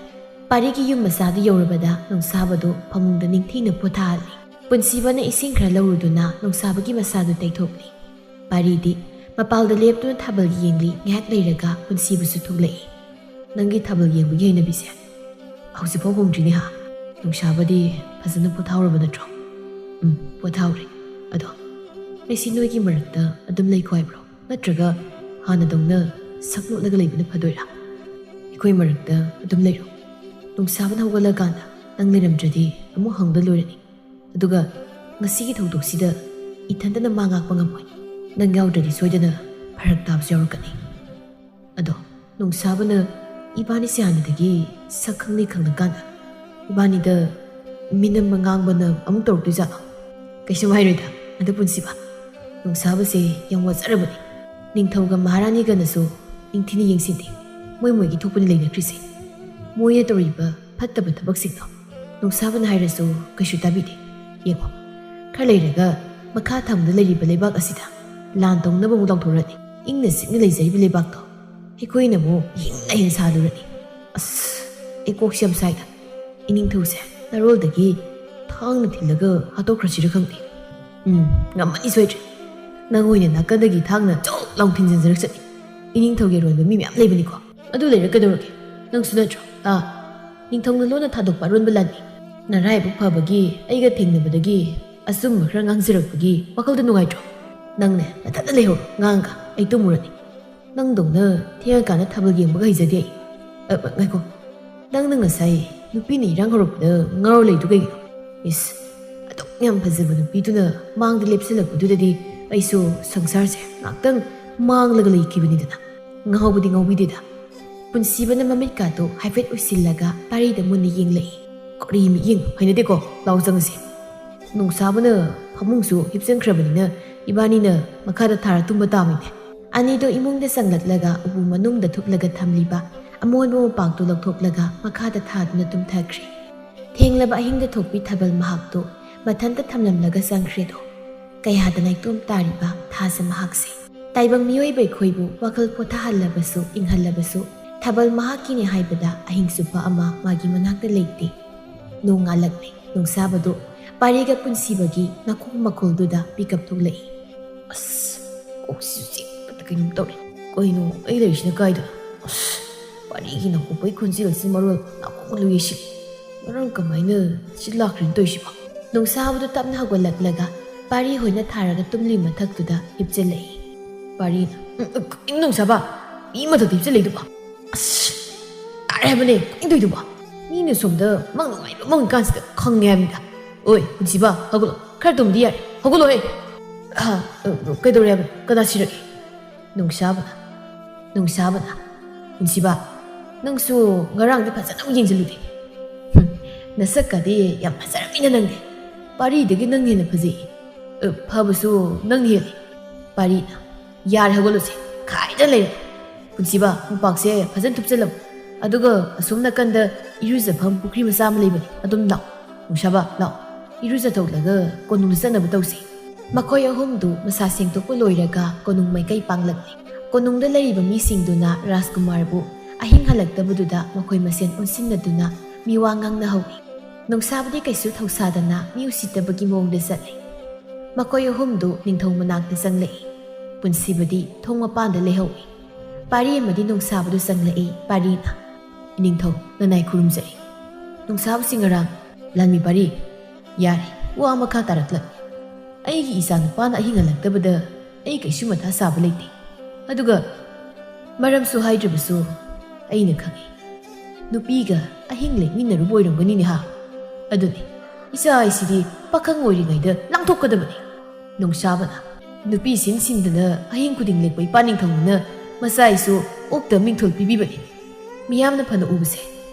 ꯄꯥꯔꯤꯒꯤ ꯌꯨꯝ ꯃꯆꯥꯗꯨ ꯌꯧꯔꯕꯗ ꯅꯣꯡꯁꯥꯕꯗꯨ ꯐꯃꯨꯡꯗ ꯅꯤꯡꯊꯤꯅ ꯄꯣꯊꯥꯍꯜꯂꯤ꯫ ꯄꯨꯟꯁꯤꯕꯅ ꯏꯁꯤꯡ ꯈꯔ ꯂꯧꯔꯨꯗꯨꯅ ꯅꯣꯡꯁꯥꯕꯒꯤ ꯃꯁꯥꯗꯨ ꯇꯩꯊꯣꯛꯂꯤ꯫ ꯄꯥꯔꯤꯗꯤ ꯃꯄꯥꯜꯗ ꯂꯦꯞꯇꯨꯅ ꯊꯥꯕꯜ ꯌꯦꯡꯂꯤ꯫ ꯉꯥꯏꯍꯥꯛ ꯂꯩꯔꯒ ꯄꯨꯟꯁꯤꯕꯁꯨ ꯊꯣꯛꯂꯛꯏ꯫ "ꯅꯪꯒꯤ ꯊꯥꯕꯜ ꯌꯦꯡꯕꯒꯤ ꯍꯩꯅꯕꯤꯁꯦ ꯍꯧꯖꯤꯛꯐꯥꯎ ꯍꯣꯡꯗ꯭ꯔꯤꯅꯦ ꯍꯥ? ꯅꯣꯡꯁꯥꯕꯗꯤ ꯐꯖꯅ ꯄꯣꯊꯥꯍꯧꯔꯕ ꯅꯠꯇ꯭ꯔꯣ?" "ꯎꯝ, ꯄꯣꯊꯥꯍꯧꯔꯦ꯫ ꯑꯗꯣ ꯉꯁꯤ ꯅꯣꯏꯒꯤ ꯃꯔꯛꯇ ꯑꯗꯨꯝ ꯂꯩꯈꯣ ꯍꯥꯏꯕ꯭ꯔꯣ? ꯅꯠꯇ꯭ꯔꯒ ꯍꯥꯟꯅꯗꯧꯅ ꯁꯛ ꯅꯣꯠꯂꯒ ꯂꯩꯕꯅ ꯐꯗꯣꯏꯔꯥ?" "ꯑꯩꯈꯣꯏ ꯃꯔꯛꯇ ꯑꯗꯨꯝ ꯂꯩꯔꯣ꯫ ꯅꯣꯡꯁꯥꯕꯅ ꯍꯧꯒꯠꯂꯀꯥꯟꯗ ꯅꯪ ꯂꯩꯔꯝꯗ꯭ꯔꯗꯤ ꯑꯃꯨꯛ ꯍꯪꯗ ꯂꯣꯏꯔꯅꯤ꯫ ꯑꯗꯨꯒ ꯉꯁꯤꯒꯤ ꯊꯧꯗꯣꯛꯁꯤꯗ ꯏꯊꯟꯇꯅ ꯃꯥ ꯉꯥꯛꯄ ꯉꯝꯃꯣꯏ꯫ ꯅꯪ ꯌꯥꯎꯗ꯭ꯔꯗꯤ ꯁꯣꯏꯗꯅ ꯐꯔꯛ ꯇꯥꯕꯁꯨ ꯌꯥꯎꯔꯛꯀꯅꯤ꯫" "ꯑꯗꯣ ꯅꯣꯡꯁꯥꯕꯅ ꯏꯕꯥꯅꯤꯁꯦ ꯍꯥꯟꯅꯗꯒꯤ ꯁꯛ ꯈꯪꯅꯩ ꯈꯪꯅꯀꯥꯟꯗ ꯏꯕꯥꯅꯤꯗ ꯃꯤꯅꯝꯕ ꯉꯥꯡꯕꯅ ꯑꯃꯨꯛ ꯇꯧꯔꯛꯇꯣꯏꯖꯥꯠꯂꯣ? ꯀꯩꯁꯨꯝ ꯍꯥꯏꯔꯣꯏꯗ꯫ ꯑꯗꯨ ꯄꯨꯟꯁꯤꯕ, ꯅꯣꯡꯁꯥꯕꯁꯦ ꯌꯥꯝ ꯋꯥꯖꯔꯕꯅꯤ꯫ ꯅꯤꯡꯊꯧꯒ ꯃꯍꯥꯔꯥꯅꯤꯒꯅꯁꯨ ꯅꯤꯡꯊꯤꯅ ꯌꯦꯡꯁꯤꯟꯗꯦ꯫ ꯃꯣꯏ ꯃꯣꯏꯒꯤ ꯊꯣꯛꯄꯅꯤ ꯂꯩꯅꯈ꯭ꯔꯤꯁꯦ꯫ ꯃꯣꯏꯅ ꯇꯧꯔꯤꯕ ꯐꯠꯇꯕ ꯊꯕꯛꯁꯤꯡꯗꯣ ꯅꯣꯡꯁꯥꯕꯅ ꯍꯥꯏꯔꯁꯨ ꯀꯩꯁꯨ ꯇꯥꯕꯤꯗꯦ꯫ ꯌꯦꯡꯉꯣ, ꯈꯔ ꯂꯩꯔꯒ ꯃꯈꯥ ꯊꯪꯕꯗ ꯂꯩꯔꯤꯕ ꯂꯩꯕꯥꯛ ꯑꯁꯤꯗ ꯂꯥꯟ ꯇꯧꯅꯕ ꯑꯃꯨꯛ ꯂꯥꯎꯊꯣꯔꯛꯑꯅꯤ꯫ ꯏꯪꯅ ꯆꯤꯛꯅ ꯂꯩꯖꯔꯤꯕ ꯂꯩꯕꯥꯛꯇꯣ ꯑꯩꯈꯣꯏꯅ ꯑꯃꯨꯛ ꯍꯤꯡꯅ ꯍꯦꯟꯅ ꯁꯥꯗꯣꯔꯅꯤ꯫ ꯑꯁ, ꯑꯩ ꯀꯣꯛꯁꯦ ꯌꯥꯝ ꯁꯥꯏꯗ꯫ ꯏꯅꯤꯡꯊꯧꯁꯦ ꯅꯔꯣꯜꯗꯒꯤ ꯊꯥꯡꯅ ꯊꯤꯜꯂꯒ ꯍꯥꯠꯇꯣꯛꯈ꯭ꯔꯁꯤꯔ ꯈꯪꯗꯦ꯫ ꯎꯝ, ꯉꯝꯃꯅꯤ ꯁꯣꯏꯗ꯭ꯔꯦ꯫ ꯅꯪ ꯑꯣꯏꯅ ꯅꯥꯀꯟꯗꯒꯤ ꯊꯥꯡꯅ ꯆꯧ ꯂꯥꯎ ꯊꯤꯟꯖꯤꯟꯖꯔꯛꯆꯅꯤ꯫ ꯏꯅꯤꯡꯊꯧꯒꯤ ꯑꯔꯣꯟꯕ ꯃꯤ ꯃꯌꯥꯝ ꯂꯩꯕꯅꯤꯀꯣ꯫ ꯑꯗꯨ ꯂꯩꯔ ꯀꯩꯗꯧꯔꯒꯦ? ꯅꯪꯁꯨ ꯅꯠꯇ꯭ꯔꯣ? ꯑꯥ, ꯅꯤꯡꯊꯧꯅ ꯂꯣꯟꯅ ꯊꯥꯗꯣꯛꯄ ꯑꯔꯣꯟꯕ ꯂꯥꯟꯃꯤ꯫ ꯅꯔꯥꯏꯕꯛ ꯐꯕꯒꯤ ꯑꯩꯒ ꯊꯦꯡꯅꯕꯗꯒꯤ ꯑꯆꯨꯝꯕ ꯈꯔ ꯉꯥꯡꯖꯔꯛꯄꯒꯤ ꯋꯥꯈꯜꯗ ꯅꯨꯡꯉꯥꯏꯇ꯭ꯔꯣ? ꯅꯪꯅꯦ ꯅꯊꯟꯗ ꯂꯩꯍꯧꯔꯣ, ꯉꯥꯡꯒ ꯑꯩ ꯇꯨꯝꯃꯨꯔꯅꯤ꯫ ꯅꯪꯗꯧꯅ ꯊꯦꯡꯉꯀꯥꯟꯗ ꯊꯥꯕꯜ ꯌꯦꯡꯕꯒ ꯍꯩꯖꯗꯦ ꯑꯩ꯫ ꯑ, ꯑ, ꯉꯥꯏꯈꯣ, ꯅꯪꯅ ꯉꯁꯥꯏ ꯅꯨꯄꯤꯅ ꯏꯔꯥꯡ ꯍꯧꯔꯛꯄꯗ ꯉꯥꯎꯔ ꯂꯩꯗꯨ ꯀꯩꯒꯤꯅꯣ? ꯏꯁ, ꯑꯗꯨꯛ ꯌꯥꯝ ꯐꯖꯕ ꯅꯨꯄꯤꯗꯨꯅ ꯃꯥꯡꯗ ꯂꯦꯞꯁꯤꯜꯂꯛꯄꯗꯨꯗꯗꯤ ꯑꯩꯁꯨ ꯁꯪꯁꯥꯔꯁꯦ ꯉꯥꯛꯇꯪ ꯃꯥꯡꯂꯒ ꯂꯩꯈꯤꯕꯅꯤꯗꯅ꯫ ꯉꯥꯎꯕꯗꯤ ꯉꯥꯎꯕꯤꯗꯦꯗ꯫ ꯄꯨꯟꯁꯤꯕꯅ ꯃꯃꯤꯠꯀꯥꯗꯣ ꯍꯥꯏꯐꯦꯠ ꯎꯏꯁꯤꯜꯂꯒ ꯄꯥꯔꯤꯗ ꯃꯨꯟꯅ ꯌꯦꯡꯂꯛꯏ꯫ ꯀꯔꯤ ꯃꯤꯠꯌꯦꯡ? ꯍꯩꯅꯗꯦꯀꯣ, ꯂꯥꯎ ꯆꯪꯉꯁꯤ꯫ ꯅꯨꯡꯁꯥꯕꯅ ꯐꯃꯨꯡꯁꯨ ꯍꯤꯞꯆꯟꯈ꯭ꯔꯕꯅꯤꯅ ꯏꯕꯥꯅꯤꯅ ꯃꯈꯥꯗ ꯊꯥꯔ ꯇꯨꯝꯕ ꯇꯥꯕꯅꯤꯅꯦ꯫ ꯑꯅꯤꯗꯣ ꯏꯃꯨꯡꯗ ꯆꯪꯂꯛꯂꯒ ꯎꯄꯨ ꯃꯅꯨꯡꯗ ꯊꯨꯞꯂꯒ ꯊꯝꯂꯤꯕ ꯑꯃꯣꯟꯕ ꯃꯣꯝꯄꯥꯛꯇꯨ ꯂꯧꯊꯣꯛꯂꯒ ꯃꯈꯥꯗ ꯊꯥꯗꯨꯅ ꯇꯨꯝꯊꯈ꯭ꯔꯦ꯫ ꯊꯦꯡꯂꯕ ꯑꯍꯤꯡꯗ ꯊꯣꯛꯄꯤ ꯊꯥꯕꯜ ꯃꯍꯥꯛꯇꯨ ꯃꯊꯟꯇ ꯊꯝꯂꯝꯂꯒ ꯆꯪꯈ꯭ꯔꯦꯗꯣ꯫ ꯀꯌꯥꯗ ꯅꯥꯏꯇꯣꯝ ꯇꯥꯔꯤꯕ ꯊꯥꯖ ꯃꯍꯥꯛꯁꯦ꯫ ꯇꯥꯏꯕꯪ ꯃꯤꯑꯣꯏꯕ ꯑꯩꯈꯣꯏꯕꯨ ꯋꯥꯈꯜ ꯄꯣꯊꯥꯍꯜꯂꯕꯁꯨ, ꯏꯪꯍꯜꯂꯕꯁꯨ, ꯊꯥꯕꯜ ꯃꯍꯥꯛꯀꯤꯅꯤ ꯍꯥꯏꯕꯗ ꯑꯍꯤꯡ ꯆꯨꯞꯄ ꯑꯃ ꯃꯥꯒꯤ ꯃꯅꯥꯛꯇ ꯂꯩꯇꯦ꯫ ꯅꯣꯡ ꯉꯥꯜꯂꯛꯂꯦ꯫ ꯅꯨꯡꯁꯥꯕꯗꯨ ꯄꯥꯔꯤꯒ ꯄꯨꯟꯁꯤꯕꯒꯤ ꯅꯥꯀꯣꯡ ꯃꯈꯣꯜꯗꯨꯗ ꯄꯤꯀꯞ ꯊꯣꯛꯂꯛꯏ꯫ ꯑꯁ, ꯀꯣꯛꯁꯤꯁꯨ ꯆꯤꯛꯄꯗ ꯀꯩꯅꯣꯝ ꯇꯧꯔꯦ꯫ ꯀꯩꯅꯣ ꯑꯩ ꯂꯩꯔꯤꯁꯤꯅ ꯀꯥꯏꯗ? ꯑꯁ, ꯄꯥꯔꯤꯒꯤ ꯅꯥꯀꯣꯛꯄꯩ ꯈꯣꯟꯖꯦꯜꯁꯤ ꯃꯔꯣꯜ ꯅꯥꯀꯣꯡ ꯂꯨꯏꯁꯤ꯫ ꯉꯔꯥꯡ ꯀꯃꯥꯏꯅ ꯁꯤ ꯂꯥꯛꯈ꯭ꯔꯤꯅꯣ ꯇꯧꯔꯤꯁꯤꯕꯣ? ꯅꯨꯡꯁꯥꯕꯗꯨ ꯇꯞꯅ ꯍꯧꯒꯠꯂꯛꯂꯒ ꯄꯥꯔꯤ ꯍꯣꯏꯅ ꯊꯥꯔꯒ ꯇꯨꯝꯂꯤ ꯃꯊꯛꯇꯨꯗ ꯍꯤꯞꯆꯜꯂꯛꯏ꯫ ꯄꯥꯔꯤꯅ, "ꯎꯝ, ꯎꯝ, ꯀꯩꯅꯣ ꯅꯨꯡꯁꯥꯕ? ꯃꯤ ꯃꯊꯛꯇ ꯍꯤꯞꯆꯜꯂꯛꯏꯗꯨꯕꯣ? ꯑꯁ, ꯇꯥꯔꯦ ꯍꯥꯏꯕꯅꯦ, ꯀꯩꯅꯣ ꯇꯧꯔꯤꯗꯨꯕꯣ? ꯃꯤꯅ ꯁꯣꯝꯗ ꯃꯪ ꯅꯨꯡꯉꯥꯏꯕ ꯃꯪꯉꯤꯀꯥꯟꯁꯤꯗ ꯈꯪꯉꯦ ꯍꯥꯏꯕꯅꯤꯗ꯫ ꯑꯣꯏ, ꯄꯨꯟꯁꯤꯕ, ꯍꯧꯒꯠꯂꯣ, ꯈꯔ ꯇꯨꯝꯗꯤ ꯌꯥꯔꯦ, ꯍꯧꯒꯠꯂꯣꯍꯦ!" "ꯑ, ꯑ, ꯀꯩꯗꯧꯔꯦ ꯍꯥꯏꯕꯅꯣ? ꯀꯅꯥ ꯁꯤꯔꯒꯦ?" ꯅꯨꯡꯁꯥꯕꯅ, ꯅꯨꯡꯁꯥꯕꯅ, "ꯄꯨꯟꯁꯤꯕ, ꯅꯪꯁꯨ ꯉꯔꯥꯡꯗꯤ ꯐꯖꯅ ꯑꯃꯨꯛ ꯌꯦꯡꯁꯤꯜꯂꯨꯗꯦ꯫ ꯍꯨꯝ, ꯅꯁꯛꯀꯗꯤ ꯌꯥꯝ ꯐꯖꯔꯝꯃꯤꯅ ꯅꯪꯗꯤ꯫ ꯄꯥꯔꯤꯗꯒꯤ ꯅꯪꯅ ꯍꯦꯟꯅ ꯐꯖꯩ꯫ ꯑ, ꯐꯕꯁꯨ ꯅꯪꯅ ꯍꯦꯜꯂꯤ꯫" ꯄꯥꯔꯤꯅ, "ꯌꯥꯔꯦ, ꯍꯧꯒꯠꯂꯨꯁꯦ, ꯈꯥꯏꯗꯅ ꯂꯩꯔꯦ꯫ ꯄꯨꯟꯁꯤꯕ, ꯃꯣꯝꯄꯥꯛꯁꯦ ꯐꯖꯅ ꯊꯨꯞꯆꯜꯂꯝꯃꯨ꯫ ꯑꯗꯨꯒ ꯑꯁꯣꯝ ꯅꯥꯀꯟꯗ ꯏꯔꯨꯖꯐꯝ ꯄꯨꯈ꯭ꯔꯤ ꯃꯆꯥ ꯑꯃ ꯂꯩꯕꯅꯦ, ꯑꯗꯨꯝ ꯂꯥꯛꯑꯣ꯫ ꯅꯨꯡꯁꯥꯕ, ꯂꯥꯛꯑꯣ, ꯏꯔꯨꯖꯊꯣꯛꯂꯒ ꯀꯣꯅꯨꯡꯗ ꯆꯠꯅꯕ ꯇꯧꯁꯤ꯫" ꯃꯈꯣꯏ ꯑꯍꯨꯝꯗꯨ ꯃꯁꯥ ꯁꯦꯡꯗꯣꯛꯄ ꯂꯣꯏꯔꯒ ꯀꯣꯅꯨꯡ ꯃꯥꯏꯀꯩ ꯄꯥꯡꯂꯛꯂꯤ꯫ ꯀꯣꯅꯨꯡꯗ ꯂꯩꯔꯤꯕ ꯃꯤꯁꯤꯡꯗꯨꯅ ꯔꯥꯖꯀꯨꯃꯥꯔꯕꯨ ꯑꯍꯤꯡ ꯍꯜꯂꯛꯇꯕꯗꯨꯗ ꯃꯈꯣꯏ ꯃꯁꯦꯟ ꯑꯣꯟꯁꯤꯟꯅꯗꯨꯅ ꯃꯤꯋꯥ ꯉꯥꯡꯅꯍꯧꯏ꯫ ꯅꯣꯡꯁꯥꯕꯗꯤ ꯀꯩꯁꯨ ꯊꯧꯁꯥꯗꯅ ꯃꯤ ꯎꯁꯤꯠꯇꯕꯒꯤ ꯃꯑꯣꯡꯗ ꯆꯠꯂꯤ꯫ ꯃꯈꯣꯏ ꯑꯍꯨꯝꯗꯨ ꯅꯤꯡꯊꯧ ꯃꯅꯥꯛꯇ ꯆꯪꯂꯛꯏ꯫ ꯄꯨꯟꯁꯤꯕꯗꯤ ꯊꯣꯡ ꯃꯄꯥꯟꯗ ꯂꯩꯍꯧꯏ꯫ ꯄꯥꯔꯤ ꯑꯃꯗꯤ ꯅꯣꯡꯁꯥꯕꯗꯨ ꯆꯪꯂꯛꯏ꯫ ꯄꯥꯔꯤꯅ, "ꯏꯅꯤꯡꯊꯧ, ꯅꯅꯥꯏ ꯈꯨꯔꯨꯝꯖꯔꯤ꯫ ꯅꯣꯡꯁꯥꯕꯁꯤ ꯉꯔꯥꯡ ꯂꯥꯟꯃꯤ ꯄꯥꯔꯤ, ꯌꯥꯔꯦ, ꯋꯥ ꯃꯈꯥ ꯇꯥꯔꯛꯂꯅꯨ꯫ ꯑꯩꯒꯤ ꯏꯆꯥ ꯅꯨꯄꯥꯅ ꯑꯍꯤꯡ ꯍꯜꯂꯛꯇꯕꯗ ꯑꯩ ꯀꯩꯁꯨ ꯃꯊꯥ ꯁꯥꯕ ꯂꯩꯇꯦ꯫ ꯑꯗꯨꯒ ꯃꯔꯝꯁꯨ ꯍꯥꯏꯗ꯭ꯔꯕꯁꯨ ꯑꯩꯅ ꯈꯪꯏ꯫ ꯅꯨꯄꯤꯒ ꯑꯍꯤꯡ ꯂꯦꯛꯃꯤꯟꯅꯔꯨꯕ ꯑꯣꯏꯔꯝꯒꯅꯤꯅꯦ ꯍꯥ? ꯑꯗꯨꯅꯤ, ꯏꯆꯥ ꯍꯥꯏꯁꯤꯗꯤ ꯄꯥꯈꯪ ꯑꯣꯏꯔꯤꯉꯩꯗ ꯂꯥꯡꯊꯣꯛꯀꯗꯕꯅꯤ꯫ ꯅꯣꯡꯁꯥꯕꯅ ꯅꯨꯄꯤ ꯁꯤꯟ ꯁꯤꯟꯗꯅ ꯑꯍꯤꯡ ꯈꯨꯗꯤꯡ ꯂꯦꯛꯄ ꯏꯄꯥ ꯅꯤꯡꯊꯧꯅ ꯃꯆꯥ ꯍꯥꯏꯁꯨ ꯑꯣꯛꯇ ꯃꯤꯡꯊꯣꯜ ꯄꯤꯕꯤꯕꯅꯤ꯫ ꯃꯤꯌꯥꯝꯅ ꯐꯅ ꯎꯕꯁꯦ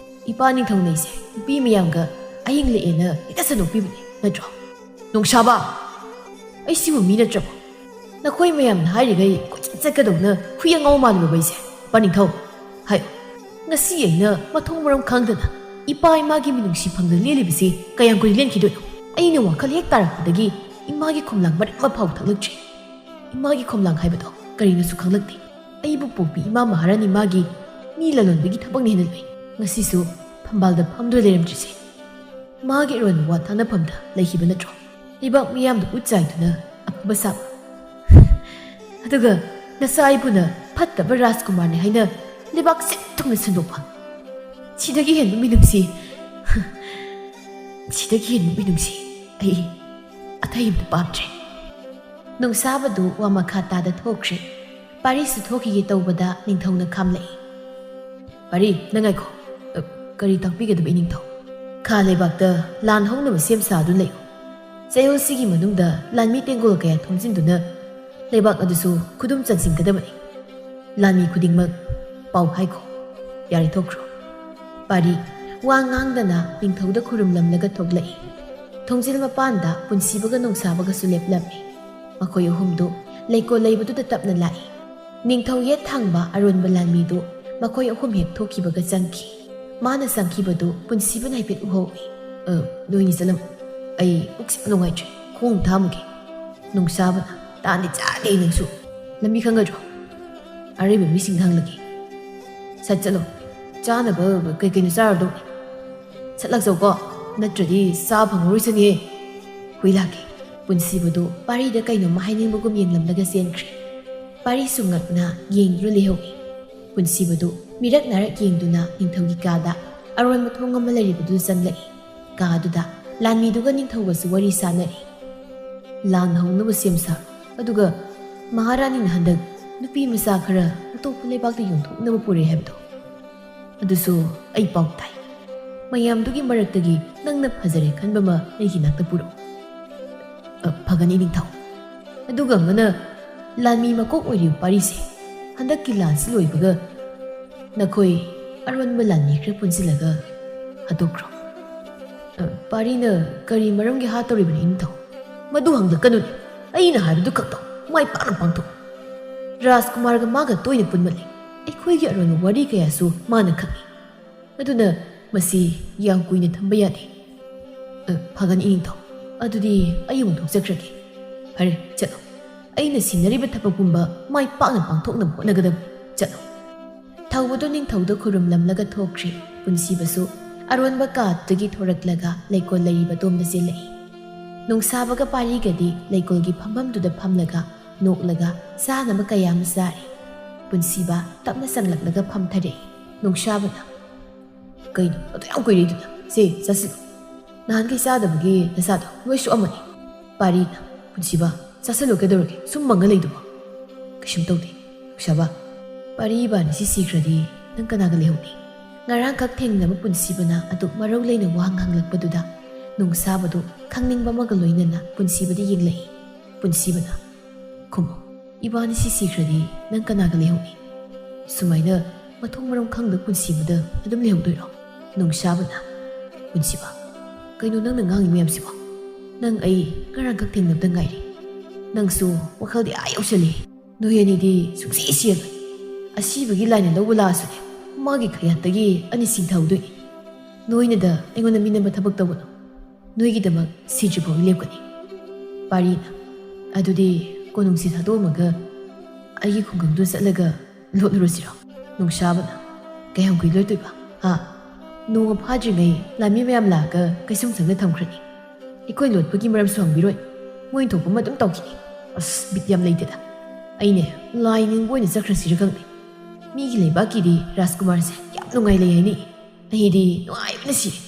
ꯏꯄꯥ ꯅꯤꯡꯊꯧꯅ ꯑꯩꯁꯦ ꯅꯨꯄꯤ ꯃꯌꯥꯝꯒ ꯑꯍꯤꯡ ꯂꯦꯛꯑꯦꯅ ꯍꯦꯛꯇ ꯁꯟꯗꯣꯛꯄꯤꯕꯅꯤ ꯅꯠꯇ꯭ꯔꯣ? ꯅꯣꯡꯁꯥꯕ! ꯑꯩ ꯁꯤꯕꯨ ꯃꯤ ꯅꯠꯇ꯭ꯔꯕꯣ? ꯅꯈꯣꯏ ꯃꯌꯥꯝꯅ ꯍꯥꯏꯔꯤꯈꯩ ꯀꯣꯏꯆꯠ ꯆꯠꯀꯗꯧꯅ ꯍꯨꯏ ꯑꯉꯥꯎ ꯃꯥꯜꯂꯨꯔꯕ ꯑꯩꯁꯦ? ꯄꯥꯅꯤꯡꯊꯧ, ꯍꯥꯏꯌꯨ꯫ ꯉꯁꯤ ꯑꯩꯅ ꯃꯊꯣꯡ ꯃꯔꯝ ꯈꯪꯗꯅ ꯏꯄꯥ ꯏꯃꯥꯒꯤ ꯃꯤꯅꯨꯡꯁꯤ ꯐꯪꯗ ꯂꯦꯜꯂꯤꯕꯁꯤ ꯀꯌꯥꯝ ꯀꯨꯏ ꯂꯦꯟꯈꯤꯗꯣꯏꯅꯣ? ꯑꯩꯅ ꯋꯥꯈꯜ ꯍꯦꯛ ꯇꯥꯔꯛꯄꯗꯒꯤ ꯏꯃꯥꯒꯤ ꯈꯣꯝꯂꯥꯡ ꯃꯔꯤꯛ ꯑꯃ ꯐꯥꯎ ꯊꯛꯂꯛꯇ꯭ꯔꯤ꯫ ꯏꯃꯥꯒꯤ ꯈꯣꯝꯂꯥꯡ ꯍꯥꯏꯕꯗꯣ ꯀꯔꯤꯅꯣꯁꯨ ꯈꯪꯂꯛꯇꯦ꯫ ꯑꯩꯕꯨ ꯄꯣꯛꯄꯤ ꯏꯃꯥ ꯃꯍꯥꯔꯥꯅꯤ ꯃꯥꯒꯤ ꯃꯤ ꯂꯂꯣꯟꯕꯒꯤ ꯊꯕꯛꯅ ꯍꯦꯟꯅ ꯂꯨꯏ꯫ ꯉꯁꯤꯁꯨ ꯐꯝꯕꯥꯜꯗ ꯐꯝꯗꯨꯅ ꯂꯩꯔꯝꯗ꯭ꯔꯤꯁꯦ ꯃꯥꯒꯤ ꯑꯔꯣꯟꯕ ꯋꯥ ꯇꯥꯅꯐꯝꯗ ꯂꯩꯈꯤꯕ ꯅꯠꯇ꯭ꯔꯣ? ꯂꯩꯕꯥꯛ ꯃꯤꯌꯥꯝꯗ ꯎꯠ ꯆꯥꯏꯗꯨꯅ ꯑꯐꯕ ꯁꯥꯕ꯫ ꯑꯗꯨꯒ ꯅꯆꯥ ꯑꯩꯕꯨꯅ ꯐꯠꯇꯕ ꯔꯥꯖꯀꯨꯃꯥꯔꯅꯤ ꯍꯥꯏꯅ ꯂꯩꯕꯥꯛ ꯁꯤꯟ ꯊꯨꯡꯅ ꯁꯟꯗꯣꯛꯄ꯫ ꯁꯤꯗꯒꯤ ꯍꯦꯟꯕ ꯃꯤꯅꯨꯡꯁꯤ, ꯁꯤꯗꯒꯤ ꯍꯦꯟꯕ ꯃꯤꯅꯨꯡꯁꯤ ꯑꯩ ꯑꯇꯩ ꯑꯃꯠꯇ ꯄꯥꯝꯗ꯭ꯔꯦ꯫ ꯅꯣꯡꯁꯥꯕꯗꯨ ꯋꯥ ꯃꯈꯥ ꯇꯥꯗ ꯊꯣꯛꯈ꯭ꯔꯦ꯫ ꯄꯥꯔꯤꯁꯨ ꯊꯣꯛꯈꯤꯒꯦ ꯇꯧꯕꯗ ꯅꯤꯡꯊꯧꯅ ꯈꯥꯝꯂꯛꯏ꯫ "ꯄꯥꯔꯤ, ꯅꯪ ꯉꯥꯏꯈꯣ꯫ ꯑ, ꯀꯔꯤ ꯇꯥꯛꯄꯤꯒꯗꯕ ꯏꯅꯤꯡꯊꯧ?" "ꯈꯥ ꯂꯩꯕꯥꯛꯇ ꯂꯥꯟ ꯍꯧꯅꯕ ꯁꯦꯝ ꯁꯥꯗꯨꯅ ꯂꯩꯌꯨ꯫ ꯆꯌꯣꯜꯁꯤꯒꯤ ꯃꯅꯨꯡꯗ ꯂꯥꯟꯃꯤ ꯇꯦꯡꯒꯣꯜ ꯀꯌꯥ ꯊꯣꯝꯖꯤꯟꯗꯨꯅ ꯂꯩꯕꯥꯛ ꯑꯗꯨꯁꯨ ꯈꯨꯗꯨꯝ ꯆꯟꯁꯤꯟꯒꯗꯕꯅꯤ꯫ ꯂꯥꯟꯃꯤ ꯈꯨꯗꯤꯡꯃꯛ ꯄꯥꯎ ꯍꯥꯏꯈꯣ꯫ ꯌꯥꯔꯦ, ꯊꯣꯛꯈ꯭ꯔꯣ꯫" ꯄꯥꯔꯤ ꯋꯥ ꯉꯥꯡꯗꯅ ꯅꯤꯡꯊꯧꯗ ꯈꯨꯔꯨꯝꯂꯝꯂꯒ ꯊꯣꯛꯂꯛꯏ꯫ ꯊꯣꯡꯖꯤꯜ ꯃꯄꯥꯟꯗ ꯄꯨꯟꯁꯤꯕꯒ ꯅꯣꯡꯁꯥꯕꯒꯁꯨ ꯂꯦꯞꯂꯝꯃꯤ꯫ ꯃꯈꯣꯏ ꯑꯍꯨꯝꯗꯨ ꯂꯩꯀꯣꯜ ꯂꯩꯕꯗꯨꯗ ꯇꯞꯅ ꯂꯥꯛꯏ꯫ ꯅꯤꯡꯊꯧ ꯌꯦꯠ ꯊꯪꯕ ꯑꯔꯣꯟꯕ ꯂꯥꯟꯃꯤꯗꯨ ꯃꯈꯣꯏ ꯑꯍꯨꯝ ꯍꯦꯛ ꯊꯣꯛꯈꯤꯕꯒ ꯆꯪꯈꯤ꯫ ꯃꯥꯅ ꯆꯪꯈꯤꯕꯗꯨ ꯄꯨꯟꯁꯤꯕꯅ ꯍꯥꯏꯐꯦꯠ ꯎꯍꯧꯏ꯫ "ꯑ, ꯅꯣꯏꯅꯤ ꯆꯠꯂꯝꯃꯨ꯫ ꯑꯩ ꯄꯨꯛꯁꯦ ꯌꯥꯝ ꯅꯨꯡꯉꯥꯏꯇ꯭ꯔꯦ꯫ ꯈꯣꯡ ꯊꯥꯝꯃꯨꯒꯦ꯫" ꯅꯣꯡꯁꯥꯕꯅ, "ꯇꯥꯟꯗꯤ ꯆꯥꯗꯦ ꯅꯪꯁꯨ꯫ ꯂꯝꯕꯤ ꯈꯪꯒꯗ꯭ꯔꯣ? ꯑꯔꯩꯕ ꯃꯤꯁꯤꯡꯗ ꯍꯪꯂꯒꯦ꯫ ꯁꯠ ꯆꯠꯂꯣ꯫ ꯆꯥꯅꯕ ꯀꯩ ꯀꯩꯅꯣ ꯆꯥꯔꯨꯗꯧꯅꯤ꯫ ꯁꯠ ꯂꯥꯛꯆꯧꯀꯣ꯫" ꯅꯠꯇ꯭ꯔꯗꯤ ꯆꯥ ꯐꯪꯉꯔꯣꯏꯁꯅꯦ꯫ ꯍꯨꯏ ꯂꯥꯛꯀꯦ꯫ ꯄꯨꯟꯁꯤꯕꯗꯨ ꯄꯥꯔꯤꯗ ꯀꯩꯅꯣꯝꯃ ꯍꯥꯏꯅꯤꯡꯕꯒꯨꯝ ꯌꯦꯡꯂꯝꯂꯒ ꯆꯦꯟꯈ꯭ꯔꯦ꯫ ꯄꯥꯔꯤꯁꯨ ꯉꯛꯅ ꯌꯦꯡꯗꯨꯅ ꯂꯩꯍꯧꯏ꯫ ꯄꯨꯟꯁꯤꯕꯗꯨ ꯃꯤꯔꯛ ꯅꯥꯔꯛ ꯌꯦꯡꯗꯨꯅ ꯅꯤꯡꯊꯧꯒꯤ ꯀꯥꯗ ꯑꯔꯣꯟꯕ ꯊꯣꯡ ꯑꯃ ꯂꯩꯔꯤꯕꯗꯨ ꯆꯪꯂꯛꯏ꯫ ꯀꯥꯗꯨꯗ ꯂꯥꯟꯃꯤꯗꯨꯒ ꯅꯤꯡꯊꯧꯒꯁꯨ ꯋꯥꯔꯤ ꯁꯥꯅꯔꯤ꯫ "ꯂꯥꯟ ꯍꯧꯅꯕ ꯁꯦꯝ ꯁꯥꯔꯣ꯫ ꯑꯗꯨꯒ ꯃꯍꯥꯔꯥꯅꯤꯅ ꯍꯟꯗꯛ ꯅꯨꯄꯤ ꯃꯆꯥ ꯈꯔ ꯑꯇꯣꯞꯄ ꯂꯩꯕꯥꯛꯇ ꯌꯣꯟꯊꯣꯛꯅꯕ ꯄꯨꯔꯦ ꯍꯥꯏꯕꯗꯣ, ꯑꯗꯨꯁꯨ ꯑꯩ ꯄꯥꯎ ꯇꯥꯏ꯫ ꯃꯌꯥꯝꯗꯨꯒꯤ ꯃꯔꯛꯇꯒꯤ ꯅꯪꯅ ꯐꯖꯔꯦ ꯈꯟꯕ ꯑꯃ ꯑꯩꯒꯤ ꯅꯥꯛꯇ ꯄꯨꯔꯛꯎ꯫" "ꯑ, ꯐꯒꯅꯤ ꯅꯤꯡꯊꯧ꯫ ꯑꯗꯨꯒ ꯑꯃꯅ, ꯂꯥꯟꯃꯤ ꯃꯀꯣꯛ ꯑꯣꯏꯔꯤꯕ ꯄꯥꯔꯤꯁꯦ ꯍꯟꯗꯛꯀꯤ ꯂꯥꯟꯁꯤ ꯂꯣꯏꯕꯒ ꯅꯈꯣꯏ ꯑꯔꯣꯟꯕ ꯂꯥꯟꯃꯤ ꯈꯔ ꯄꯨꯟꯁꯤꯜꯂꯒ ꯍꯥꯠꯇꯣꯛꯈ꯭ꯔꯣ꯫" "ꯑ, ꯄꯥꯔꯤꯅ ꯀꯔꯤ ꯃꯔꯝꯒꯤ ꯍꯥꯠꯇꯧꯔꯤꯕꯅꯤ ꯅꯤꯡꯊꯧ? ꯃꯗꯨ ꯍꯪꯂꯛꯀꯅꯨꯅꯦ꯫ ꯑꯩꯅ ꯍꯥꯏꯕꯗꯨ ꯈꯛꯇ ꯃꯥꯏ ꯄꯥꯛꯅ ꯄꯥꯡꯊꯣꯛꯎ꯫ ꯔꯥꯖꯀꯨꯃꯥꯔꯒ ꯃꯥꯒ ꯇꯣꯏꯅ ꯄꯨꯟꯕ ꯂꯩ꯫ ꯑꯩꯈꯣꯏꯒꯤ ꯑꯔꯣꯟꯕ ꯋꯥꯔꯤ ꯀꯌꯥꯁꯨ ꯃꯥꯅ ꯈꯪꯏ꯫ ꯑꯗꯨꯅ ꯃꯁꯤ ꯌꯥꯝ ꯀꯨꯏꯅ ꯊꯝꯕ ꯌꯥꯗꯦ꯫" "ꯑ, ꯐꯒꯅꯤ ꯅꯤꯡꯊꯧ꯫ ꯑꯗꯨꯗꯤ ꯑꯩ ꯑꯃꯨꯛ ꯊꯣꯛꯆꯈ꯭ꯔꯒꯦ꯫" "ꯐꯔꯦ, ꯆꯠꯂꯣ꯫ ꯑꯩꯅ ꯁꯤꯟꯅꯔꯤꯕ ꯊꯕꯛ ꯄꯨꯝꯕ ꯃꯥꯏ ꯄꯥꯛꯅ ꯄꯥꯡꯊꯣꯛꯅꯕ ꯍꯣꯠꯅꯒꯗꯕꯅꯤ꯫ ꯆꯠꯂꯣ꯫" ꯊꯧꯕꯗꯨ ꯅꯤꯡꯊꯧꯗ ꯈꯨꯔꯨꯝꯂꯝꯂꯒ ꯊꯣꯛꯈ꯭ꯔꯦ꯫ ꯄꯨꯟꯁꯤꯕꯁꯨ ꯑꯔꯣꯟꯕ ꯀꯥꯗꯨꯗꯒꯤ ꯊꯣꯔꯛꯂꯒ ꯂꯩꯀꯣꯜ ꯂꯩꯔꯤꯕ ꯑꯗꯣꯝꯗ ꯆꯦꯜꯂꯛꯏ꯫ ꯅꯨꯡꯁꯥꯕꯒ ꯄꯥꯔꯤꯒꯗꯤ ꯂꯩꯀꯣꯜꯒꯤ ꯐꯝꯐꯝꯗꯨꯗ ꯐꯝꯂꯒ ꯅꯣꯛꯂꯒ ꯆꯥꯅꯕ ꯀꯌꯥ ꯑꯃ ꯆꯥꯔꯤ꯫ ꯄꯨꯟꯁꯤꯕ ꯇꯞꯅ ꯆꯪꯂꯛꯂꯒ ꯐꯝꯊꯔꯛꯏ꯫ ꯅꯨꯡꯁꯥꯕꯅ, "ꯀꯩꯅꯣ ꯑꯗꯨ ꯌꯥꯝ ꯀꯨꯏꯔꯤꯗꯨꯅ? ꯁꯦ, ꯆꯥꯁꯤꯜꯂꯨ꯫ ꯅꯍꯥꯟꯈꯩ ꯆꯥꯗꯕꯒꯤ ꯅꯁꯥꯗꯣ ꯂꯣꯏ ꯁꯣꯛꯑꯝꯃꯅꯤ꯫" ꯄꯥꯔꯤꯅ, "ꯄꯨꯟꯁꯤꯕ, ꯆꯥꯁꯤꯜꯂꯨ, ꯀꯩꯗꯧꯔꯒꯦ? ꯁꯨꯝ ꯃꯪꯉ ꯂꯩꯗꯨꯕꯣ?" "ꯀꯩꯁꯨꯝ ꯇꯧꯗꯦ ꯅꯨꯡꯁꯥꯕ꯫ ꯄꯥꯔꯤ ꯏꯕꯥꯅꯤꯁꯤ ꯁꯤꯈ꯭ꯔꯗꯤ ꯅꯪ ꯀꯅꯥꯒ ꯂꯩꯍꯧꯅꯤ?" ꯉꯔꯥꯡꯈꯛ ꯊꯦꯡꯅꯕ ꯄꯨꯟꯁꯤꯕꯅ ꯑꯗꯨꯛ ꯃꯔꯧ ꯂꯩꯅ ꯋꯥ ꯍꯪꯂꯛꯄꯗꯨꯗ ꯅꯨꯡꯁꯥꯕꯗꯨ ꯈꯪꯅꯤꯡꯕ ꯑꯃꯒ ꯂꯣꯏꯅꯅ ꯄꯨꯟꯁꯤꯕꯗ ꯌꯦꯡꯂꯛꯏ꯫ ꯄꯨꯟꯁꯤꯕꯅ, "ꯈꯨꯝꯃꯣ, ꯏꯕꯥꯅꯤꯁꯤ ꯁꯤꯈ꯭ꯔꯗꯤ ꯅꯪ ꯀꯅꯥꯒ ꯂꯩꯍꯧꯅꯤ? ꯁꯨꯃꯥꯏꯅ ꯃꯊꯣꯡ ꯃꯔꯝ ꯈꯪꯗ ꯄꯨꯟꯁꯤꯕꯗ ꯑꯗꯨꯝ ꯂꯩꯍꯧꯗꯣꯏꯔꯣ?" ꯅꯨꯡꯁꯥꯕꯅ, "ꯄꯨꯟꯁꯤꯕ, ꯀꯩꯅꯣ ꯅꯪꯅ ꯉꯥꯡꯉꯤ ꯃꯌꯥꯝꯁꯤꯕꯣ? ꯅꯪ ꯑꯩ ꯉꯔꯥꯡꯈꯛ ꯊꯦꯡꯅꯕꯗ ꯉꯥꯏꯔꯤ꯫ ꯅꯪꯁꯨ ꯋꯥꯈꯜꯗꯤ ꯑꯥ ꯌꯧꯁꯜꯂꯤ꯫ ꯅꯣꯏ ꯑꯅꯤꯗꯤ ꯁꯨꯡꯁꯤ ꯁꯤꯔꯔꯣꯏ꯫ ꯑꯁꯤꯕꯒꯤ ꯂꯥꯏꯅ ꯂꯧꯕ ꯂꯥꯛꯑꯁꯨꯅꯦ, ꯃꯥꯒꯤ ꯈꯌꯥꯠꯇꯒꯤ ꯑꯅꯤ ꯁꯤꯡꯊꯍꯧꯗꯣꯏꯅꯤ꯫ ꯅꯣꯏꯅꯗ ꯑꯩꯉꯣꯟꯗ ꯃꯤꯅꯝꯕ ꯊꯕꯛ ꯇꯧꯒꯅꯨ꯫ ꯅꯣꯏꯒꯤꯗꯃꯛ ꯁꯤꯗ꯭ꯔꯤꯐꯥꯎ ꯂꯦꯞꯀꯅꯤ꯫" ꯄꯥꯔꯤꯅ, "ꯑꯗꯨꯗꯤ ꯀꯣꯅꯨꯡꯁꯤ ꯊꯥꯗꯣꯛꯑꯝꯃꯒ ꯑꯩꯒꯤ ꯈꯨꯡꯒꯪꯗꯨ ꯆꯠꯂꯒ ꯂꯣꯠꯂꯨꯔꯁꯤꯔꯣ?" ꯅꯨꯡꯁꯥꯕꯅ, "ꯀꯌꯥꯝ ꯀꯨꯏ ꯂꯣꯠꯇꯣꯏꯕ, ꯍꯥ? ꯅꯣꯡꯃ ꯐꯥꯗ꯭ꯔꯤꯉꯩ ꯂꯥꯟꯃꯤ ꯃꯌꯥꯝ ꯂꯥꯛꯑꯒ ꯀꯩꯁꯨꯝꯁꯪꯗ ꯊꯝꯈ꯭ꯔꯅꯤ꯫ ꯑꯩꯈꯣꯏ ꯂꯣꯠꯄꯒꯤ ꯃꯔꯝꯁꯨ ꯍꯪꯕꯤꯔꯣꯏ꯫ ꯃꯣꯏ ꯊꯣꯛꯄ ꯑꯃ ꯑꯗꯨꯝ ꯇꯧꯈꯤꯅꯤ꯫ ꯑꯁ, ꯕꯤꯠ ꯌꯥꯝ ꯂꯩꯇꯦꯗ꯫ ꯑꯩꯅꯦ, ꯂꯥꯏ ꯅꯤꯡꯕ ꯑꯣꯏꯅ ꯆꯠꯈ꯭ꯔꯁꯤꯔ ꯈꯪꯗꯦ꯫ ꯃꯤꯒꯤ ꯂꯩꯕꯥꯛꯀꯤꯗꯤ ꯔꯥꯖꯀꯨꯃꯥꯔꯁꯦ ꯌꯥꯝ ꯅꯨꯡꯉꯥꯏ ꯂꯩ ꯍꯥꯏꯅꯤ꯫ ꯑꯩꯗꯤ ꯅꯨꯡꯉꯥꯏꯕꯅ ꯁꯤꯔꯦ꯫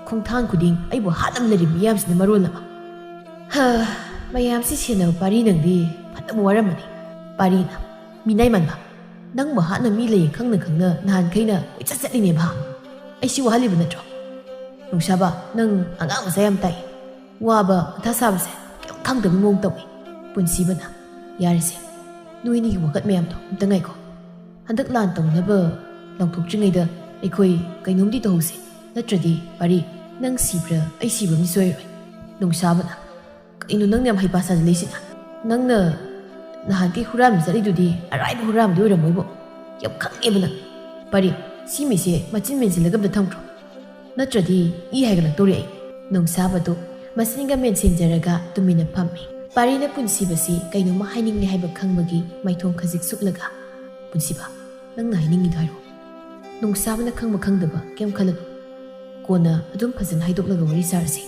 ꯈꯣꯡꯊꯥꯡ ꯈꯨꯗꯤꯡ ꯑꯩꯕꯨ ꯍꯥꯠꯅꯕ ꯂꯩꯔꯤꯕ ꯃꯤꯌꯥꯝꯁꯤꯅ ꯃꯔꯣꯜ ꯑꯃ꯫ ꯍ, ꯃꯌꯥꯝꯁꯤ ꯁꯦꯟꯅꯕ ꯄꯥꯔꯤ ꯅꯪꯗꯤ ꯐꯅꯕ ꯋꯥꯔꯝꯃꯅꯤ꯫ ꯄꯥꯔꯤꯅ, ꯃꯤꯅꯥꯏ ꯃꯥꯟꯕ, ꯅꯪꯕꯨ ꯍꯥꯠꯅ ꯃꯤ ꯂꯩꯌꯦ ꯈꯪꯅ ꯈꯪꯅ ꯅꯍꯥꯟꯈꯩꯅ ꯀꯣꯏꯆꯠ ꯆꯠꯂꯤꯅꯦꯕ꯫ ꯑꯩꯁꯤ ꯋꯥꯍꯜꯂꯤꯕ ꯅꯠꯇ꯭ꯔꯣ? ꯅꯨꯡꯁꯥꯕ, ꯅꯪ ꯑꯉꯥꯡ ꯃꯆꯥ ꯌꯥꯝ ꯇꯥꯏ꯫ ꯋꯥꯕ, ꯃꯊꯥ ꯁꯥꯕꯁꯦ ꯀꯩꯝ ꯈꯪꯗꯕ ꯃꯑꯣꯡ ꯇꯧꯏ꯫ ꯄꯨꯟꯁꯤꯕꯅ, ꯌꯥꯔꯦꯁꯦ, ꯅꯣꯏꯅꯤꯒꯤ ꯋꯥꯀꯠ ꯃꯌꯥꯝꯗꯣ ꯑꯝꯇ ꯉꯥꯏꯈꯣ꯫ ꯍꯟꯗꯛ ꯂꯥꯟ ꯇꯧꯅꯕ ꯂꯥꯎꯊꯣꯛꯇ꯭ꯔꯤꯉꯩꯗ ꯑꯩꯈꯣꯏ ꯀꯩꯅꯣꯝꯗꯤ ꯇꯧꯍꯧꯁꯦ꯫ ꯅꯠꯇ꯭ꯔꯗꯤ ꯄꯥꯔꯤ, ꯅꯪ ꯁꯤꯕ꯭ꯔꯥ ꯑꯩ ꯁꯤꯕ꯭ꯔꯥ ꯑꯃꯗꯤ ꯁꯣꯏꯔꯣꯏ꯫ ꯅꯨꯡꯁꯥꯕꯅ, ꯀꯩꯅꯣ ꯅꯪꯅ ꯌꯥꯝ ꯍꯩꯄꯥ ꯁꯥꯖꯤꯜꯂꯛꯏꯁꯤꯅ? ꯅꯪꯅ ꯅꯍꯥꯟꯒꯤ ꯍꯨꯔꯥꯟꯕ ꯆꯠꯂꯤꯗꯨꯗꯤ ꯑꯔꯥꯏꯕ ꯍꯨꯔꯥꯟꯕꯗꯤ ꯑꯣꯏꯔꯝꯃꯣꯏꯕꯣ꯫ ꯌꯥꯝ ꯈꯪꯉꯦꯕ ꯅꯪ꯫ ꯄꯥꯔꯤ, ꯁꯤ ꯃꯤꯁꯦ ꯃꯆꯤꯟ ꯃꯦꯟꯁꯤꯜꯂꯒ ꯑꯝꯇ ꯊꯝꯈ꯭ꯔꯣ꯫ ꯅꯠꯇ꯭ꯔꯗꯤ ꯏ ꯍꯥꯏꯒꯠꯂꯛꯇꯧꯔꯦ ꯑꯩ꯫ ꯅꯨꯡꯁꯥꯕꯗꯨ ꯃꯆꯤꯟꯒ ꯃꯦꯟꯁꯤꯟꯖꯔꯒ ꯇꯨꯃꯤꯟꯅ ꯐꯝꯃꯤ꯫ ꯄꯥꯔꯤꯅ ꯄꯨꯟꯁꯤꯕꯁꯤ ꯀꯩꯅꯣꯝꯃ ꯍꯥꯏꯅꯤꯡꯂꯦ ꯍꯥꯏꯕ ꯈꯪꯕꯒꯤ ꯃꯥꯏꯊꯣꯡ ꯈꯖꯤꯛ ꯁꯨꯞꯂꯒ, ꯄꯨꯟꯁꯤꯕ, ꯅꯪꯅ ꯍꯥꯏꯅꯤꯡꯉꯤꯗꯣ ꯍꯥꯏꯔꯣ꯫ ꯅꯨꯡꯁꯥꯕꯅ ꯈꯪꯕ ꯈꯪꯗꯕ ꯀꯩꯝ ꯈꯜꯂꯅꯨ꯫ ꯀꯣꯟꯅ ꯑꯗꯨꯝ ꯐꯖꯅ ꯍꯥꯏꯗꯣꯛꯂꯒ ꯋꯥꯔꯤ ꯁꯥꯔꯁꯤ꯫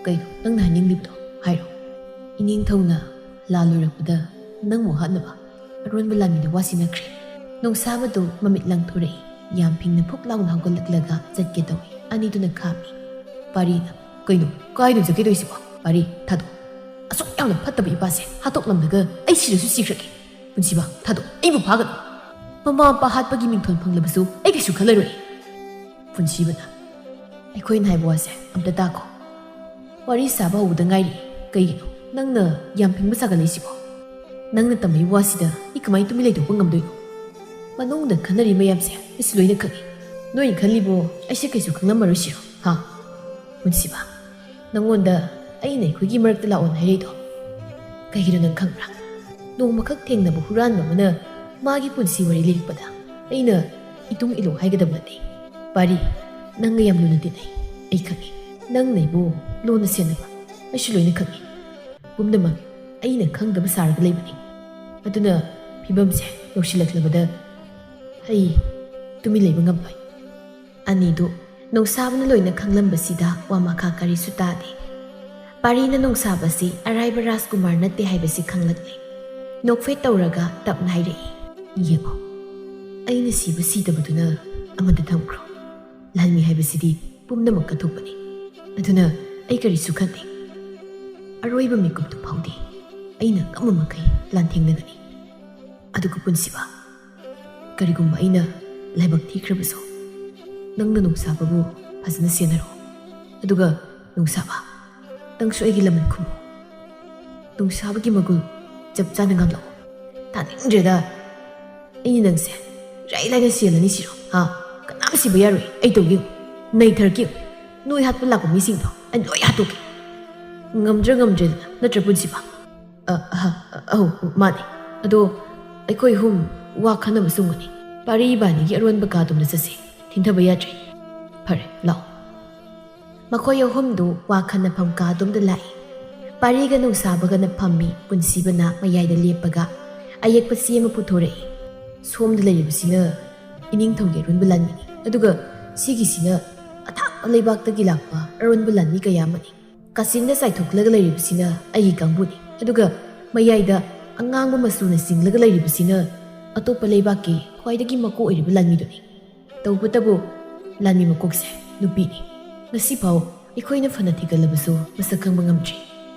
ꯀꯩꯅꯣ ꯅꯪꯅ ꯍꯥꯏꯅꯤꯡꯂꯤꯕꯗꯣ? ꯍꯥꯏꯔꯣ꯫ ꯏꯅꯤꯡꯊꯧꯅ ꯂꯥꯜ ꯂꯣꯏꯔꯛꯄꯗ ꯅꯪꯕꯨ ꯍꯥꯠꯅꯕ ꯑꯔꯣꯟꯕ ꯂꯥꯟꯃꯤꯗ ꯋꯥ ꯁꯤꯟꯅꯈ꯭ꯔꯦ꯫ ꯅꯨꯡꯁꯥꯕꯗꯨ ꯃꯃꯤꯠ ꯂꯪꯊꯣꯔꯛꯏ꯫ ꯌꯥꯝ ꯐꯤꯡꯅ ꯐꯨꯛ ꯂꯥꯎꯅ ꯍꯧꯒꯠꯂꯛꯂꯒ ꯆꯠꯀꯦ ꯇꯧꯏ꯫ ꯑꯅꯤꯗꯨꯅ ꯈꯥꯝꯃꯤ꯫ ꯄꯥꯔꯤꯅ, ꯀꯩꯅꯣ? ꯀꯥꯏꯗ ꯆꯠꯀꯦ ꯇꯧꯔꯤꯁꯤꯕꯣ? ꯄꯥꯔꯤ, ꯊꯥꯗꯣꯛ꯫ ꯑꯁꯨꯛ ꯌꯥꯝꯅ ꯐꯠꯇꯕ ꯏꯄꯥꯁꯦ ꯍꯥꯠꯇꯣꯛꯂꯝꯂꯒ ꯑꯩ ꯁꯤꯔꯁꯨ ꯁꯤꯈ꯭ꯔꯒꯦ꯫ ꯄꯨꯟꯁꯤꯕ, ꯊꯥꯗꯣꯛ꯫ ꯑꯩꯕꯨ ꯐꯥꯒꯅꯨ꯫ ꯃꯃꯥ ꯃꯄꯥ ꯍꯥꯠꯄꯒꯤ ꯃꯤꯡꯊꯣꯜ ꯐꯪꯂꯕꯁꯨ ꯑꯩ ꯀꯩꯁꯨ ꯈꯜꯂꯔꯣꯏ꯫ ꯄꯨꯟꯁꯤꯕꯅ, ꯑꯩꯈꯣꯏꯅ ꯍꯥꯏꯕ ꯋꯥꯁꯦ ꯑꯝꯇ ꯇꯥꯈꯣ꯫ ꯋꯥꯔꯤ ꯁꯥꯕ ꯍꯧꯕꯗ ꯉꯥꯏꯔꯤ꯫ ꯀꯩꯒꯤꯅꯣ ꯅꯪꯅ ꯌꯥꯝ ꯐꯤꯡꯕ ꯁꯥꯒꯠꯂꯛꯏꯁꯤꯕꯣ? ꯅꯪꯅ ꯇꯝꯕꯒꯤ ꯋꯥꯁꯤꯗ ꯑꯩ ꯀꯃꯥꯏꯅ ꯇꯨꯃꯤꯟ ꯂꯩꯊꯣꯛꯄ ꯉꯝꯗꯣꯏꯅꯣ? ꯃꯅꯨꯡꯗ ꯈꯟꯅꯔꯤ ꯃꯌꯥꯝꯁꯦ ꯑꯩꯁꯨ ꯂꯣꯏꯅ ꯈꯪꯉꯤ꯫ ꯅꯣꯏꯅ ꯈꯜꯂꯤꯕꯣ ꯑꯩꯁꯦ ꯀꯩꯁꯨ ꯈꯪꯂꯝꯃꯔꯣꯏ ꯁꯤꯔꯣ? ꯍꯥ? ꯄꯨꯟꯁꯤꯕ, ꯅꯪꯉꯣꯟꯗ ꯑꯩꯅ ꯑꯩꯈꯣꯏꯒꯤ ꯃꯔꯛꯇ ꯂꯥꯛꯑꯣꯅ ꯍꯥꯏꯔꯛꯏꯗꯣ ꯀꯩꯒꯤꯅꯣ ꯅꯪ ꯈꯪꯕ꯭ꯔꯥ? ꯅꯣꯡꯃꯈꯛ ꯊꯦꯡꯅꯕ ꯍꯨꯔꯥꯟꯕ ꯑꯃꯅ ꯃꯥꯒꯤ ꯄꯨꯟꯁꯤ ꯋꯥꯔꯤ ꯂꯤꯔꯛꯄꯗ ꯑꯩꯅ ꯏꯇꯨꯡ ꯏꯜꯂꯣ ꯍꯥꯏꯒꯗꯕ ꯅꯠꯇꯦ꯫ ꯄꯥꯔꯤ, ꯅꯪꯒ ꯌꯥꯝ ꯂꯨꯅ ꯇꯤꯟꯅꯩ꯫ ꯑꯩ ꯈꯪꯉꯤ꯫ ꯅꯪꯅ ꯑꯩꯕꯨ ꯂꯨꯅ ꯁꯦꯟꯅꯕ ꯑꯩꯁꯨ ꯂꯣꯏꯅ ꯈꯪꯉꯤ꯫ ꯄꯨꯝꯅꯃꯛ ꯑꯩꯅ ꯈꯪꯗꯕ ꯁꯥꯔꯒ ꯂꯩꯕꯅꯤ꯫ ꯑꯗꯨꯅ ꯐꯤꯕꯝꯁꯦ ꯌꯧꯁꯤꯜꯂꯛꯂꯕꯗ ꯑꯩ ꯇꯨꯃꯤꯟ ꯂꯩꯕ ꯉꯝꯂꯣꯏ꯫ ꯑꯅꯤꯗꯨ ꯅꯣꯡꯁꯥꯕꯅ ꯂꯣꯏꯅ ꯈꯪꯂꯝꯕꯁꯤꯗ ꯋꯥ ꯃꯈꯥ ꯀꯔꯤꯁꯨ ꯇꯥꯗꯦ꯫ ꯄꯥꯔꯤꯅ ꯅꯣꯡꯁꯥꯕꯁꯤ ꯑꯔꯥꯏꯕ ꯔꯥꯖꯀꯨꯃꯥꯔ ꯅꯠꯇꯦ ꯍꯥꯏꯕꯁꯤ ꯈꯪꯂꯛꯂꯦ꯫ ꯅꯣꯛꯐꯦꯠ ꯇꯧꯔꯒ ꯇꯞꯅ ꯍꯥꯏꯔꯛꯏ, "ꯌꯦꯡꯉꯣ, ꯑꯩꯅ ꯁꯤꯕ ꯁꯤꯗꯕꯗꯨꯅ ꯑꯃꯗ ꯊꯝꯈ꯭ꯔꯣ꯫ ꯂꯥꯟꯃꯤ ꯍꯥꯏꯕꯁꯤꯗꯤ ꯄꯨꯝꯅꯃꯛ ꯀꯠꯊꯣꯛꯄꯅꯤ꯫ ꯑꯗꯨꯅ ꯑꯩ ꯀꯔꯤꯁꯨ ꯈꯟꯗꯦ꯫ ꯑꯔꯣꯏꯕ ꯃꯤꯀꯨꯞꯇꯨ ꯐꯥꯎꯗꯤ ꯑꯩꯅ ꯉꯝꯕ ꯃꯈꯩ ꯂꯥꯟꯊꯦꯡꯅꯒꯅꯤ꯫ ꯑꯗꯨꯒ ꯄꯨꯟꯁꯤꯕ, ꯀꯔꯤꯒꯨꯝꯕ ꯑꯩꯅ ꯂꯥꯏꯕꯛ ꯊꯤꯈ꯭ꯔꯕꯁꯨ, ꯅꯪꯅ ꯅꯣꯡꯁꯥꯕꯕꯨ ꯐꯖꯅ ꯁꯦꯟꯅꯔꯣ꯫ ꯑꯗꯨꯒ ꯅꯣꯡꯁꯥꯕ, ꯅꯪꯁꯨ ꯑꯩꯒꯤ ꯂꯃꯟ ꯈꯨꯝꯃꯨ꯫ ꯅꯣꯡꯁꯥꯕꯒꯤ ꯃꯒꯨꯟ ꯆꯞ ꯆꯥꯅ ꯉꯥꯡꯂꯛꯑꯣ꯫ ꯇꯥꯅꯤꯡꯗ꯭ꯔꯦꯗ꯫ ꯑꯩꯅ ꯅꯪꯁꯦ ꯏꯔꯥꯏ ꯂꯥꯏꯅ ꯁꯤꯍꯜꯂꯅꯤ ꯁꯤꯔꯣ? ꯍꯥ? ꯀꯅꯥꯝ ꯁꯤꯕ ꯌꯥꯔꯣꯏ꯫ ꯑꯩ ꯇꯧꯒꯦ꯫ ꯅꯩꯊꯔꯛꯀꯦ꯫ ꯅꯣꯏ ꯍꯥꯠꯄ ꯂꯥꯛꯄ ꯃꯤꯁꯤꯡꯗꯣ ꯑꯩ ꯂꯣꯏ ꯍꯥꯠꯇꯣꯛꯀꯦ꯫ ꯉꯝꯗ꯭ꯔ ꯉꯝꯗ꯭ꯔꯦꯗꯅ, ꯅꯠꯇ꯭ꯔ ꯄꯨꯟꯁꯤꯕ? ꯑ, ꯑꯍ, ꯑ, ꯑꯧ, ꯃꯥꯅꯦ꯫ ꯑꯗꯣ ꯑꯩꯈꯣꯏ ꯑꯍꯨꯝ ꯋꯥ ꯈꯟꯅꯕ ꯆꯨꯝꯒꯅꯤ꯫ ꯄꯥꯔꯤ ꯏꯕꯥꯅꯤꯒꯤ ꯑꯔꯣꯟꯕ ꯀꯥꯗꯣꯝꯗ ꯆꯠꯁꯤ꯫ ꯊꯤꯟꯊꯕ ꯌꯥꯗ꯭ꯔꯦ꯫ ꯐꯔꯦ, ꯂꯥꯛꯑꯣ꯫ ꯃꯈꯣꯏ ꯑꯍꯨꯝꯗꯨ ꯋꯥ ꯈꯟꯅꯐꯝ ꯀꯥꯗꯣꯝꯗ ꯂꯥꯛꯏ꯫ ꯄꯥꯔꯤꯒ ꯅꯣꯡꯁꯥꯕꯒꯅ ꯐꯝꯃꯤ, ꯄꯨꯟꯁꯤꯕꯅ ꯃꯌꯥꯏꯗ ꯂꯦꯞꯄꯒ ꯑꯌꯦꯛꯄ ꯆꯦ ꯑꯃ ꯄꯨꯊꯣꯔꯛꯏ꯫ ꯁꯣꯝꯗ ꯂꯩꯔꯤꯕꯁꯤꯅ ꯏꯅꯤꯡꯊꯧꯒꯤ ꯑꯔꯣꯟꯕ ꯂꯥꯟꯃꯤꯅꯤ, ꯑꯗꯨꯒ ꯁꯤꯒꯤꯁꯤꯅ ꯑꯊꯥꯞꯄ ꯂꯩꯕꯥꯛꯇꯒꯤ ꯂꯥꯛꯄ ꯑꯔꯣꯟꯕ ꯂꯥꯟꯃꯤ ꯀꯌꯥ ꯑꯃꯅꯤ꯫ ꯀꯥꯆꯤꯟꯗ ꯆꯥꯏꯊꯣꯛꯂꯒ ꯂꯩꯔꯤꯕꯁꯤꯅ ꯑꯩꯒꯤ ꯀꯥꯡꯕꯨꯅꯤ, ꯑꯗꯨꯒ ꯃꯌꯥꯏꯗ ꯑꯉꯥꯡꯕ ꯃꯆꯨꯅ ꯆꯤꯡꯂꯒ ꯂꯩꯔꯤꯕꯁꯤꯅ ꯑꯇꯣꯞꯄ ꯂꯩꯕꯥꯛꯀꯤ ꯈ꯭ꯋꯥꯏꯗꯒꯤ ꯃꯀꯣꯛ ꯑꯣꯏꯔꯤꯕ ꯂꯥꯟꯃꯤꯗꯨꯅꯤ꯫ ꯇꯧꯕꯇꯕꯨ ꯂꯥꯟꯃꯤ ꯃꯀꯣꯛꯁꯦ ꯅꯨꯄꯤꯅꯤ꯫ ꯉꯁꯤꯐꯥꯎ ꯑꯩꯈꯣꯏꯅ ꯐꯅ ꯊꯤꯒꯠꯂꯕꯁꯨ ꯃꯁꯛ ꯈꯪꯕ ꯉꯝꯗ꯭ꯔꯤ꯫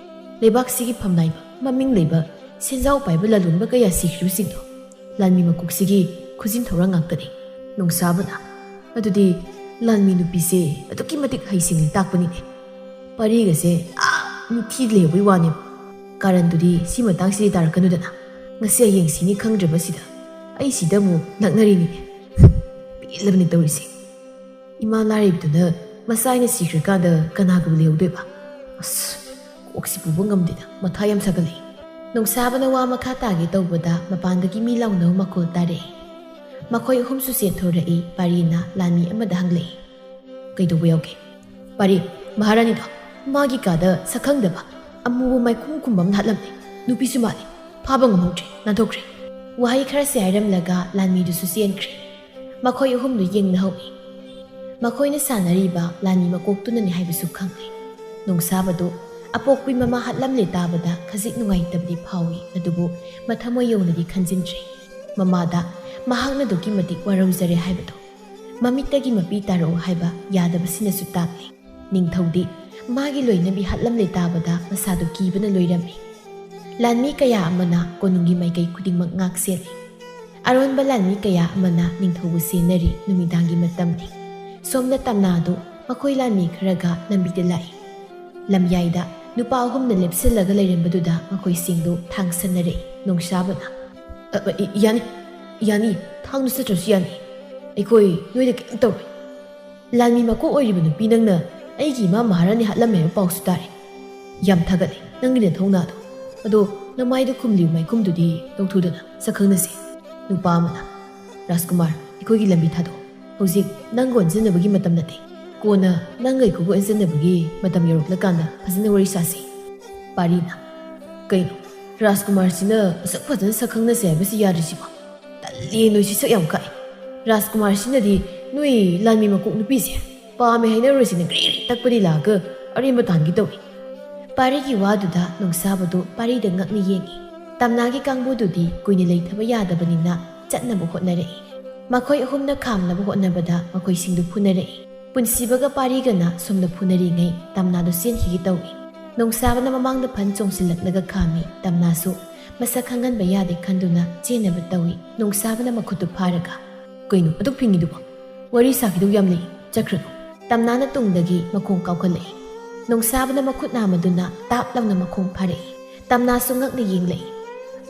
ꯂꯩꯕꯥꯛꯁꯤꯒꯤ ꯐꯝꯅꯥꯏꯕ, ꯃꯃꯤꯡ ꯂꯩꯕ, ꯁꯦꯟꯖꯥꯎ ꯄꯥꯏꯕ ꯂꯂꯣꯟꯕ ꯀꯌꯥ ꯁꯤꯈ꯭ꯔꯤꯕꯁꯤꯡꯗꯣ ꯂꯥꯟꯃꯤ ꯃꯀꯣꯛꯁꯤꯒꯤ ꯈꯨꯖꯤꯟ ꯊꯧꯔꯥꯡ ꯉꯥꯛꯇꯅꯤ꯫ ꯅꯣꯡꯁꯥꯕꯅ, "ꯑꯗꯨꯗꯤ ꯂꯥꯟꯃꯤ ꯅꯨꯄꯤꯁꯦ ꯑꯗꯨꯛꯀꯤ ꯃꯇꯤꯛ ꯍꯩꯁꯤꯡꯉꯤ ꯇꯥꯛꯄꯅꯤꯅꯦ꯫ ꯄꯥꯔꯤꯒꯁꯦ ꯑꯥ ꯃꯤꯊꯤ ꯂꯩꯍꯧꯕꯩ ꯋꯥꯅꯦꯕ꯫ ꯀꯥꯔꯟꯗꯨꯗꯤ ꯁꯤ ꯃꯇꯥꯡꯁꯤꯗꯤ ꯇꯥꯔꯛꯀꯅꯨꯗꯅ꯫ ꯉꯁꯤ ꯍꯌꯦꯡ ꯁꯤꯅꯤ ꯈꯪꯗ꯭ꯔꯕꯁꯤꯗ ꯑꯩ ꯁꯤꯗ ꯑꯃꯨꯛ ꯂꯛꯅꯔꯤꯅꯤꯅꯦ꯫ ꯄꯦꯜꯂꯕꯅꯤ ꯇꯧꯔꯤꯁꯦ꯫ ꯏꯃꯥ ꯂꯥꯏꯔꯩꯕꯗꯨꯅ ꯃꯆꯥ ꯑꯩꯅ ꯁꯤꯈ꯭ꯔꯀꯥꯟꯗ ꯀꯅꯥꯒꯕꯨ ꯂꯩꯍꯧꯗꯣꯏꯕ? ꯑꯁ, ꯀꯣꯛꯁꯤ ꯄꯨꯕ ꯉꯝꯗꯦꯗ, ꯃꯊꯥ ꯌꯥꯝ ꯁꯥꯒꯠꯂꯛꯏ꯫" ꯅꯣꯡꯁꯥꯕꯅ ꯋꯥ ꯃꯈꯥ ꯇꯥꯒꯦ ꯇꯧꯕꯗ ꯃꯄꯥꯟꯗꯒꯤ ꯃꯤ ꯂꯥꯎꯅꯕ ꯃꯈꯣꯜ ꯇꯥꯔꯛꯏ꯫ ꯃꯈꯣꯏ ꯑꯍꯨꯝꯁꯨ ꯆꯦꯟꯊꯣꯔꯛꯏ꯫ ꯄꯥꯔꯤꯅ ꯂꯥꯟꯃꯤ ꯑꯃꯗ ꯍꯪꯂꯛꯏ, "ꯀꯩꯗꯧꯕ ꯌꯥꯎꯒꯦ?" "ꯄꯥꯔꯤ, ꯃꯍꯥꯔꯥꯅꯤꯗꯣ ꯃꯥꯒꯤ ꯀꯥꯗ ꯁꯛꯈꯪꯗꯕ ꯑꯃꯨꯕ ꯃꯥꯏꯈꯨꯝ ꯈꯨꯝꯕ ꯑꯃ ꯍꯥꯠꯂꯝꯃꯦ꯫ ꯅꯨꯄꯤꯁꯨ ꯃꯥꯜꯂꯤ꯫ ꯐꯥꯕ ꯉꯝꯍꯧꯗ꯭ꯔꯦ, ꯅꯥꯟꯊꯣꯛꯈ꯭ꯔꯦ꯫" ꯋꯥꯍꯩ ꯈꯔꯁꯦ ꯍꯥꯏꯔꯝꯂꯒ ꯂꯥꯟꯃꯤꯗꯨꯁꯨ ꯆꯦꯟꯈ꯭ꯔꯦ꯫ ꯃꯈꯣꯏ ꯑꯍꯨꯝꯗꯨ ꯌꯦꯡꯅꯍꯧꯏ꯫ ꯃꯈꯣꯏꯅ ꯁꯥꯟꯅꯔꯤꯕ ꯂꯥꯟꯃꯤ ꯃꯀꯣꯛꯇꯨꯅꯅꯤ ꯍꯥꯏꯕꯁꯨ ꯈꯪꯂꯦ꯫ ꯅꯣꯡꯁꯥꯕꯗꯨ ꯑꯄꯣꯛꯄꯤ ꯃꯃꯥ ꯍꯥꯠꯂꯝꯂꯦ ꯇꯥꯕꯗ ꯈꯖꯤꯛ ꯅꯨꯡꯉꯥꯏꯇꯕꯗꯤ ꯐꯥꯎꯏ, ꯑꯗꯨꯕꯨ ꯃꯊꯃꯣꯏ ꯌꯧꯅꯗꯤ ꯈꯟꯖꯤꯟꯗ꯭ꯔꯦ꯫ ꯃꯃꯥꯗ ꯃꯍꯥꯛꯅ ꯑꯗꯨꯛꯀꯤ ꯃꯇꯤꯛ ꯋꯥꯔꯧꯖꯔꯦ ꯍꯥꯏꯕꯗꯣ ꯃꯃꯤꯠꯇꯒꯤ ꯃꯄꯤ ꯇꯥꯔꯛꯎ ꯍꯥꯏꯕ ꯌꯥꯗꯕꯁꯤꯅꯁꯨ ꯇꯥꯛꯂꯤ꯫ ꯅꯤꯡꯊꯧꯗꯤ ꯃꯥꯒꯤ ꯂꯣꯏꯅꯕꯤ ꯍꯥꯠꯂꯝꯂꯦ ꯇꯥꯕꯗ ꯃꯁꯥꯗꯨ ꯀꯤꯕꯅ ꯂꯣꯏꯔꯝꯃꯤ꯫ ꯂꯥꯟꯃꯤ ꯀꯌꯥ ꯑꯃꯅ ꯀꯣꯅꯨꯡꯒꯤ ꯃꯥꯏꯀꯩ ꯈꯨꯗꯤꯡꯃꯛ ꯉꯥꯛ ꯁꯦꯜꯂꯤ꯫ ꯑꯔꯣꯟꯕ ꯂꯥꯟꯃꯤ ꯀꯌꯥ ꯑꯃꯅ ꯅꯤꯡꯊꯧꯕꯨ ꯁꯦꯟꯅꯔꯤ꯫ ꯅꯨꯃꯤꯗꯥꯡꯒꯤ ꯃꯇꯝꯅꯤ꯫ ꯁꯣꯝꯗ ꯇꯝꯅꯥꯗꯨ ꯃꯈꯣꯏ ꯂꯥꯟꯃꯤ ꯈꯔꯒ ꯂꯝꯕꯤꯗ ꯂꯥꯛꯏ꯫ ꯂꯝꯌꯥꯏꯗ ꯅꯨꯄꯥ ꯑꯍꯨꯝꯅ ꯂꯦꯞꯁꯤꯜꯂꯒ ꯂꯩꯔꯝꯕꯗꯨꯗ ꯃꯈꯣꯏꯁꯤꯡꯗꯨ ꯊꯥꯡꯁꯟꯅꯔꯛꯏ꯫ ꯅꯣꯡꯁꯥꯕꯅ, "ꯑ, ꯑ, ꯏ-, ꯌꯥꯅꯤ, ꯌꯥꯅꯤ, ꯊꯥꯡꯗꯨ ꯆꯠꯇ꯭ꯔꯁꯨ ꯌꯥꯅꯤ꯫ ꯑꯩꯈꯣꯏ ꯅꯣꯏꯗ ꯀꯔꯤꯝ ꯇꯧꯔꯣꯏ꯫ ꯂꯥꯟꯃꯤ ꯃꯀꯣꯛ ꯑꯣꯏꯔꯤꯕ ꯅꯨꯄꯤ ꯅꯪꯅ ꯑꯩꯒꯤ ꯏꯃꯥ ꯃꯍꯥꯔꯥꯅꯤ ꯍꯥꯠꯂꯝꯃꯦ ꯍꯥꯏꯕ ꯄꯥꯎꯁꯨ ꯇꯥꯔꯦ꯫ ꯌꯥꯝ ꯊꯥꯒꯠꯂꯦ ꯅꯪꯒꯤ ꯅꯊꯧꯅꯥꯗꯣ꯫ ꯑꯗꯣ ꯅꯃꯥꯏꯗ ꯈꯨꯝꯂꯤꯕ ꯃꯥꯏꯈꯨꯝꯗꯨꯗꯤ ꯂꯧꯊꯣꯛꯗꯅ ꯁꯛꯈꯪꯅꯁꯤ꯫" ꯅꯨꯄꯥ ꯑꯃꯅ, "ꯔꯥꯖꯀꯨꯃꯥꯔ, ꯑꯩꯈꯣꯏꯒꯤ ꯂꯝꯕꯤ ꯊꯥꯗꯣꯛꯑꯣ꯫ ꯍꯧꯖꯤꯛ ꯅꯪꯒ ꯑꯣꯟꯁꯤꯟꯅꯕꯒꯤ ꯃꯇꯝ ꯅꯠꯇꯦ꯫ ꯀꯣꯟꯅ ꯅꯪꯒ ꯑꯩꯈꯣꯏꯒ ꯑꯣꯟꯁꯤꯟꯅꯕꯒꯤ ꯃꯇꯝ ꯌꯧꯔꯛꯂꯀꯥꯟꯗ ꯐꯖꯅ ꯋꯥꯔꯤ ꯁꯥꯁꯤ꯫" ꯄꯥꯔꯤꯅ, "ꯀꯩꯅꯣ, ꯔꯥꯖꯀꯨꯃꯥꯔꯁꯤꯅ ꯑꯁꯨꯛ ꯐꯖꯅ ꯁꯛꯈꯪꯅꯁꯦ ꯍꯥꯏꯕꯁꯤ ꯌꯥꯗ꯭ꯔꯤꯁꯤꯕꯣ? ꯇꯜꯂꯤ, ꯅꯣꯏꯁꯤ ꯁꯛ ꯌꯥꯝ ꯀꯛꯑꯦ꯫ ꯔꯥꯖꯀꯨꯃꯥꯔꯁꯤꯅꯗꯤ ꯅꯣꯏ ꯂꯥꯟꯃꯤ ꯃꯀꯣꯛ ꯅꯨꯄꯤꯁꯦ ꯄꯥꯝꯃꯦ ꯍꯥꯏꯅꯔꯨꯔꯁꯤꯅ ꯒ꯭ꯔꯤ ꯒ꯭ꯔꯤ ꯇꯛꯄꯗꯤ ꯂꯥꯛꯑꯒ ꯑꯔꯦꯝꯕ ꯇꯥꯟꯒꯦ ꯇꯧꯏ꯫" ꯄꯥꯔꯤꯒꯤ ꯋꯥꯗꯨꯗ ꯅꯣꯡꯁꯥꯕꯗꯨ ꯄꯥꯔꯤꯗ ꯉꯛꯅ ꯌꯦꯡꯉꯤ꯫ ꯇꯝꯅꯥꯒꯤ ꯀꯥꯡꯕꯨꯗꯨꯗꯤ ꯀꯨꯏꯅ ꯂꯩꯊꯕ ꯌꯥꯗꯕꯅꯤꯅ ꯆꯠꯅꯕ ꯍꯣꯠꯅꯔꯛꯏ꯫ ꯃꯈꯣꯏ ꯑꯍꯨꯝꯅ ꯈꯥꯝꯅꯕ ꯍꯣꯠꯅꯕꯗ ꯃꯈꯣꯏꯁꯤꯡꯗꯨ ꯐꯨꯅꯔꯛꯏ꯫ ꯄꯨꯟꯁꯤꯕꯒ ꯄꯥꯔꯤꯒꯅ ꯁꯣꯝꯗ ꯐꯨꯅꯔꯤꯉꯩ ꯇꯝꯅꯥꯗꯨ ꯆꯦꯟꯈꯤꯒꯦ ꯇꯧꯏ꯫ ꯅꯣꯡꯁꯥꯕꯅ ꯃꯃꯥꯡꯗ ꯐꯟ ꯆꯣꯡꯁꯤꯜꯂꯛꯂꯒ ꯈꯥꯝꯃꯤ꯫ ꯇꯝꯅꯥꯁꯨ ꯃꯁꯛ ꯈꯪꯍꯟꯕ ꯌꯥꯗꯦ ꯈꯟꯗꯨꯅ ꯆꯦꯟꯅꯕ ꯇꯧꯏ꯫ ꯅꯣꯡꯁꯥꯕꯅ ꯃꯈꯨꯠꯇꯨ ꯐꯥꯔꯒ, "ꯀꯩꯅꯣ ꯑꯗꯨꯛ ꯐꯤꯡꯉꯤꯗꯨꯕꯣ? ꯋꯥꯔꯤ ꯁꯥꯈꯤꯗꯧ ꯌꯥꯝ ꯂꯩ, ꯆꯠꯈ꯭ꯔꯅꯨ꯫" ꯇꯝꯅꯥꯅ ꯇꯨꯡꯗꯒꯤ ꯃꯈꯣꯡ ꯀꯥꯎꯈꯠꯂꯛꯏ꯫ ꯅꯣꯡꯁꯥꯕꯅ ꯃꯈꯨꯠ ꯅꯥꯝꯃꯗꯨꯅ ꯇꯥꯞ ꯂꯥꯎꯅ ꯃꯈꯣꯡ ꯐꯥꯔꯛꯏ꯫ ꯇꯝꯅꯥꯁꯨ ꯉꯛꯅ ꯌꯦꯡꯂꯛꯏ꯫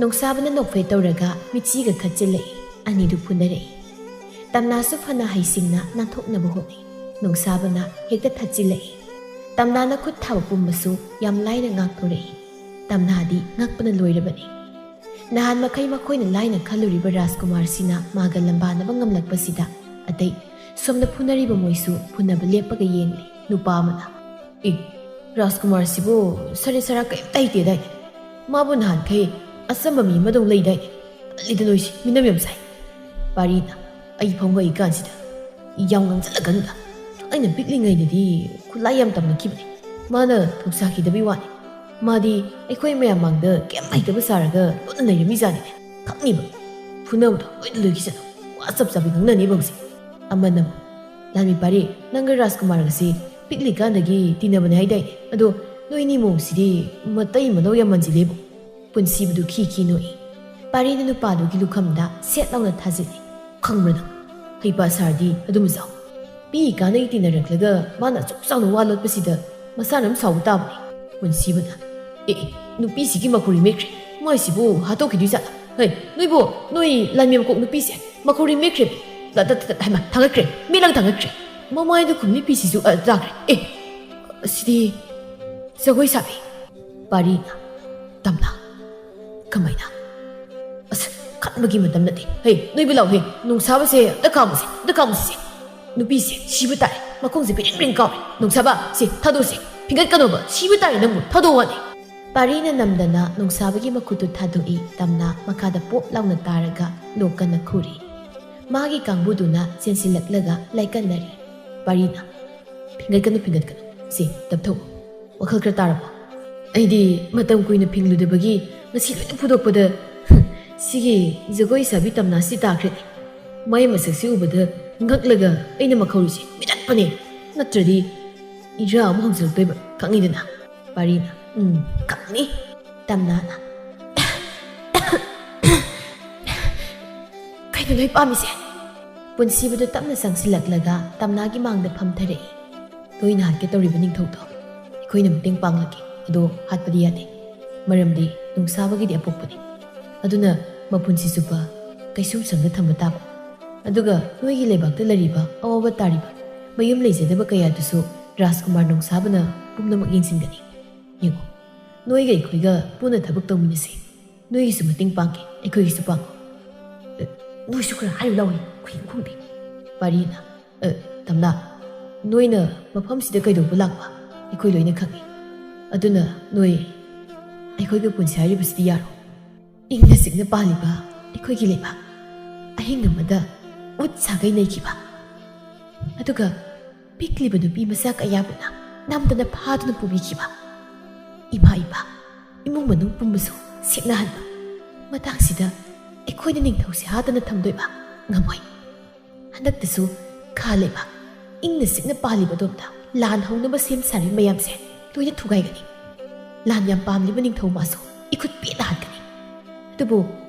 ꯅꯣꯡꯁꯥꯕꯅ ꯅꯣꯛꯐꯦꯠ ꯇꯧꯔꯒ ꯃꯤꯠꯆꯤꯒ ꯈꯠꯆꯤꯜꯂꯛꯏ꯫ ꯑꯅꯤꯗꯨ ꯐꯨꯅꯔꯛꯏ꯫ ꯇꯝꯅꯥꯁꯨ ꯐꯅ ꯍꯩꯁꯤꯡꯅ ꯅꯥꯟꯊꯣꯛꯅꯕ ꯍꯣꯠꯅꯩ꯫ ꯅꯣꯡꯁꯥꯕꯅ ꯍꯦꯛꯇ ꯊꯠꯆꯤꯜꯂꯛꯏ꯫ ꯇꯝꯅꯥꯅ ꯈꯨꯠ ꯊꯥꯕ ꯄꯨꯝꯕꯁꯨ ꯌꯥꯝ ꯂꯥꯏꯅ ꯉꯥꯛꯊꯣꯔꯛꯏ꯫ ꯇꯝꯅꯥꯗꯤ ꯉꯛꯄꯅ ꯂꯣꯏꯔꯕꯅꯤ꯫ ꯅꯍꯥꯟ ꯃꯈꯩ ꯃꯈꯣꯏꯅ ꯂꯥꯏꯅ ꯈꯜꯂꯨꯔꯤꯕ ꯔꯥꯖꯀꯨꯃꯥꯔꯁꯤꯅ ꯃꯥꯒ ꯂꯝꯕꯥꯅꯕ ꯉꯝꯂꯛꯄꯁꯤꯗ ꯑꯇꯩ ꯁꯣꯝꯗ ꯐꯨꯅꯔꯤꯕ ꯃꯣꯏꯁꯨ ꯐꯨꯅꯕ ꯂꯦꯞꯄꯒ ꯌꯦꯡꯂꯤ꯫ ꯅꯨꯄꯥ ꯑꯃꯅ, "ꯑꯦ, ꯔꯥꯖꯀꯨꯃꯥꯔꯁꯤꯕꯨ ꯁꯔꯦ ꯁꯔꯥ ꯀꯔꯤꯝꯇ ꯍꯩꯇꯦꯗꯥꯏꯅꯦ? ꯃꯥꯕꯨ ꯅꯍꯥꯟꯈꯩ ꯑꯆꯝꯕ ꯃꯤ ꯑꯃꯗꯧ ꯂꯩꯗꯥꯏꯅꯦ? ꯇꯜꯂꯤꯗ ꯅꯣꯏꯁꯤ, ꯃꯤꯅꯝ ꯌꯥꯝ ꯁꯥꯏ꯫" ꯄꯥꯔꯤꯅ, "ꯑꯩ ꯐꯝꯒ ꯏꯀꯥꯟꯁꯤꯗ ꯌꯥꯝ ꯉꯥꯡꯁꯤꯜꯂꯛꯀꯅꯨꯗ꯫ ꯑꯩꯅ ꯄꯤꯛꯂꯤꯉꯩꯗꯗꯤ ꯈꯨꯠꯂꯥꯏ ꯌꯥꯝ ꯇꯝꯂꯛꯈꯤꯕꯅꯤ꯫ ꯃꯥꯅ ꯊꯧꯁꯥꯈꯤꯗꯕꯩ ꯋꯥꯅꯤ꯫ ꯃꯥꯗꯤ ꯑꯩꯈꯣꯏ ꯃꯌꯥꯝ ꯃꯥꯡꯗ ꯀꯩꯝ ꯍꯩꯇꯕ ꯁꯥꯔꯒ ꯂꯣꯠꯅ ꯂꯩꯔꯝꯃꯤꯖꯥꯠꯅꯤꯅꯦ꯫ ꯈꯪꯉꯤꯕ? ꯐꯨꯅꯕꯗꯣ ꯂꯣꯏꯅ ꯂꯣꯏꯈꯤꯁꯅꯨ꯫ ꯋꯥ ꯆꯞ ꯆꯥꯕꯤ ꯉꯥꯡꯅꯅꯦꯕ ꯍꯧꯖꯤꯛ꯫ ꯑꯃꯅ ꯑꯃꯨꯛ, "ꯂꯥꯟꯃꯤ ꯄꯥꯔꯤ, ꯅꯪꯒ ꯔꯥꯖꯀꯨꯃꯥꯔꯒꯁꯤ ꯄꯤꯛꯂꯤꯀꯥꯟꯗꯒꯤ ꯇꯤꯟꯅꯕꯅꯦ ꯍꯥꯏꯗꯥꯏꯅꯦ? ꯑꯗꯣ ꯅꯣꯏꯅꯤ ꯃꯑꯣꯡꯁꯤꯗꯤ ꯃꯇꯩ ꯃꯅꯧ ꯌꯥꯝ ꯃꯥꯟꯁꯤꯜꯂꯦꯕꯨ꯫" ꯄꯨꯟꯁꯤꯕꯗꯨ ꯈꯤ ꯈꯤ ꯅꯣꯛꯏ꯫ ꯄꯥꯔꯤꯅ ꯅꯨꯄꯥꯗꯨꯒꯤ ꯂꯨꯈꯝꯗ ꯁꯦꯠ ꯂꯥꯎꯅ ꯊꯥꯖꯤꯜꯂꯤ꯫ "ꯈꯪꯕ꯭ꯔꯥ ꯅꯪ? ꯍꯩꯄꯥ ꯁꯥꯔꯗꯤ ꯑꯗꯨꯝ ꯆꯥꯎ꯫ ꯄꯤꯛꯏꯀꯥꯟꯗꯒꯤ ꯇꯤꯟꯅꯔꯛꯂꯒ ꯃꯥꯅ ꯑꯁꯨꯛ ꯆꯥꯎꯅ ꯋꯥ ꯂꯣꯠꯄꯁꯤꯗ ꯃꯁꯥꯅ ꯑꯗꯨꯝ ꯁꯥꯎꯕ ꯇꯥꯕꯅꯤ꯫" ꯄꯨꯟꯁꯤꯕꯅ, "ꯑꯦ, ꯑꯦ, ꯅꯨꯄꯤꯁꯤꯒꯤ ꯃꯈꯨꯔꯤ ꯃꯦꯠꯈ꯭ꯔꯦ꯫ ꯃꯥꯏꯁꯤꯕꯨ ꯍꯥꯠꯇꯣꯛꯈꯤꯗꯣꯏ ꯖꯥꯠꯂ? ꯍꯩ, ꯅꯣꯏꯕꯨ, ꯅꯣꯏ ꯂꯥꯟꯃꯤ ꯃꯀꯣꯛ ꯅꯨꯄꯤꯁꯦ ꯃꯈꯨꯔꯤ ꯃꯦꯠꯈ꯭ꯔꯦ꯫ ꯇ-, ꯇ-, ꯇ-, ꯇ-, ꯍꯩꯃꯥ, ꯊꯥꯡꯒꯠꯈ꯭ꯔꯦ꯫ ꯃꯦꯠꯂꯒ ꯊꯥꯡꯒꯠꯈ꯭ꯔꯦ꯫ ꯃꯃꯥꯏꯗꯨ ꯈꯨꯝ ꯅꯨꯄꯤꯁꯤꯁꯨ, ꯑ, ꯆꯥꯈ꯭ꯔꯦ꯫ ꯑꯦ, ꯑꯁꯤꯗꯤ ꯖꯒꯣꯏ ꯁꯥꯕꯤ꯫" ꯄꯥꯔꯤꯅ, "ꯇꯝꯅ, ꯀꯃꯥꯏꯅ? ꯑꯁ, ꯈꯟꯕꯒꯤ ꯃꯇꯝ ꯅꯠꯇꯦ꯫ ꯍꯦ, ꯅꯣꯏꯕꯨ ꯂꯥꯎ, ꯍꯦ, ꯅꯨꯡꯁꯥꯕꯁꯦ ꯑꯝꯇ ꯈꯥꯝꯃꯨꯁꯦ, ꯑꯝꯇ ꯈꯥꯝꯃꯨꯁꯦ꯫ ꯅꯨꯄꯤꯁꯦ ꯁꯤꯕ ꯇꯥꯔꯦ, ꯃꯈꯣꯡꯁꯦ ꯕ꯭ꯔꯤꯡ ꯕ꯭ꯔꯤꯡ ꯀꯥꯎꯔꯦ꯫ ꯅꯨꯡꯁꯥꯕ, ꯁꯦ, ꯊꯥꯗꯣꯛꯁꯦ, ꯐꯤꯡꯒꯠꯀꯅꯣꯕ, ꯁꯤꯕ ꯇꯥꯔꯦ ꯅꯪꯕꯨ, ꯊꯥꯗꯣꯛꯑꯣ ꯍꯥꯏꯅꯦ꯫" ꯄꯥꯔꯤꯅ ꯅꯝꯗꯅ ꯅꯨꯡꯁꯥꯕꯒꯤ ꯃꯈꯨꯠꯇꯨ ꯊꯥꯗꯣꯛꯏ꯫ ꯇꯝꯅ ꯃꯈꯥꯗ ꯄꯣꯞ ꯂꯥꯎꯅ ꯇꯥꯔꯒ ꯂꯣꯛ ꯀꯟꯅ ꯈꯨꯔꯤ꯫ ꯃꯥꯒꯤ ꯀꯥꯡꯕꯨꯗꯨꯅ ꯆꯦꯟꯁꯤꯜꯂꯛꯂꯒ ꯂꯥꯏꯀꯠꯅꯔꯤ꯫ ꯄꯥꯔꯤꯅ, "ꯐꯤꯡꯒꯠꯀꯅꯨ, ꯐꯤꯡꯒꯠꯀꯅꯨ꯫ ꯁꯦ, ꯇꯞꯊꯧ꯫ ꯋꯥꯈꯜ ꯈꯔ ꯇꯥꯔꯕꯣ? ꯑꯩꯗꯤ ꯃꯇꯝ ꯀꯨꯏꯅ ꯐꯤꯡꯂꯨꯗꯕꯒꯤ ꯉꯁꯤ ꯂꯣꯏꯅ ꯐꯨꯗꯣꯛꯄꯗ, ꯁꯤꯒꯤ ꯖꯒꯣꯏ ꯁꯥꯕꯤ ꯇꯝꯅꯥꯁꯤ ꯇꯥꯈ꯭ꯔꯦ꯫ ꯃꯥꯏ ꯃꯁꯛꯁꯤ ꯎꯕꯗ ꯉꯛꯂꯒ ꯑꯩꯅ ꯃꯈꯧꯔꯤꯁꯦ ꯃꯤꯇꯠꯄꯅꯦ꯫ ꯅꯠꯇ꯭ꯔꯗꯤ ꯏꯔꯥ ꯑꯃ ꯍꯧꯖꯤꯜꯂꯛꯇꯣꯏꯕ, ꯈꯪꯉꯤꯗꯅ꯫" ꯄꯥꯔꯤꯅ, "ꯎꯝ, ꯈꯪꯅꯤ꯫" ꯇꯝꯅꯥꯅ, "ꯀꯩꯅꯣ ꯅꯣꯏ ꯄꯥꯝꯃꯤꯁꯦ?" ꯄꯨꯟꯁꯤꯕꯗꯨ ꯇꯞꯅ ꯆꯪꯁꯤꯜꯂꯛꯂꯒ ꯇꯝꯅꯥꯒꯤ ꯃꯥꯡꯗ ꯐꯝꯊꯔꯛꯏ꯫ "ꯅꯣꯏꯅ ꯍꯥꯠꯀꯦ ꯇꯧꯔꯤꯕ ꯅꯤꯡꯊꯧꯗꯣ ꯑꯩꯈꯣꯏꯅ ꯃꯇꯦꯡ ꯄꯥꯡꯂꯒꯦ, ꯑꯗꯣ ꯍꯥꯠꯄꯗꯤ ꯌꯥꯗꯦ꯫ ꯃꯔꯝꯗꯤ ꯅꯨꯡꯁꯥꯕꯒꯤꯗꯤ ꯑꯄꯣꯛꯄꯅꯤ꯫ ꯑꯗꯨꯅ ꯃꯄꯨꯟꯁꯤ ꯆꯨꯞꯄ ꯀꯩꯁꯨꯝꯁꯪꯗ ꯊꯝꯕ ꯇꯥꯕ꯫ ꯑꯗꯨꯒ ꯅꯣꯏꯒꯤ ꯂꯩꯕꯥꯛꯇ ꯂꯩꯔꯤꯕ ꯑꯋꯥꯕ ꯇꯥꯔꯤꯕ ꯃꯌꯨꯝ ꯂꯩꯖꯗꯕ ꯀꯌꯥꯗꯨꯁꯨ ꯔꯥꯖꯀꯨꯃꯥꯔ ꯅꯨꯡꯁꯥꯕꯅ ꯄꯨꯝꯅꯃꯛ ꯌꯦꯡꯁꯤꯟꯒꯅꯤ꯫ ꯌꯦꯡꯉꯨ, ꯅꯣꯏꯒ ꯑꯩꯈꯣꯏꯒ ꯄꯨꯟꯅ ꯊꯕꯛ ꯇꯧꯃꯤꯟꯅꯁꯤ꯫ ꯅꯣꯏꯒꯤꯁꯨ ꯃꯇꯦꯡ ꯄꯥꯡꯒꯦ, ꯑꯩꯈꯣꯏꯒꯤꯁꯨ ꯄꯥꯡꯉꯨ꯫" "ꯑꯦ, ꯅꯣꯏꯁꯨ ꯈꯔ ꯍꯥꯏꯔꯨ ꯂꯥꯎꯋꯦ, ꯈꯨꯏ ꯈꯣꯡꯗꯦ꯫" ꯄꯥꯔꯤꯅ, "ꯑꯦ, ꯇꯝꯅꯥ, ꯅꯣꯏꯅ ꯃꯐꯝꯁꯤꯗ ꯀꯩꯗꯧꯕ ꯂꯥꯛꯄ ꯑꯩꯈꯣꯏ ꯂꯣꯏꯅ ꯈꯪꯏ꯫ ꯑꯗꯨꯅ ꯅꯣꯏ ꯑꯩꯈꯣꯏꯒ ꯄꯨꯟꯁꯤ ꯍꯥꯏꯔꯤꯕꯁꯤꯗꯤ ꯌꯥꯔꯣꯏ꯫ ꯏꯪꯅ ꯆꯤꯛꯅ ꯄꯥꯜꯂꯤꯕ ꯑꯩꯈꯣꯏꯒꯤ ꯂꯩꯕꯥꯛ, ꯑꯍꯤꯡ ꯑꯃꯗ ꯎꯠ ꯁꯥꯒꯩ ꯅꯩꯈꯤꯕ, ꯑꯗꯨꯒ ꯄꯤꯛꯂꯤꯕ ꯅꯨꯄꯤ ꯃꯆꯥ ꯀꯌꯥꯕꯨꯅ ꯅꯝꯗꯅ ꯐꯥꯗꯨꯅ ꯄꯨꯕꯤꯈꯤꯕ꯫ ꯏꯃꯥ ꯏꯄꯥ, ꯏꯃꯨꯡ ꯃꯅꯨꯡ ꯄꯨꯝꯕꯁꯨ ꯁꯤꯠꯅꯍꯟꯕ꯫ ꯃꯇꯥꯡꯁꯤꯗ ꯑꯩꯈꯣꯏꯅ ꯅꯤꯡꯊꯧꯁꯦ ꯍꯥꯠꯇꯅ ꯊꯝꯗꯣꯏꯕ ꯉꯝꯃꯣꯏ꯫ ꯍꯟꯗꯛꯇꯁꯨ ꯈꯥ ꯂꯩꯕꯥꯛ ꯏꯪꯅ ꯆꯤꯛꯅ ꯄꯥꯜꯂꯤꯕ ꯑꯗꯣꯝꯗ ꯂꯥꯟ ꯍꯧꯅꯕ ꯁꯦꯝ ꯁꯥꯔꯤ ꯃꯌꯥꯝꯁꯦ ꯂꯣꯏꯅ ꯊꯨꯒꯥꯏꯒꯅꯤ꯫ ꯂꯥꯟ ꯌꯥꯝ ꯄꯥꯝꯂꯤꯕ ꯅꯤꯡꯊꯧ ꯃꯥꯁꯨ ꯏꯈꯨꯠ ꯄꯦꯠꯅ ꯍꯥꯠꯀꯅꯤ꯫ ꯑꯗꯨꯕꯨ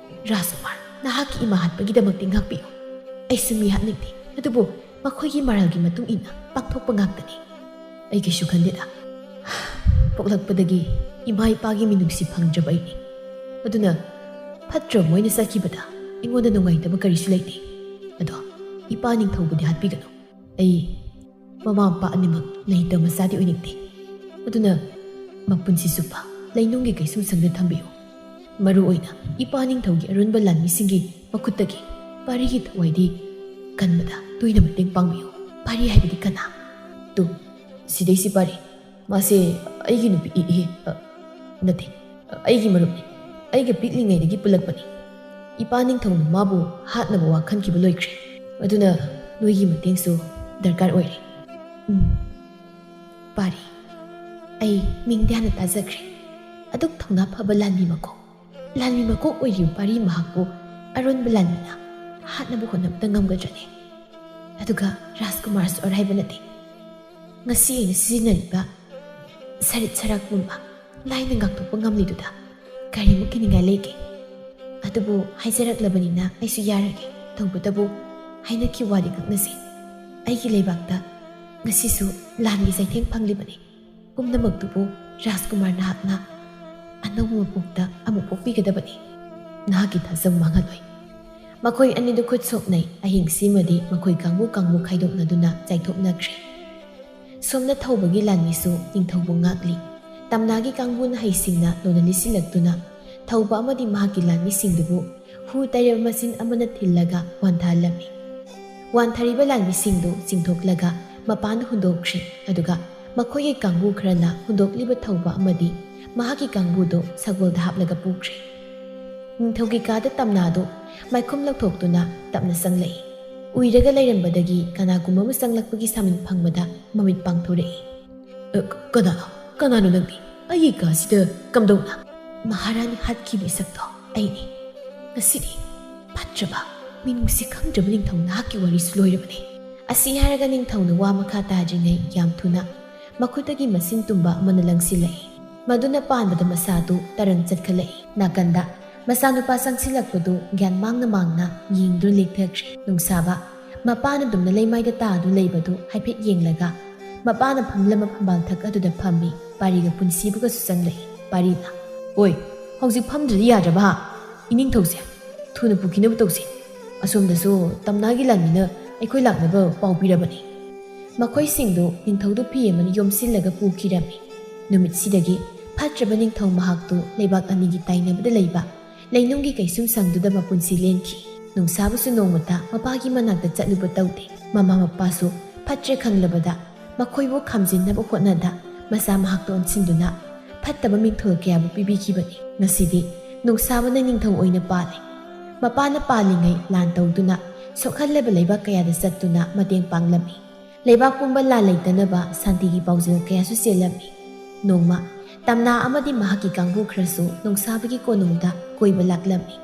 ꯔꯥꯖꯀꯨꯃꯥꯔ, ꯅꯍꯥꯛꯀꯤ ꯏꯃꯥ ꯍꯥꯠꯄꯒꯤꯗꯃꯛꯇꯤ ꯉꯥꯛꯄꯤꯌꯨ꯫ ꯑꯩꯁꯨ ꯃꯤ ꯍꯥꯠꯅꯤꯡꯗꯦ, ꯑꯗꯨꯕꯨ ꯃꯈꯣꯏꯒꯤ ꯃꯔꯥꯜꯒꯤ ꯃꯇꯨꯡ ꯏꯟꯅ ꯄꯥꯡꯊꯣꯛꯄ ꯉꯥꯛꯇꯅꯤ꯫ ꯑꯩ ꯀꯩꯁꯨ ꯈꯟꯗꯦꯗ꯫ ꯄꯣꯛꯂꯛꯄꯗꯒꯤ ꯏꯃꯥ ꯏꯄꯥꯒꯤ ꯃꯤꯅꯨꯡꯁꯤ ꯐꯪꯗ꯭ꯔꯕ ꯑꯩꯅꯤ꯫ ꯑꯗꯨꯅ ꯐꯠꯇ꯭ꯔꯕ ꯃꯣꯏꯅ ꯆꯠꯈꯤꯕꯗ ꯑꯩꯉꯣꯟꯗ ꯅꯨꯡꯉꯥꯏꯇꯕ ꯀꯔꯤꯁꯨ ꯂꯩꯇꯦ꯫ ꯑꯗꯣ ꯏꯄꯥ ꯅꯤꯡꯊꯧꯕꯨꯗꯤ ꯍꯥꯠꯄꯤꯒꯅꯨ꯫ ꯑꯩ ꯃꯃꯥ ꯃꯄꯥ ꯑꯅꯤꯃꯛ ꯂꯩꯇꯕ ꯃꯆꯥꯗꯤ ꯑꯣꯏꯅꯤꯡꯗꯦ꯫ ꯑꯗꯨꯅ ꯃꯄꯨꯟꯁꯤ ꯆꯨꯞꯄ ꯂꯩꯅꯨꯡꯒꯤ ꯀꯩꯁꯨꯝꯁꯪꯗ ꯊꯝꯕꯤꯌꯨ꯫ ꯃꯔꯨ ꯑꯣꯏꯅ ꯏꯄꯥ ꯅꯤꯡꯊꯧꯒꯤ ꯑꯔꯣꯟꯕ ꯂꯥꯟꯃꯤꯁꯤꯡꯒꯤ ꯃꯈꯨꯠꯇꯒꯤ ꯄꯥꯔꯤꯒꯤ ꯊꯋꯥꯏꯗꯤ ꯀꯟꯕꯗ ꯇꯣꯏꯅ ꯃꯇꯦꯡ ꯄꯥꯡꯕꯤꯌꯨ꯫ ꯄꯥꯔꯤ ꯍꯥꯏꯕꯗꯤ ꯀꯅꯥ? ꯇꯨ, ꯁꯤꯗꯩꯁꯤ ꯄꯥꯔꯤ꯫ ꯃꯥꯁꯦ ꯑꯩꯒꯤ ꯅꯨꯄꯤ, ꯏ, ꯏ, ꯑ, ꯅꯠꯇꯦ, ꯑꯩꯒꯤ ꯃꯔꯨꯞꯅꯤ꯫ ꯑꯩꯒ ꯄꯤꯛꯂꯤꯉꯩꯗꯒꯤ ꯄꯨꯜꯂꯛꯄꯅꯤ꯫ ꯏꯄꯥ ꯅꯤꯡꯊꯧꯅ ꯃꯥꯕꯨ ꯍꯥꯠꯅꯕ ꯋꯥ ꯈꯟꯈꯤꯕ ꯂꯣꯏꯈ꯭ꯔꯦ꯫ ꯑꯗꯨꯅ ꯅꯣꯏꯒꯤ ꯃꯇꯦꯡꯁꯨ ꯗꯔꯀꯥꯔ ꯑꯣꯏꯔꯦ꯫ ꯎꯝ, ꯄꯥꯔꯤ, ꯑꯩ ꯃꯤꯡꯗꯤ ꯍꯥꯟꯅ ꯇꯥꯖꯈ꯭ꯔꯦ꯫ ꯑꯗꯨꯛ ꯊꯧꯅꯥ ꯐꯕ ꯂꯥꯟꯃꯤ ꯃꯀꯣꯛ, ꯂꯥꯟꯃꯤ ꯃꯀꯣꯛ ꯑꯣꯏꯔꯤꯕ ꯄꯥꯔꯤ ꯃꯍꯥꯛꯄꯨ ꯑꯔꯣꯟꯕ ꯂꯥꯟꯃꯤꯅ ꯍꯥꯠꯅꯕ ꯍꯣꯠꯅꯕꯗ ꯉꯝꯒꯗ꯭ꯔꯅꯦ? ꯑꯗꯨꯒ ꯔꯥꯖꯀꯨꯃꯥꯔꯁꯨ ꯑꯔꯥꯏꯕ ꯅꯠꯇꯦ꯫ ꯉꯁꯤ ꯑꯩꯅ ꯁꯤꯖꯤꯟꯅꯔꯤꯕ ꯁꯔꯤꯠ ꯁꯔꯥꯛ ꯄꯨꯝꯕ ꯂꯥꯏꯅ ꯉꯥꯛꯊꯣꯛꯄ ꯉꯝꯂꯤꯗꯨꯗ ꯀꯔꯤꯃꯨꯛ ꯀꯤꯅꯤꯡꯉꯥꯏ ꯂꯩꯒꯦ? ꯑꯗꯨꯕꯨ ꯍꯥꯏꯖꯔꯛꯂꯕꯅꯤꯅ ꯑꯩꯁꯨ ꯌꯥꯔꯒꯦ꯫ ꯇꯧꯕꯇꯕꯨ ꯍꯥꯏꯅꯈꯤꯕ ꯋꯥꯗꯤ ꯉꯥꯛꯅꯁꯤ꯫ ꯑꯩꯒꯤ ꯂꯩꯕꯥꯛꯇ ꯉꯁꯤꯁꯨ ꯂꯥꯟꯒꯤ ꯆꯩꯊꯦꯡ ꯐꯪꯂꯤꯕꯅꯤ꯫ ꯄꯨꯝꯅꯃꯛꯇꯨꯕꯨ ꯔꯥꯖꯀꯨꯃꯥꯔ ꯅꯍꯥꯛꯅ ꯑꯅꯧꯕ ꯃꯄꯣꯛꯇ ꯑꯃꯨꯛ ꯄꯣꯛꯄꯤꯒꯗꯕꯅꯤ꯫ ꯅꯍꯥꯛꯀꯤ ꯊꯥꯖꯕ ꯃꯥꯡꯍꯜꯂꯣꯏ꯫ ꯃꯈꯣꯏ ꯑꯅꯤꯗꯨ ꯈꯨꯠ ꯁꯣꯛꯅꯩ꯫ ꯑꯍꯤꯡꯁꯤꯃꯗꯤ ꯃꯈꯣꯏ ꯀꯥꯡꯕꯨ ꯀꯥꯡꯕꯨ ꯈꯥꯏꯗꯣꯛꯅꯗꯨꯅ ꯆꯥꯏꯊꯣꯛꯅꯈ꯭ꯔꯦ꯫ ꯁꯣꯝꯅ ꯊꯧꯕꯒꯤ ꯂꯥꯟꯃꯤꯁꯨ ꯅꯤꯡꯊꯧꯕꯨ ꯉꯥꯛꯂꯤ꯫ ꯇꯝꯅꯥꯒꯤ ꯀꯥꯡꯕꯨꯅ ꯍꯩꯁꯤꯡꯅ ꯅꯣꯡꯅ ꯂꯤꯠꯁꯤꯜꯂꯛꯇꯨꯅ ꯊꯧꯕ ꯑꯃꯗꯤ ꯃꯍꯥꯛꯀꯤ ꯂꯥꯟꯃꯤꯁꯤꯡꯗꯨꯕꯨ ꯍꯨ ꯇꯩꯔꯕ ꯃꯆꯤꯟ ꯑꯃꯅ ꯊꯤꯜꯂꯒ ꯋꯥꯟꯊꯍꯜꯂꯝꯃꯤ꯫ ꯋꯥꯟꯊꯔꯤꯕ ꯂꯥꯟꯃꯤꯁꯤꯡꯗꯨ ꯆꯤꯡꯊꯣꯛꯂꯒ ꯃꯄꯥꯟꯗ ꯍꯨꯟꯗꯣꯛꯈ꯭ꯔꯦ꯫ ꯑꯗꯨꯒ ꯃꯈꯣꯏꯒꯤ ꯀꯥꯡꯕꯨ ꯈꯔꯅ ꯍꯨꯟꯗꯣꯛꯂꯤꯕ ꯊꯧꯕ ꯑꯃꯗꯤ ꯃꯍꯥꯛꯀꯤ ꯀꯥꯡꯕꯨꯗꯨ ꯁꯒꯣꯜꯗ ꯍꯥꯞꯂꯒ ꯄꯨꯈ꯭ꯔꯦ꯫ ꯅꯤꯡꯊꯧꯒꯤ ꯀꯥꯗ ꯇꯝꯅꯥꯗꯨ ꯃꯥꯏꯈꯨꯝ ꯂꯧꯊꯣꯛꯇꯨꯅ ꯇꯞꯅ ꯆꯪꯂꯛꯏ꯫ ꯎꯏꯔꯒ ꯂꯩꯔꯝꯕꯗꯒꯤ ꯀꯅꯥꯒꯨꯝꯕ ꯑꯃ ꯆꯪꯂꯛꯄꯒꯤ ꯁꯃꯤꯟ ꯐꯪꯕꯗ ꯃꯃꯤꯠ ꯄꯥꯡꯊꯣꯔꯛꯏ꯫ "ꯑ, ꯀꯅꯥꯅꯣ? ꯀꯅꯥꯅꯣ ꯅꯪꯗꯤ? ꯑꯩꯒꯤ ꯀꯥꯁꯤꯗ ꯀꯝꯗꯧꯅ?" "ꯃꯍꯥꯔꯥꯅꯤ ꯍꯥꯠꯈꯤꯕ ꯏꯁꯛꯇꯣ ꯑꯩꯅꯤ꯫ ꯉꯁꯤꯗꯤ ꯐꯠꯇ꯭ꯔꯕ, ꯃꯤꯅꯨꯡꯁꯤ ꯈꯪꯗ꯭ꯔꯕ ꯅꯤꯡꯊꯧ ꯅꯍꯥꯛꯀꯤ ꯋꯥꯔꯤꯁꯨ ꯂꯣꯏꯔꯕꯅꯤ꯫" ꯑꯁꯤ ꯍꯥꯏꯔꯒ ꯅꯤꯡꯊꯧꯅ ꯋꯥ ꯃꯈꯥ ꯇꯥꯗ꯭ꯔꯤꯉꯩ ꯌꯥꯝ ꯊꯨꯅ ꯃꯈꯨꯠꯇꯒꯤ ꯃꯁꯤꯟ ꯇꯨꯝꯕ ꯑꯃꯅ ꯂꯪꯁꯤꯜꯂꯛꯏ꯫ ꯃꯗꯨꯅ ꯄꯥꯟꯕꯗ ꯃꯁꯥꯗꯨ ꯇꯔꯪ ꯆꯠꯈꯠꯂꯛꯏ꯫ ꯅꯥꯀꯟꯗ ꯃꯆꯥꯅꯨꯄꯥ ꯆꯪꯁꯤꯜꯂꯛꯄꯗꯨ ꯒ꯭ꯌꯥꯟ ꯃꯥꯡꯅ ꯃꯥꯡꯅ ꯌꯦꯡꯗꯨꯅ ꯂꯦꯛꯊꯈ꯭ꯔꯦ꯫ ꯅꯨꯡꯁꯥꯕ ꯃꯄꯥꯅ ꯗꯨꯝꯅ ꯂꯩꯃꯥꯏꯗ ꯇꯥꯗꯨꯅ ꯂꯩꯕꯗꯨ ꯍꯥꯏꯐꯦꯠ ꯌꯦꯡꯂꯒ ꯃꯄꯥꯅ ꯐꯝꯂꯝꯕ ꯐꯝꯕꯥꯜ ꯊꯛ ꯑꯗꯨꯗ ꯐꯝꯃꯤ꯫ ꯄꯥꯔꯤꯒ ꯄꯨꯟꯁꯤꯕꯒꯁꯨ ꯆꯪꯂꯛꯏ꯫ ꯄꯥꯔꯤꯅ, "ꯑꯣꯏ, ꯍꯧꯖꯤꯛ ꯐꯝꯗ꯭ꯔꯗꯤ ꯌꯥꯗ꯭ꯔꯕ ꯍꯥ? ꯏꯅꯤꯡꯊꯧꯁꯦ ꯊꯨꯅ ꯄꯨꯈꯤꯅꯕ ꯇꯧꯁꯤ꯫ ꯑꯁꯣꯝꯗꯁꯨ ꯇꯝꯅꯥꯒꯤ ꯂꯥꯟꯃꯤꯅ ꯑꯩꯈꯣꯏ ꯂꯥꯛꯅꯕ ꯄꯥꯎ ꯄꯤꯔꯕꯅꯤ꯫" ꯃꯈꯣꯏꯁꯤꯡꯗꯨ ꯅꯤꯡꯊꯧꯗꯨ ꯐꯤ ꯑꯃꯅ ꯌꯣꯝꯁꯤꯜꯂꯒ ꯄꯨꯈꯤꯔꯝꯃꯤ꯫ ꯅꯨꯃꯤꯠꯁꯤꯗꯒꯤ ꯐꯠꯇ꯭ꯔꯕ ꯅꯤꯡꯊꯧ ꯃꯍꯥꯛꯇꯨ ꯂꯩꯕꯥꯛ ꯑꯅꯤꯒꯤ ꯇꯥꯏꯅꯕꯗ ꯂꯩꯕ ꯂꯩꯅꯨꯡꯒꯤ ꯀꯩꯁꯨꯝ ꯁꯪꯗꯨꯗ ꯃꯄꯨꯟꯁꯤ ꯂꯦꯟꯈꯤ꯫ ꯅꯨꯡꯁꯥꯕꯁꯨ ꯅꯣꯡꯃꯇ ꯃꯄꯥꯒꯤ ꯃꯅꯥꯛꯇ ꯆꯠꯂꯨꯕ ꯇꯧꯗꯦ꯫ ꯃꯃꯥ ꯃꯄꯥꯁꯨ ꯐꯠꯇ꯭ꯔꯦ ꯈꯪꯂꯕꯗ ꯃꯈꯣꯏꯕꯨ ꯈꯥꯝꯖꯤꯟꯅꯕ ꯍꯣꯠꯅꯗ ꯃꯆꯥ ꯃꯍꯥꯛꯇ ꯑꯣꯟꯁꯤꯟꯗꯨꯅ ꯐꯠꯇꯕ ꯃꯤꯡꯊꯣꯜ ꯀꯌꯥꯕꯨ ꯄꯤꯕꯤꯈꯤꯕꯅꯤ꯫ ꯉꯁꯤꯗꯤ ꯅꯨꯡꯁꯥꯕꯅ ꯅꯤꯡꯊꯧ ꯑꯣꯏꯅ ꯄꯥꯜꯂꯤ꯫ ꯃꯄꯥꯅ ꯄꯥꯜꯂꯤꯉꯩ ꯂꯥꯟ ꯇꯧꯗꯨꯅ ꯁꯣꯛꯍꯜꯂꯕ ꯂꯩꯕꯥꯛ ꯀꯌꯥꯗ ꯆꯠꯇꯨꯅ ꯃꯇꯦꯡ ꯄꯥꯡꯂꯝꯃꯤ꯫ ꯂꯩꯕꯥꯛ ꯄꯨꯝꯕ ꯂꯥꯟ ꯂꯩꯇꯅꯕ ꯁꯥꯟꯇꯤꯒꯤ ꯄꯥꯎꯖꯦꯜ ꯀꯌꯥꯁꯨ ꯆꯦꯜꯂꯝꯃꯤ꯫ ꯅꯣꯡꯃ ꯇꯝꯅꯥ ꯑꯃꯗꯤ ꯃꯍꯥꯛꯀꯤ ꯀꯥꯡꯕꯨ ꯈꯔꯁꯨ ꯅꯨꯡꯁꯥꯕꯒꯤ ꯀꯣꯅꯨꯡꯗ ꯀꯣꯏꯕ ꯂꯥꯛꯂꯝꯃꯤ꯫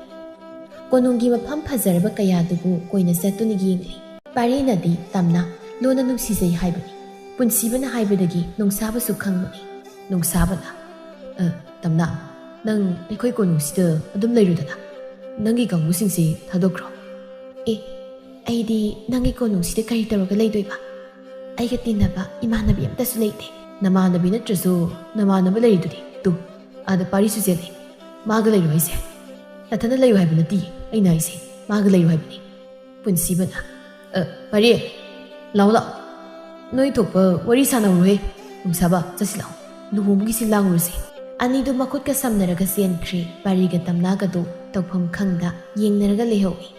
ꯀꯣꯅꯨꯡꯒꯤ ꯃꯐꯝ ꯐꯖꯔꯕ ꯀꯌꯥꯗꯨꯕꯨ ꯀꯣꯏꯅ ꯆꯠꯇꯨꯅ ꯌꯦꯡꯂꯤ꯫ ꯄꯥꯔꯤꯅꯗꯤ ꯇꯝꯅꯥ ꯂꯨꯅ ꯅꯨꯡꯁꯤꯖꯩ ꯍꯥꯏꯕꯅꯤ꯫ ꯄꯨꯟꯁꯤꯕꯅ ꯍꯥꯏꯕꯗꯒꯤ ꯅꯨꯡꯁꯥꯕꯁꯨ ꯈꯪꯂꯛꯏ꯫ ꯅꯨꯡꯁꯥꯕꯅ, "ꯑ, ꯇꯝꯅꯥ, ꯅꯪ ꯑꯩꯈꯣꯏ ꯀꯣꯅꯨꯡꯁꯤꯗ ꯑꯗꯨꯝ ꯂꯩꯔꯨꯗꯅ꯫ ꯅꯪꯒꯤ ꯀꯥꯡꯕꯨꯁꯤꯡꯁꯤ ꯊꯥꯗꯣꯛꯈ꯭ꯔꯣ꯫" "ꯑꯦ, ꯑꯩꯗꯤ ꯅꯪꯒꯤ ꯀꯣꯅꯨꯡꯁꯤꯗ ꯀꯔꯤ ꯇꯧꯔꯒ ꯂꯩꯗꯣꯏꯕ? ꯑꯩꯒ ꯇꯤꯟꯅꯕ ꯏꯃꯥꯟꯅꯕꯤ ꯑꯝꯇꯁꯨ ꯂꯩꯇꯦ꯫" "ꯅꯃꯥꯟꯅꯕꯤ ꯅꯠꯇ꯭ꯔꯁꯨ ꯅꯃꯥꯟꯅꯕ ꯂꯩꯔꯤꯗꯨꯗꯤ꯫ ꯇꯨ, ꯑꯥꯗ ꯄꯥꯔꯤꯁꯨ ꯆꯦꯜꯂꯤ꯫ ꯃꯥꯒ ꯂꯩꯔꯣ ꯍꯥꯏꯁꯦ꯫ ꯅꯊꯟꯗ ꯂꯩꯌꯨ ꯍꯥꯏꯕ ꯅꯠꯇꯦ ꯑꯩꯅ ꯍꯥꯏꯁꯦ꯫ ꯃꯥꯒ ꯂꯩꯌꯨ ꯍꯥꯏꯕꯅꯤ꯫" ꯄꯨꯟꯁꯤꯕꯅ, "ꯑ, ꯄꯥꯔꯤ, ꯂꯥꯛꯑꯣ, ꯂꯥꯛꯑꯣ꯫ ꯅꯣꯏ ꯊꯣꯛꯄ ꯋꯥꯔꯤ ꯁꯥꯟꯅꯧꯔꯣꯍꯦ꯫ ꯅꯨꯡꯁꯥꯕ, ꯆꯠꯁꯤ ꯂꯥꯛꯑꯣ꯫ ꯂꯨꯍꯣꯡꯕꯒꯤꯁꯤ ꯂꯥꯡꯉꯨꯔꯁꯤ꯫" ꯑꯅꯤꯗꯨ ꯃꯈꯨꯠꯀ ꯁꯝꯅꯔꯒ ꯆꯦꯟꯈ꯭ꯔꯦ꯫ ꯄꯥꯔꯤꯒ ꯇꯝꯅꯥꯒꯗꯨ ꯇꯧꯐꯝ ꯈꯪꯗ ꯌꯦꯡꯅꯔꯒ ꯂꯩꯍꯧꯏ꯫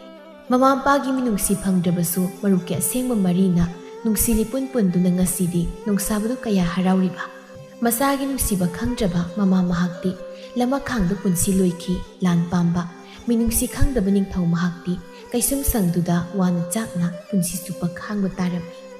ꯃꯃꯥ ꯃꯄꯥꯒꯤ ꯃꯤꯅꯨꯡꯁꯤ ꯐꯪꯗ꯭ꯔꯕꯁꯨ ꯃꯔꯨꯞꯀꯤ ꯑꯁꯦꯡꯕ ꯃꯔꯤꯅ ꯅꯨꯡꯁꯤꯂꯤ ꯄꯨꯟ ꯄꯨꯟꯗꯨꯅ ꯉꯁꯤꯗꯤ ꯅꯨꯡꯁꯥꯕꯗꯨ ꯀꯌꯥ ꯍꯔꯥꯎꯔꯤꯕ꯫ ꯃꯆꯥꯒꯤ ꯅꯨꯡꯁꯤꯕ ꯈꯪꯗ꯭ꯔꯕ ꯃꯃꯥ ꯃꯍꯥꯛꯇꯤ ꯂꯃꯈꯥꯡꯗ ꯄꯨꯟꯁꯤ ꯂꯣꯏꯈꯤ꯫ ꯂꯥꯟ ꯄꯥꯝꯕ ꯃꯤꯅꯨꯡꯁꯤ ꯈꯪꯗꯕ ꯅꯤꯡꯊꯧ ꯃꯍꯥꯛꯇꯤ ꯀꯩꯁꯨꯝ ꯁꯪꯗꯨꯗ ꯋꯥꯅ ꯆꯥꯛꯅ ꯄꯨꯟꯁꯤ ꯆꯨꯞꯄ ꯈꯥꯡꯕ ꯇꯥꯔꯝꯃꯤ꯫